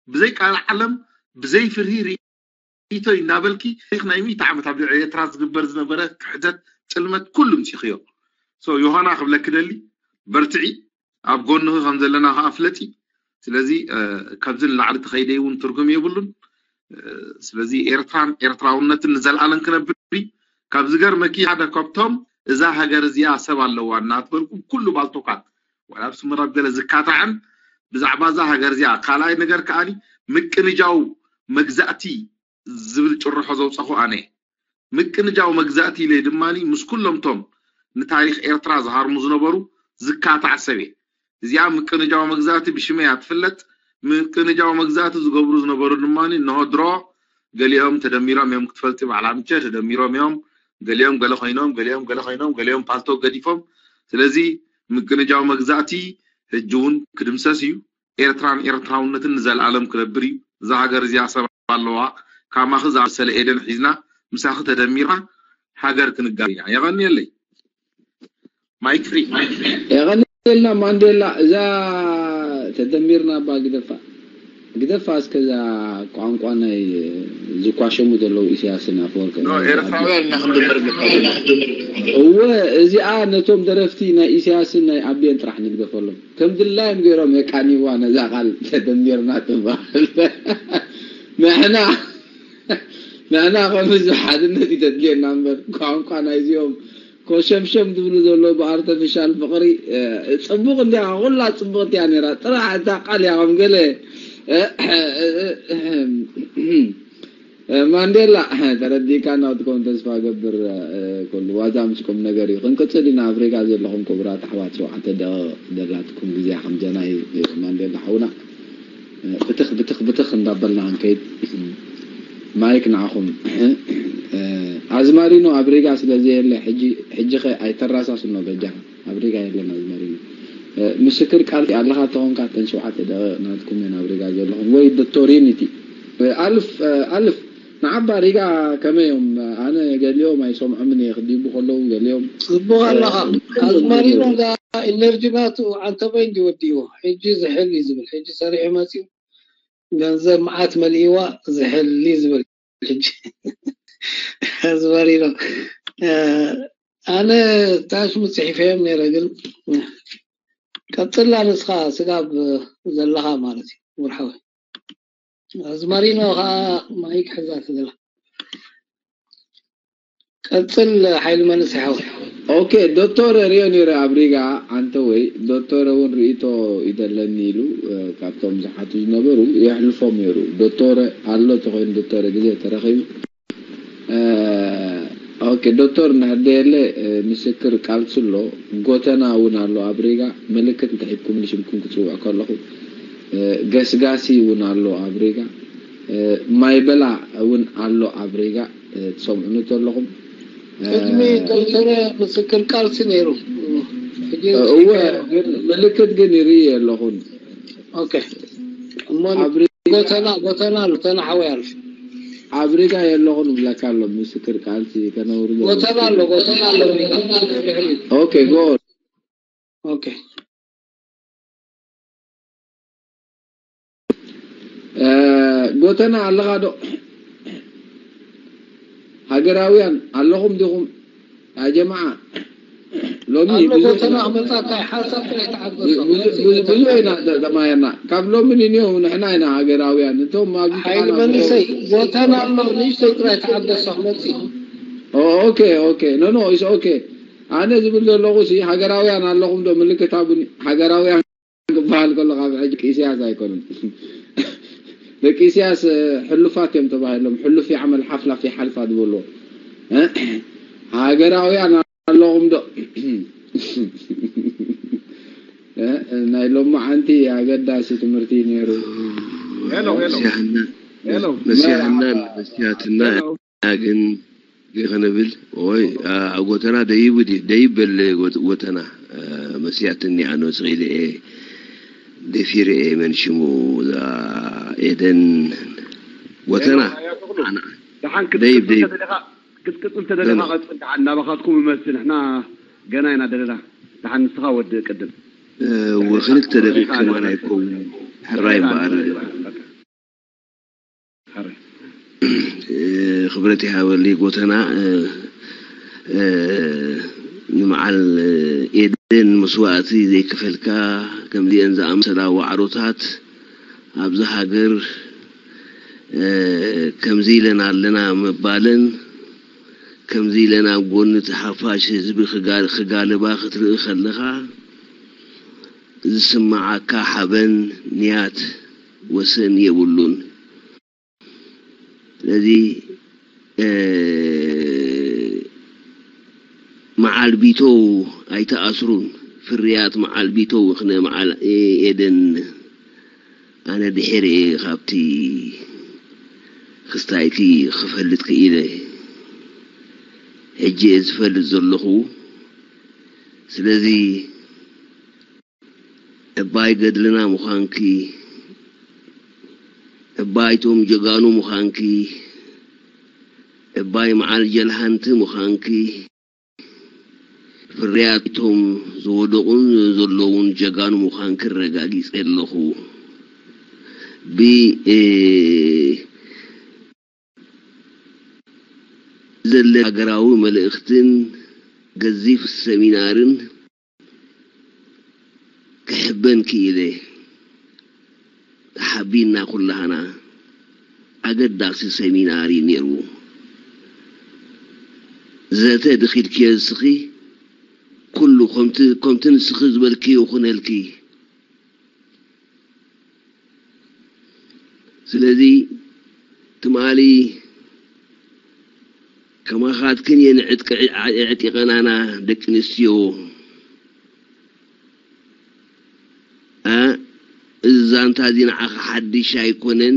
ብዘይ ቃል ዓለም ብዘይ ፍርሂ ርኢቶይ እናበልኪ ታሪኽ ናይ ሚእቲ ዓመት ኣብ ልዕሊ ኤርትራ ዝግበር ዝነበረ ክሕደት ፅልመት ኩሉ ምፂኽዮ። ሶ ዮሃና ክብለኪ ደሊ በርትዒ ኣብ ጎንኺ ከም ዘለና ከዓ ፍለጢ። ስለዚ ካብዚ ንላዕሊ ተኸይደ እውን ትርጉም የብሉን። ስለዚ ኤርትራን ኤርትራውነትን ንዘለኣለም ክነብር እዩ። ካብ ዝገርመኪ ሓደ ካብቶም እዛ ሃገር እዚኣ ሰብ ኣለዋ እናትበልኩም ኩሉ ባልቶካት ዋላ ኣብ ስመራ ኣብ ገለ ዝካታዕን ብዛዕባ እዛ ሃገር እዚኣ ካልኣይ ነገር ከዓኒ ምቅንጃው መግዛእቲ ዝብል ጭርሖ ዘውፀኹ ኣነ ምቅንጃው መግዛእቲ ኢለ ድማ ምስ ኩሎም ቶም ንታሪክ ኤርትራ ዝሃርሙ ዝነበሩ ዝካታዕ ሰብ እየ። እዚኣ ምቅንጃው መግዛእቲ ብሽመይ እያ ትፍለጥ። ምቅንጃው መግዛእቲ ዝገብሩ ዝነበሩ ድማ እንሆ ድሮ ገሊኦም ተደሚሮም እዮም ክትፈልጢ በዓል ኣምቸ ተደሚሮም እዮም። ገሊኦም ገለ ኮይኖም ገሊኦም ገለ ኮይኖም ገሊኦም ፓልቶ ገዲፎም። ስለዚ ምቅንጃው መግዛእቲ ሕጂ እውን ክድምሰስ እዩ። ኤርትራን ኤርትራውነትን ንዘለኣለም ክነብር እዩ። እዛ ሃገር እዚኣ ሰብ ኣለዋ። ካማኺ ዝኣመሰለ ኤደን ሒዝና ምሳኺ ተደሚርና ሃገር ክንጋር ኢና። የቐንየለይ። ማይክ ፍሪ። የቐንየልና ማንዴላ። እዛ ተደሚርና እባ ግደፋ ግደፋ እስከ እዛ ቋንቋ ናይ ዝኳሸሙ ዘለዉ ኢሳያስን ኣፈወርቅን። ኤርትራውያን ኢና ክንድምር እወ እዚኣ ነቶም ደረፍቲ ናይ ኢሳያስን ናይ ኣቢየን ጥራሕ ንግደፈሎም። ከም ድላዮም ገይሮም የቃንይዋ ነዛ ቃል ተደሚርና ትበሃል። ንሕና ንሕና ከምዚ ሓድነት እዩ ተድልየና እምበር ቋንቋ ናይዚኦም ኮሸምሸም ዝብሉ ዘሎ ብኣርተፊሻል ፍቕሪ ጽቡቕ እንዲያ ኩላ ጽቡቕቲ እያ ነይራ ጥራሕ እታ ቃል እያ ከም ገለ ማንዴላ ተረዲእካ ናትኩም ተስፋ ገብር ኩሉ ዋዛ ምስ ቁም ነገር እዩ ክንቅፅል ኢና ኣፍሪካ ዘለኹም ክቡራት ኣሕዋት ሸውዓተ ደቂቕ ደላትኩም ግዜ ከምዘናይ ማንዴላ ሓውና ብትኽ ብትኽ ብትኽ እንዳበልና ክንከይድ ማይክ ንዓኹም ኣዝማሪኖ ኣብ ሪጋ ስለ ዘየለ ሕጂ ከ ኣይተራሳስኖ በጃኻ ኣብ ሪጋ የለን ኣዝማሪኖ ምስክር ቃል ኣለኻ ተኾንካ ተን ሸውዓተ ደቂቕ ናትኩም እየን ኣብ ሪጋ ዘለኹም ወይ ዶክቶር ዩኒቲ ኣልፍ ኣልፍ ንዓባ ሪጋ ከመይ እዮም ኣነ ገሊኦም ኣይሰምዖምን እየ ክዲቡ ከለዉ ገሊኦም ጽቡቕ ኣለኻ ኣዝማሪኖ ዳ ኢነርጂ ናቱ ዓንተቦይ እንዲ ወዲዎ ሕጂ ዝሕል እዩ ዝብል ሕጂ ሰሪሑ መፂኡ ገንዘብ መዓት መሊእዋ ዝሕል እዩ ዝብል ሕጂ ኣዝማሪኖ ኣነ ታሽሙ ፅሒፈዮም ነይረ ግን ቀፅላ ንስኻ ስጋብ ዘለኻ ማለት እዩ ውርሓዊ ኣዝማሪኖ ከዓ ማይክ ሕዛ ትዘላ ቀፅል ሓይሊ መንእሰይ ሓወይ ኦኬ ዶክተር ሪኦ ነይረ ኣብ ሪጋ ኣንተ ወይ ዶክተር እውን ርእቶ ይደለኒ ኢሉ ካብቶም ዝሓቱ ዝነበሩ የሕልፎም ነይሩ ዶክተር ኣሎ ተኮይኑ ዶክተር ግዜ ተረኺቡ ኦኬ ዶክተር እንድሕር ደየለ ምስክር ቃልሲ ኣሎ ጎተና እውን ኣሎ ኣብ ሪጋ ምልክት እንተሒዝኩምኒ ሽምኩም ክፅውዕ ከለኹ ገስጋሲ እውን ኣሎ ኣብ ሪጋ ማይበላ እውን ኣሎ ኣብ ሪጋ ትሰምዑኒ ተለኹም ቅድሚ ዶክተር ምስክር ቃልሲ ነይሩ። ሕጂ እወ፣ ግን ምልክት ግን ይርኢ ኣለኹን። ኦኬ። እሞ ፋብሪካ ጎተና ጎተና ኣሎ፣ ጎተና ሓወይ ኣሎ። ፋብሪካ የለኹን ብለካ ኣሎ። ምስክር ቃልሲ ከነውርዶ ጎተና ኣሎ፣ ጎተና ኣሎ፣ ጎተና ኣሎ ድሕሪት። ኦኬ፣ ጎ ኦኬ። እ፣ ጎተና ኣለኻ ዶ? ሃገራውያን ኣለኹም ዲኹም? ያ ጀማዓ፣ ሎሚ ኣሎ ብዙሕ ጎተና ክመጻካ እዩ፣ ሓንሳብ ጥራይ ተዓገሶ። ብዙ- ብዙ- ብዙሕ ኢና ተማየና። ካብ ሎሚ ንንዮ ንሕና ኢና ሃገራውያን። እቶም ኣብዚ ሓይሊ ተቓላሚ- መንእሰይ ጎተና ኣሎ፣ ንእሽተይ ጥራይ ተዓገሶ ክመጽእ እዩ። ኦ፣ ኦኬ፣ ኦኬ። ኖ፣ ኖ፣ ኢስ ኦኬ። ኣነ ዝብል ዘለኹ ሲ ሃገራውያን ኣለኹም ዶ? ምልክት ሃቡኒ። ሃገራውያን ክበሃል ከሎ ካብ ሕጂ ደቂ ኢሳያስ ኣይኮኑን። ደቂ ኢሳያስ ሕሉፋት እዮም ተባሂሎም፣ ሕሉፍ ይዓመል ሓፍላ ፊ ሓልፋ ዝበልዎ። ሃገራውያን ኣለኹም ዶ? ናይ ሎማዓንቲ ኣገዳሲ ትምህርቲ ነይሩ። ሄሎ፣ ሄሎ። መሲሕና ሄሎ። መሲሕናን መሲያትና ግን ይኸነብል ወይ ኣብ ጎተና ደይብ ደይብ በለ ጎተና መሲያትኒ ኣነ ስኢለ እየ ደፊረ እየ መን ሽሙ እዛ ኤደን ጎተና ደሓን ደይብ ደይብ ክትቅጽል ተደሊኻ ቀጽል። ደሓን ናባኻትኩም ይመስል፣ ንሕና ገና ኢና ደለና። ደሓን ንስኻ ወዲ ቅድም ወክልተ ደቂቅ ከማን ኣይከውን ሕራይ እምበኣር ክብረት ይሃበሊ ጎተና። ንመዓል ኤደን መስዋእቲ ዘይከፈልካ ከምዚአን ዝኣመሰላ ዋዕሮታት ኣብዚ ሃገር ከምዚ ኢለን ኣለና ምባለን ከምዚ ኢለን ኣብ ጎኒ እቲ ሓፋሽ ህዝቢ ክጋልባ ክትርኢ ከለኻ ዝስምዓካ ሓበን ንያት ወሰን የብሉን። ስለዚ መዓል ቢቶው ኣይተኣስሩን። ፍርያት መዓል ቢቶው ክነ መዓል ኤደን ኣነ ድሒር እየ ካብቲ ክስታይቲ ክፈልጥ ክኢለ። ሕጂ እየ ዝፈልጥ ዘለኹ። ስለዚ ዕባይ ገድልና ምዃንኪ፣ ዕባይ ቶም ጀጋኑ ምዃንኪ፣ ዕባይ መዓል ጀልሃንቲ ምዃንኪ፣ ፍርያት ቶም ዝወደቑን ዘለዉን ጀጋኑ ምዃንኪ ኣረጋጊጸ ኣለኹ። ብ ዘለ ሃገራዊ መልእኽትን ገዚፍ ሰሚናርን ክሕበን ክኢለ። ተሓቢንና ኩላህና ኣገዳሲ ሰሚናር እዩ ነይሩ። ዘተ ድኺድክዮ እስኺ ኩሉ ከምቲ ከምቲ ንስኺ ዝበልክዮ ይኹነልኪ። ስለዚ ትማሊ ከማኻትክን እየን ዕጥቂ- ኣዕጢቐናና ደቂ ኣንስትዮ። እ፣ እዚ ዛንታ እዚ ንዓኻ ሓድሽ ኣይኮነን።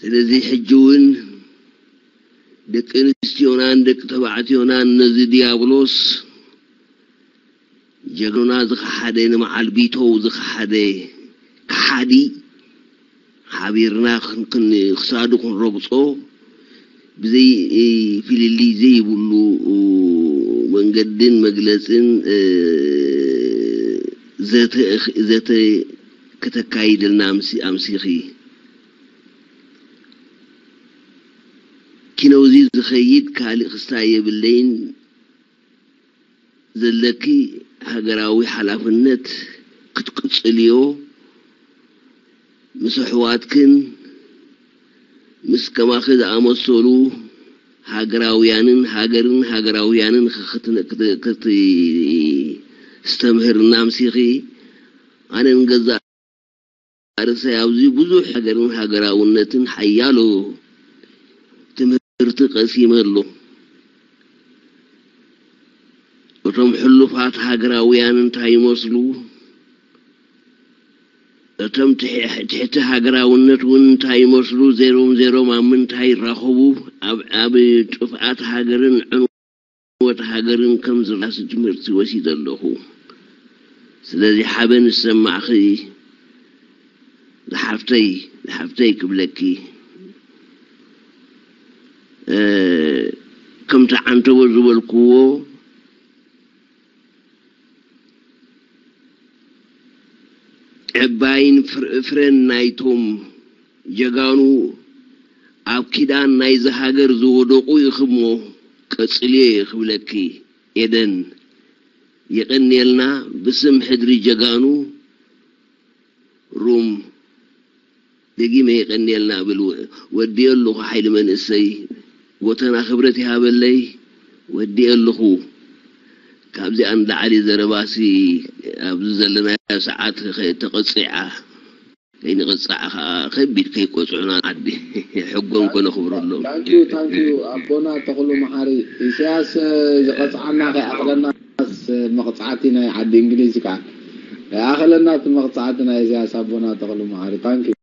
ስለዚ ሕጂ እውን ደቂ ኣንስትዮናን ደቂ ተባዕትዮናን ነዚ ዲያብሎስ ጀግኖና ዝኸሓደ ንመዓል ቢቶው ዝኸሓደ ከሓዲ ሓቢርና ክሳዱ ክንረግጾ ብዘይ ፍልልይ ዘይብሉ መንገድን መግለጽን ዘተ ክተካይድልና ኣምሲኺ። ኪነውዚ ዝኸይድ ካልእ ክስታይ የብለይን። ዘለኪ ሃገራዊ ሓላፍነት ክትቅጽልዮ ምስ ኣሕዋትክን ምስ ከማኺ ዝኣመሰሉ ሃገራውያንን ሃገርን ሃገራውያንን ክተስተምህርና ኣምሲኺ። ኣነን ገዛእ ርእሰይ ኣብዚ ብዙሕ ሃገርን ሃገራውነትን ሓያሎ ትምህርቲ ቀሲመ ኣለኹ። እቶም ሕሉፋት ሃገራውያን እንታይ ይመስሉ? እቶም ትሕቲ ሃገራውነት እውን እንታይ ይመስሉ? ዜሮም ዜሮም ኣብ ምንታይ ይራኸቡ? ኣብ ዓቢ ጥፍኣት ሃገርን ዕንወት ሃገርን ከም ዝራስ ትምህርቲ ወሲደ ኣለኹ። ስለዚ ሓበን ዝሰማዕኺ ዝሓፍተይ፣ ዝሓፍተይ ክብለኪ፣ እ፣ ከምቲ ዓንተቦ ዝበልክዎ ዕባይን ፍር-፣ ፍረን ናይቶም ጀጋኑ ኣብ ኪዳን ናይዚ ሃገር ዝወደቑ ኢኺ እሞ ቀጽልዮ እየ ክብለኪ ኤደን። የቐንየልና ብስም ሕድሪ ጀጋኑ ሩም። ደጊመ የቐንየልና እብል። ወ-፣ ወዲኤ ኣለኹ ሓይሊ መንእሰይ። ጎተና ክብረት ይሃበለይ። ወዲኤ ኣለኹ። ካብዚኣ ንላዕሊ ዘረባሲ ኣብዚ ዘለናዮ ሰዓት ከይተቐጽዓ፣ ከይንቕጻዕ ከኣ ከቢድ ከይቆጽዑና ዓዲ ሕጎም ኮነ ክብረሎም። ታንኪዩ፣ ታንኪዩ ኣቦና ተኽሉ መሓሪ። ኢሳያስ፣ እ፣ ዝቐጽዓና ከይኣኽለናስ፣ እ፣ መቕጻዕቲ ናይ ዓዲ እንግሊዝ ከኣ ከይኣኽለና እቲ መቕጻዕቲ ናይ ኢሳያስ ኣቦና ተኽሉ መሓሪ። ታንኪዩ።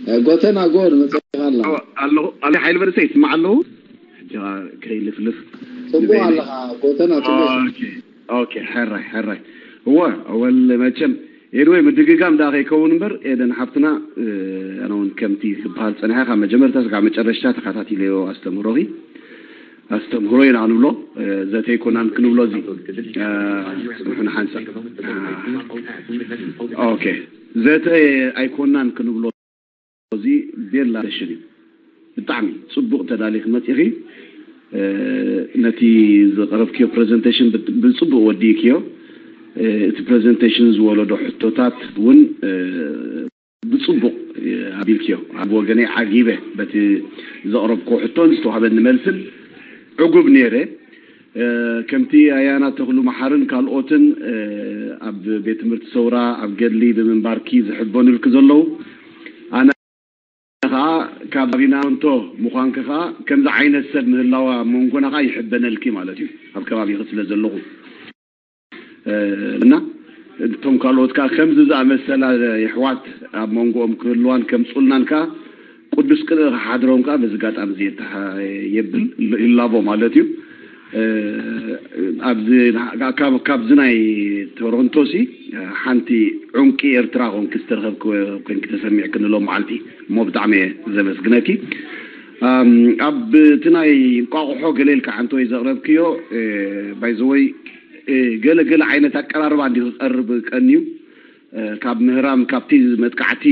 እ፣ ጎተና ጎ ንመጽእካ ኣላ። ኣለኹ፣ ኣለኹ ሓይሊ መንእሰይ ይስማዕ ኣለኹ። ሕጂ ከይልፍልፍ ጽቡቕ ኣለኻ ጎተና፣ ጽቡቕ። ኦኬ፣ ኦኬ፣ ሕራይ፣ ሕራይ። እወ፣ ኣወል መቸም፣ ኤድወይ ምድግጋም ደኣ ከይከውን እምበር፣ ኤደን ሓፍትና፣ እ፣ ኣነ እውን ከምቲ ክበሃል ጸኒሐ፣ ካብ መጀመርታ ስጋዕ መጨረሽታ ተኸታቲለዮ ኣስተምህሮኺ። ኣስተምህሮ ኢና ክንብሎ፣ እ፣ ዘተ ኣይኮናን ክንብሎ እዚ። እ፣ ጽንሑን ሓንሳብ። እ፣ ኦኬ። ዘተ ኣይኮናን ክንብሎ እዚ ቤላ ፕሬዘንቴሽን እዩ። ብጣዕሚ ጽቡቕ ተዳሊኺ መጺኺ። እ፣ ነቲ ዘቕረብክዮ ፕሬዘንቴሽን ብ-፣ ብጽቡቕ ወዲእክዮ። እ፣ እቲ ፕሬዘንቴሽን ዝወለዶ ሕቶታት እውን፣ እ፣ ብጽቡቕ፣ እ፣ ኣቢልክዮ። ኣብ ወገነይ ዓጊበ በቲ ዘቕረብክዎ ሕቶን ዝተዋህበኒ መልስን ዕጉብ ነይረ። እ፣ ከምቲ ኣያና ተኽሉ መሓርን ካልኦትን፣ እ፣ ኣብ ቤት ትምህርቲ ሰውራ ኣብ ገድሊ ብምንባርኪ ዝሕበኑልኪ ዘለዉ፣ ኣነ ከኣ ካብ ሪናንቶ ምዃንኪ ከኣ ከምዚ ዓይነት ሰብ ምህላዋ ኣብ መንጎና ከኣ ይሕበነልኪ ማለት እዩ፣ ኣብ ከባቢኺ ስለ ዘለኹ። እ፣ እና እቶም ካልኦት ከኣ ከምዚ ዝኣመሰላ የሕዋት ኣብ መንጎኦም ክህልዋን ከምጹልናን ከኣ ቅዱስ ቅንኢ ክሓድሮም ከኣ በዚ ኣጋጣሚ እዚ የተሓ-፣ የብል ይላቦ ማለት እዩ። እ፣ ኣብዚ፣ ካብ፣ ካብዚ ናይ ቶሮንቶሲ ሓንቲ ዑንቂ ኤርትራ ኮንኪ ዝተረኸብኪ ኮንኪ ተሰሚዕክኒ ሎም መዓልቲ እሞ ብጣዕሚ እየ ዘመስግነኪ። ኣም፣ ኣብ እቲ ናይ እንቋቑሖ ገለ ኢልካ ሓንቲ ወይ ዘቕረብክዮ፣ እ፣ ባይ ዘ ወይ፣ እ፣ ገለ ገለ ዓይነት ኣቀራርባ እንዲ ክቐርብ ቀንዩ፣ እ፣ ካብ ምህራም ካብቲ መጥቃዕቲ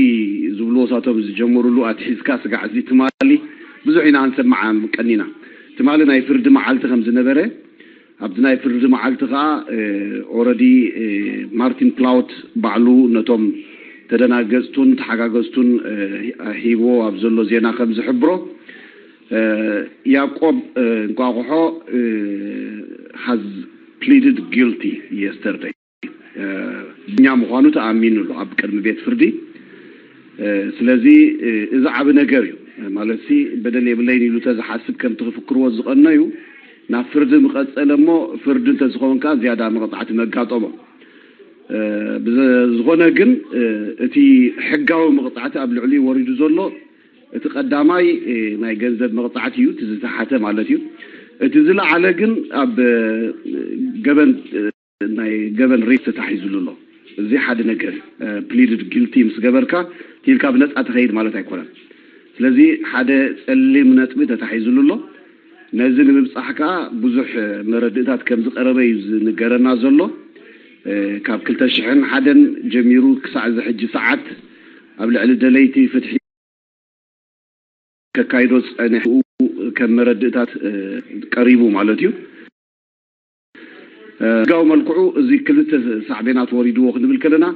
ዝብልዎ ሳቶም ዝጀመሩሉ ኣትሒዝካ ስጋዕ እዚ ትማሊ ብዙሕ ኢና ክንሰምዓ ቀኒና። ትማሊ ናይ ፍርዲ መዓልቲ ከም ዝነበረ፣ ኣብዚ ናይ ፍርዲ መዓልቲ ከኣ፣ እ፣ ኦረዲ፣ እ፣ ማርቲን ፕላውት ባዕሉ ነቶም ተደናገጽቱን ተሓጋገዝቱን፣ እ፣ ሂብዎ ኣብ ዘሎ ዜና ከም ዝሕብሮ፣ እ፣ ያዕቆብ፣ እ፣ እንቋቑሖ፣ እ፣ has pleaded guilty yesterday። እ፣ እኛ ምዃኑ ተኣሚኑ ኣሎ ኣብ ቅድሚ ቤት ፍርዲ። እ፣ ስለዚ፣ እ፣ እዚ ዓቢ ነገር እዩ። ማለትሲ በደል የብለይን ኢሉ ተዝሓስብ ከምቲ ክፍክርዎ ዝቐነዩ ናብ ፍርዲ ምቐጸለ እሞ ፍርዲ እንተዝኸውን ከኣ ዝያዳ መቕጻዕቲ መጋጠሞ። እ፣ ብዘ-፣ ዝኾነ ግን፣ እ፣ እቲ ሕጋዊ መቕጻዕቲ ኣብ ልዕሊኡ ወሪዱ ዘሎ እቲ ቀዳማይ፣ እ፣ ናይ ገንዘብ መቕጻዕቲ እዩ፣ እቲ ዝተሓተ ማለት እዩ። እቲ ዝለዓለ ግን ኣብ፣ እ፣ ገበን፣ እ፣ ናይ ገበን ሬፕ ተታሒዙሉ ኣሎ። እዚ ሓደ ነገር እዩ። እ፣ ፕሊድድ ጊልቲ ምስ ገበርካ፣ እቲ ኢልካ ብነጻ ትኸይድ ማለት ኣይኮነን። ስለዚ ሓደ ጸሊም ነጥቢ ተታሒዙሉ ኣሎ። ነዚ ንምብጻሕ ከኣ ብዙሕ መረድእታት ከም ዝቐረበ እዩ ዝንገረና ዘሎ። እ፣ ካብ ክልተ ሽሕን ሓደን ጀሚሩ ክሳዕ እዚ ሕጂ ሰዓት ኣብ ልዕሊ ደለይቲ ፍትሒ ከካይዶ ጸኒሑ ከም መረድእታት፣ እ፣ ቀሪቡ ማለት እዩ። እ፣ ሕጋዊ መልክዑ እዚ ክልተ ሳዕቤናት ወሪድዎ ክንብል ከለና፣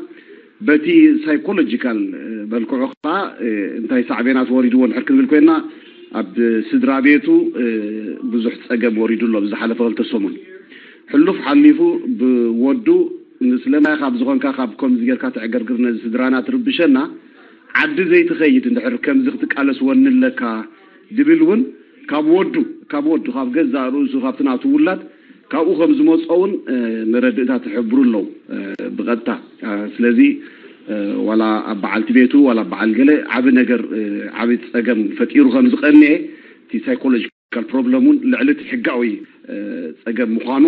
በቲ ሳይኮሎጂካል፣ እ፣ መልክዑ ከኣ፣ እ፣ እንታይ ሳዕቤናት ወሪድዎ እንድሕር ክንብል ኮይንና፣ ኣብ ስድራ ቤቱ፣ እ፣ ብዙሕ ጸገም ወሪዱ ኣሎ። ብዝሓለፈ ክልተ ሰሙን ሕሉፍ ሓሊፉ ብወዱ ንስለማይ ካብ ዝኾንካ ካብ ከምዚ ጌርካ ትዕገርግር ነዚ ስድራና ትርብሸና፣ ዓዲ ዘይትኸይድ እንድሕር ከምዚ ክትቃለስ ወኒ ኣለካ ድብል እውን ካብ ወዱ፣ ካብ ወዱ፣ ካብ ገዛእ ርእሱ፣ ካብቲ ናቱ ውላድ፣ ካብኡ ከም ዝመጾ እውን፣ እ፣ መረድእታት ይሕብሩ ኣለዉ፣ እ፣ ብቐጥታ። እ፣ ስለዚ፣ እ፣ ዋላ ኣብ በዓልቲ ቤቱ፣ ዋላ ኣብ በዓል ገለ ዓቢ ነገር፣ እ፣ ዓቢ ጸገም ፈጢሩ ከም ዝቐንኤ እቲ ሳይኮሎጂ ፕሮብለም እውን ልዕሊ እቲ ሕጋዊ እ፣ ጸገም ምዃኑ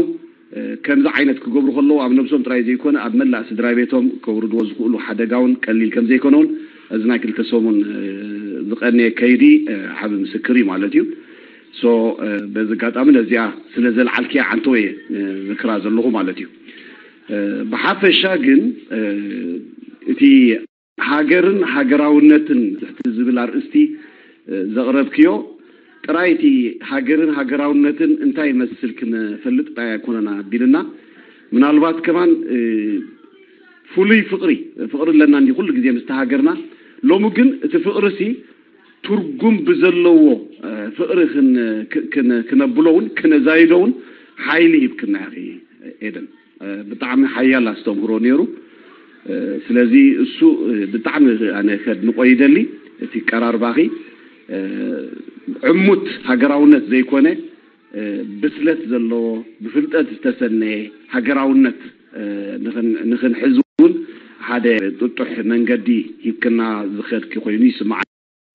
እ፣ ከምዚ ዓይነት ክገብሩ ከለዉ ኣብ ነብሶም ጥራይ ዘይኮነ ኣብ መላእ ስድራ ቤቶም ከውርድዎ ዝኽእሉ ሓደጋ እውን ቀሊል ከም ዘይኮነ እውን እዚ ናይ ክልተ ሰሙን እ፣ ዝቐነየ ከይዲ እ፣ ዓቢ ምስክር እዩ ማለት እዩ። ሶ እ፣ በዚ ኣጋጣሚ ነዚኣ ስለ ዘልዓልክያ ዓንተወ እየ እ፣ ዝክራ ዘለኹ ማለት እዩ። እ፣ ብሓፈሻ ግን እ፣ እቲ ሃገርን ሃገራውነትን ትሕቲ ዝብል ኣርእስቲ እ፣ ዘቕረብክዮ ጥራይ እቲ ሃገርን ሃገራውነትን እንታይ ይመስል ክንፈልጥ ጥራይ ኣይኮነና ኣቢልና ምናልባት ከማን እ፣ ፍሉይ ፍቕሪ ፍቕሪ ኣለና እንዲ ኩሉ ግዜ ምስቲ ሃገርና። ሎሚ ግን እቲ ፍቕሪ ሲ ትርጉም ብዘለዎ እ፣ ፍቕሪ ክን- ክን- ክነብሎ እውን ክነዛይዶ እውን ሓይሊ ሂብክና ኢኺ ኤደን። እ፣ ብጣዕሚ ሓያል ኣስተምህሮ ነይሩ። እ፣ ስለዚ እሱ እ፣ ብጣዕሚ ኣነ ከድንቆ ይደሊ። እቲ ቀራርባኺ እ፣ ዕሙት ሃገራውነት ዘይኮነ እ፣ ብስለት ዘለዎ ብፍልጠት ዝተሰነየ ሃገራውነት እ፣ ንኽን- ንኽንሕዝ እውን ሓደ ጥጡሕ መንገዲ ሂብክና ዝኸድኪ ኮይኑ ይስምዓኒ።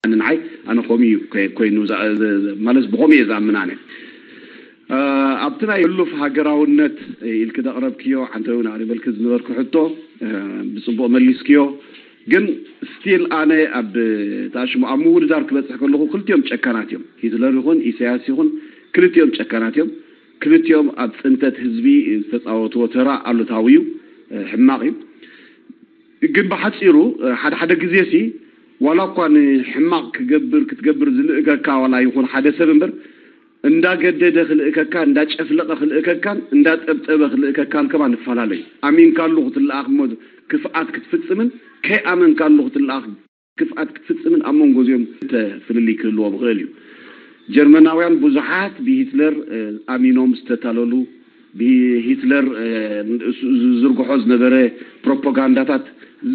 ንዓይ ኣነ ከምኡ እዩ ኮ- ኮይኑ ዛ- ዝ- ዝ- ማለት ብኸምኡ እየ ዝኣምን ኣነ። እ፣ ኣብቲ ናይ ሕሉፍ ሃገራውነት ኢልኪ ዘቕረብክዮ ዓንተ እውን ኣቕሪበልኪ ዝነበርኩ ሕቶ እ፣ ብጽቡቕ መሊስክዮ። ግን ስቲል ኣነ ኣብ ታሽሙ ኣብ ምውድዳር ክበጽሕ ከለኹ ክልቲኦም ጨካናት እዮም። ሂትለር ይኹን ኢሳያስ ይኹን ክልቲኦም ጨካናት እዮም። ክልቲኦም ኣብ ጽንተት ህዝቢ ዝተጻወትዎ ተራ ኣሉታዊ እዩ፣ እ፣ ሕማቕ እዩ። ግን ብሓጺሩ እ፣ ሓደ ሓደ ግዜ ሲ ዋላ እኳ ንሕማቕ ክገብር ክትገብር ዝልእከካ ዋላ ይኹን ሓደ ሰብ እምበር እንዳገደደ ክልእከካ እንዳጨፍለቐ ክልእከካን እንዳጠብጠበ ክልእከካን ከማን ይፈላለዩ። ኣሚንካሉ ክትለኣኽ እሞ ክፍኣት ክትፍጽምን ከይኣመንካሉ ክትለኣኽ ክፍኣት ክትፍጽምን ኣብ መንጎ እዚኦም ክልተ ፍልልይ ክህልዎም ይኽእል እዩ። ጀርመናውያን ብዙሓት ብሂትለር እ፣ ኣሚኖም ዝተታለሉ ብሂትለር እ፣ ዝዝርግሖ ዝነበረ ፕሮፓጋንዳታት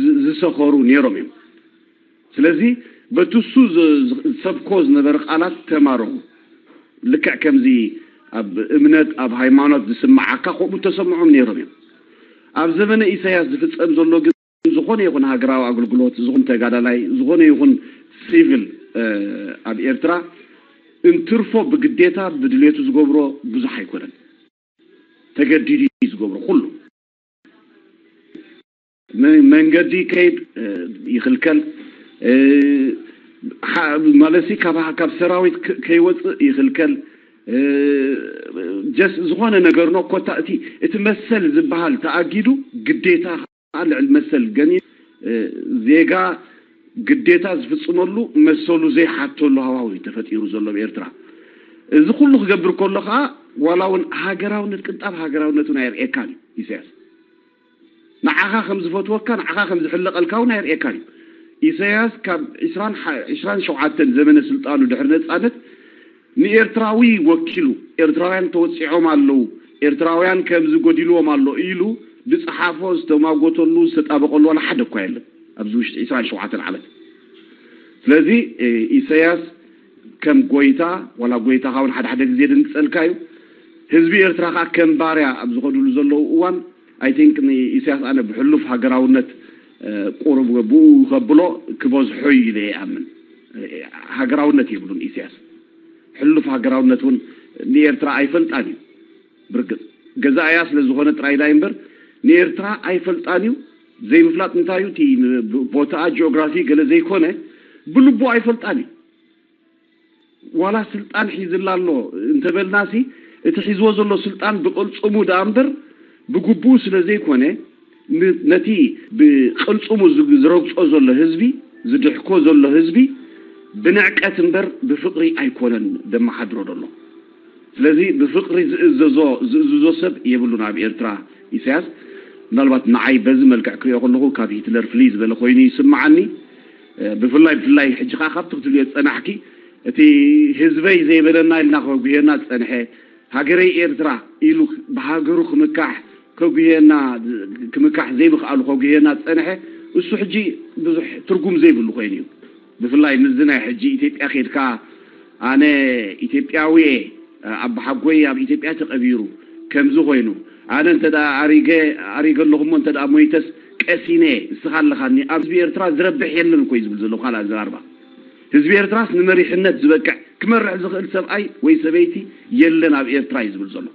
ዝ- ዝሰኸሩ ነይሮም እዮም። ስለዚ በቲ እሱ ዝ- ዝ- ዝሰብኮ ዝነበረ ቃላት ተማረኹ። ልክዕ ከምዚ ኣብ እምነት ኣብ ሃይማኖት ዝስምዓካ ከምኡ ተሰምዖም ነይሮም እዮም። ኣብ ዘመነ ኢሳያስ ዝፍጸም ዘሎ ግን ዝኾነ ይኹን ሃገራዊ ኣገልግሎት፣ ዝኾን ተጋዳላይ፣ ዝኾነ ይኹን ሲቪል እ፣ ኣብ ኤርትራ እንትርፎ ብግዴታ ብድሌቱ ዝገብሮ ብዙሕ ኣይኮነን። ተገዲዱ እዩ ዝገብሮ ኩሉ። መ- መንገዲ ከይድ እ፣ ይኽልከል እ፣ ሓ- ማለትሲ ካብ ካብ ሰራዊት ከ- ከይወፅእ ይኽልከል እ፣ ጀስ ዝኾነ ነገር ነው ኮታ እቲ እቲ መሰል ዝበሃል ተኣጊዱ ግዴታ ከዓ ልዕሊ መሰል ገኒ እ፣ ዜጋ ግዴታ ዝፍፅመሉ መሰሉ ዘይሓተሉ ሃዋዊ ተፈጢሩ ዘሎ ኣብ ኤርትራ። እዚ ኩሉ ክገብር ከሎ ከዓ ዋላ እውን ሃገራውነት ቅንጣብ ሃገራውነት እውን ኣየርእየካን እዩ ኢሳያስ። ንዓኻ ከም ዝፈትወካ ንዓኻ ከም ዝሕለቐልካ እውን ኣየርእየካን እዩ። ኢሳያስ ካብ ዕስራን ሸውዓተን ዘመነ ስልጣኑ ድሕሪ ነፃነት ንኤርትራዊ ወኪሉ ኤርትራውያን ተወፂዖም ኣለዉ፣ ኤርትራውያን ከምዚ ጎዲልዎም ኣሎ ኢሉ ዝፀሓፎ ዝተማጎተሉ ዝተጣበቀሉ ዋላ ሓደ እኳ የለን ኣብዚ ውሽጢ ዕስራን ሸውዓተን ዓመት። ስለዚ ኢሳያስ ከም ጎይታ ዋላ ጎይታኻ እውን ሓደ ሓደ ግዜ ድንግፀልካ እዩ። ህዝቢ ኤርትራ ከዓ ከም ባርያ ኣብ ዝኸድሉ ዘለዉ እዋን ኣይ ቲንክ ንኢሳያስ ኣነ ብሕሉፍ ሃገራውነት ቁሩብ ብኡ ከብሎ ክበዝሖ እዩ ኢለ ይኣምን። ሃገራውነት የብሉን ኢሳያስ። ሕሉፍ ሃገራውነት እውን ንኤርትራ ኣይፈልጣን እዩ። ብርግፅ ገዛእያ ስለ ዝኾነ ጥራይ ዳይ እምበር ንኤርትራ ኣይፈልጣን እዩ። ዘይምፍላጥ እንታይ እዩ እቲ ቦታኣ ጂኦግራፊ ገለ ዘይኮነ ብልቡ ኣይፈልጣን እዩ። ዋላ ስልጣን ሒዝላ ኣሎ እንተበልናሲ እቲ ሒዝዎ ዘሎ ስልጣን ብቅልፅሙ ደኣ እምበር ብግቡኡ ስለ ዘይኮነ ነቲ ብቅልፅሙ ዝረግፆ ዘሎ ህዝቢ ዝድሕኮ ዘሎ ህዝቢ ብንዕቀት እምበር ብፍቅሪ ኣይኮነን ደመሓድሮ ዘሎ። ስለዚ ብፍቅሪ ዝእዘዞ ዝእዝዞ ሰብ የብሉን ኣብ ኤርትራ። ኢሳያስ ምናልባት ንዓይ በዚ መልክዕ ክሪኦ ከለኹ ካብ ሂትለር ፍልይ ዝበለ ኮይኑ ይስምዓኒ። ብፍላይ ብፍላይ ሕጂ ከዓ ካብቲ ክትብልዮ ዝፀናሕኪ እቲ ህዝበይ ዘይበለና ኢልና ከጉህየና ዝፀንሐ ሃገረይ ኤርትራ ኢሉ ብሃገሩ ክምካሕ ከጉህየና ክምካሕ ዘይምኽኣሉ ከጉህየና ዝፀንሐ እሱ ሕጂ ብዙሕ ትርጉም ዘይብሉ ኮይኑ እዩ። ብፍላይ ምስዚ ናይ ሕጂ ኢትዮጵያ ከድካ ኣነ ኢትዮጵያዊ እየ ኣባሓጎይ ኣብ ኢትዮጵያ ተቐቢሩ ከምዚ ኮይኑ ኣነ እንተ ኣሪገ ኣሪገ ኣለኹ እሞ እንተ ሞይተስ ቀሲነ እስኻ ኣለኻኒ ኣብዚ ኤርትራ ዝረብሕ የለን እኮ እዩ ዝብል ዘሎ ካልእ ኣዘራርባ። ህዝቢ ኤርትራስ ንመሪሕነት ዝበቅዕ ክመርሕ ዝኽእል ሰብኣይ ወይ ሰበይቲ የለን ኣብ ኤርትራ እዩ ዝብል ዘሎ።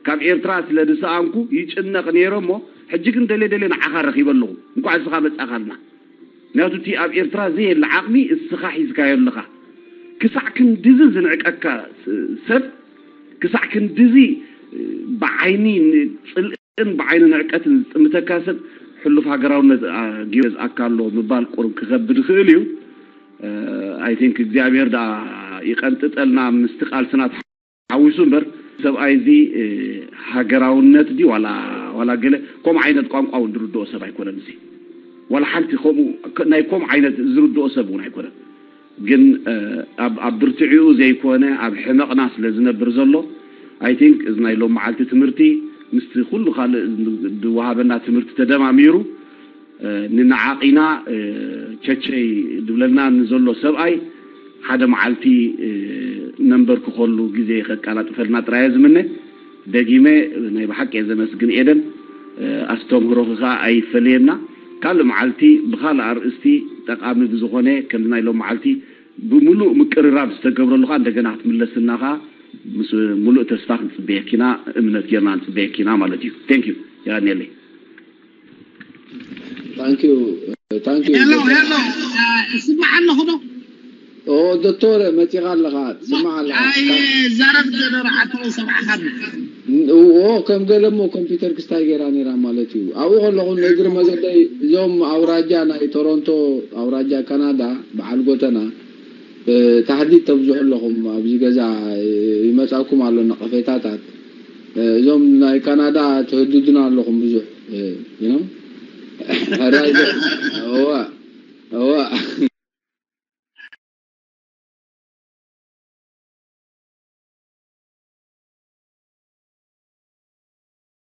ካብ ኤርትራ ስለ ዝሰኣንኩ ይጭነቕ ነይረ እሞ ሕጂ ግን ደልየ ደልየ ንዓኻ ረኺበ ኣለኹ። እንኳዕ እስኻ መጻእካልና። ምክንያቱ እቲ ኣብ ኤርትራ ዘየለ ዓቕሚ እስኻ ሒዝካዮ ኣለኻ። ክሳዕ ክንድዚ ዝንዕቀካ ሰብ፣ ክሳዕ ክንድዚ ብዓይኒ ጽልእን ብዓይኒ ንዕቀትን ዝጥምተካ ሰብ ሕሉፍ ሃገራውነት ገይሩ ኣካ ኣሎ ምባል ቁሩብ ክኸብድ ይኽእል እዩ። ኣይ ቲንክ እግዚኣብሔር ደኣ ይቐንጥጠልና ምስቲ ቃልስና ተሓዊሱ እምበር ሰብኣይ እዚ ሃገራውነት ድዩ ዋላ ዋላ ገለ ከምኡ ዓይነት ቋንቋ እውን ዝርድኦ ሰብ ኣይኮነን። እዚ ዋላ ሓንቲ ከምኡ ናይ ከምኡ ዓይነት ዝርድኦ ሰብ እውን ኣይኮነን። ግን ኣብ ኣብ ብርትዒኡ ዘይኮነ ኣብ ሕመቕና ስለ ዝነብር ዘሎ ኣይ ቲንክ እዚ ናይ ሎም መዓልቲ ትምህርቲ ምስቲ ኩሉ ካልእ ዝወሃበና ትምህርቲ ተደማሚሩ ንነዓቒና ቸቸይ ድብለልና ንዘሎ ሰብኣይ ሓደ መዓልቲ ነንበር ክኸሉ ግዜ ከቃላጥፈልና ጥራየ ዝምነ። ደጊመ ናይ ብሓቂ እየ ዘመስግን ኤደን። ኣስተምህሮኺ ከኣ ኣይፈለየና። ካልእ መዓልቲ ብኻልእ ኣርእስቲ ጠቓሚ ብዝኾነ ከምዚ ናይ ሎም መዓልቲ ብምሉእ ምቅርራብ ዝተገብረሉ ከኣ እንደገና ክትምለስና ከኣ ምስ ምሉእ ተስፋ ክንጽበየኪና እምነት ጌርና ንጽበየኪና ማለት እዩ። Thank you። የቐንየለይ። Thank you. Thank you. ሄሎ ሄሎ፣ እስማዕ ኣለኹ ዶ? ኦ ዶክተር መፂኻ ኣለኻ ትስማዕ ኣለኻ። ኣይ ዛረብ ጀነር ዓተው ሰብዓኻ ኦ ከም ገለ እሞ ኮምፒውተር ክስታይ ገይራ ነይራ ማለት እዩ። ኣብኡ ከለኹ ንእግሪ መገደይ እዞም ኣውራጃ ናይ ቶሮንቶ ኣውራጃ ካናዳ በዓል ጎተና ታህዲድ ተብዝሑ ኣለኹም ኣብዚ ገዛ ይመፃኩም ኣሎ ነቐፌታታት እዞም ናይ ካናዳ ትህድዱና ኣለኹም ብዙሕ you know ሕራይ እዋ እዋ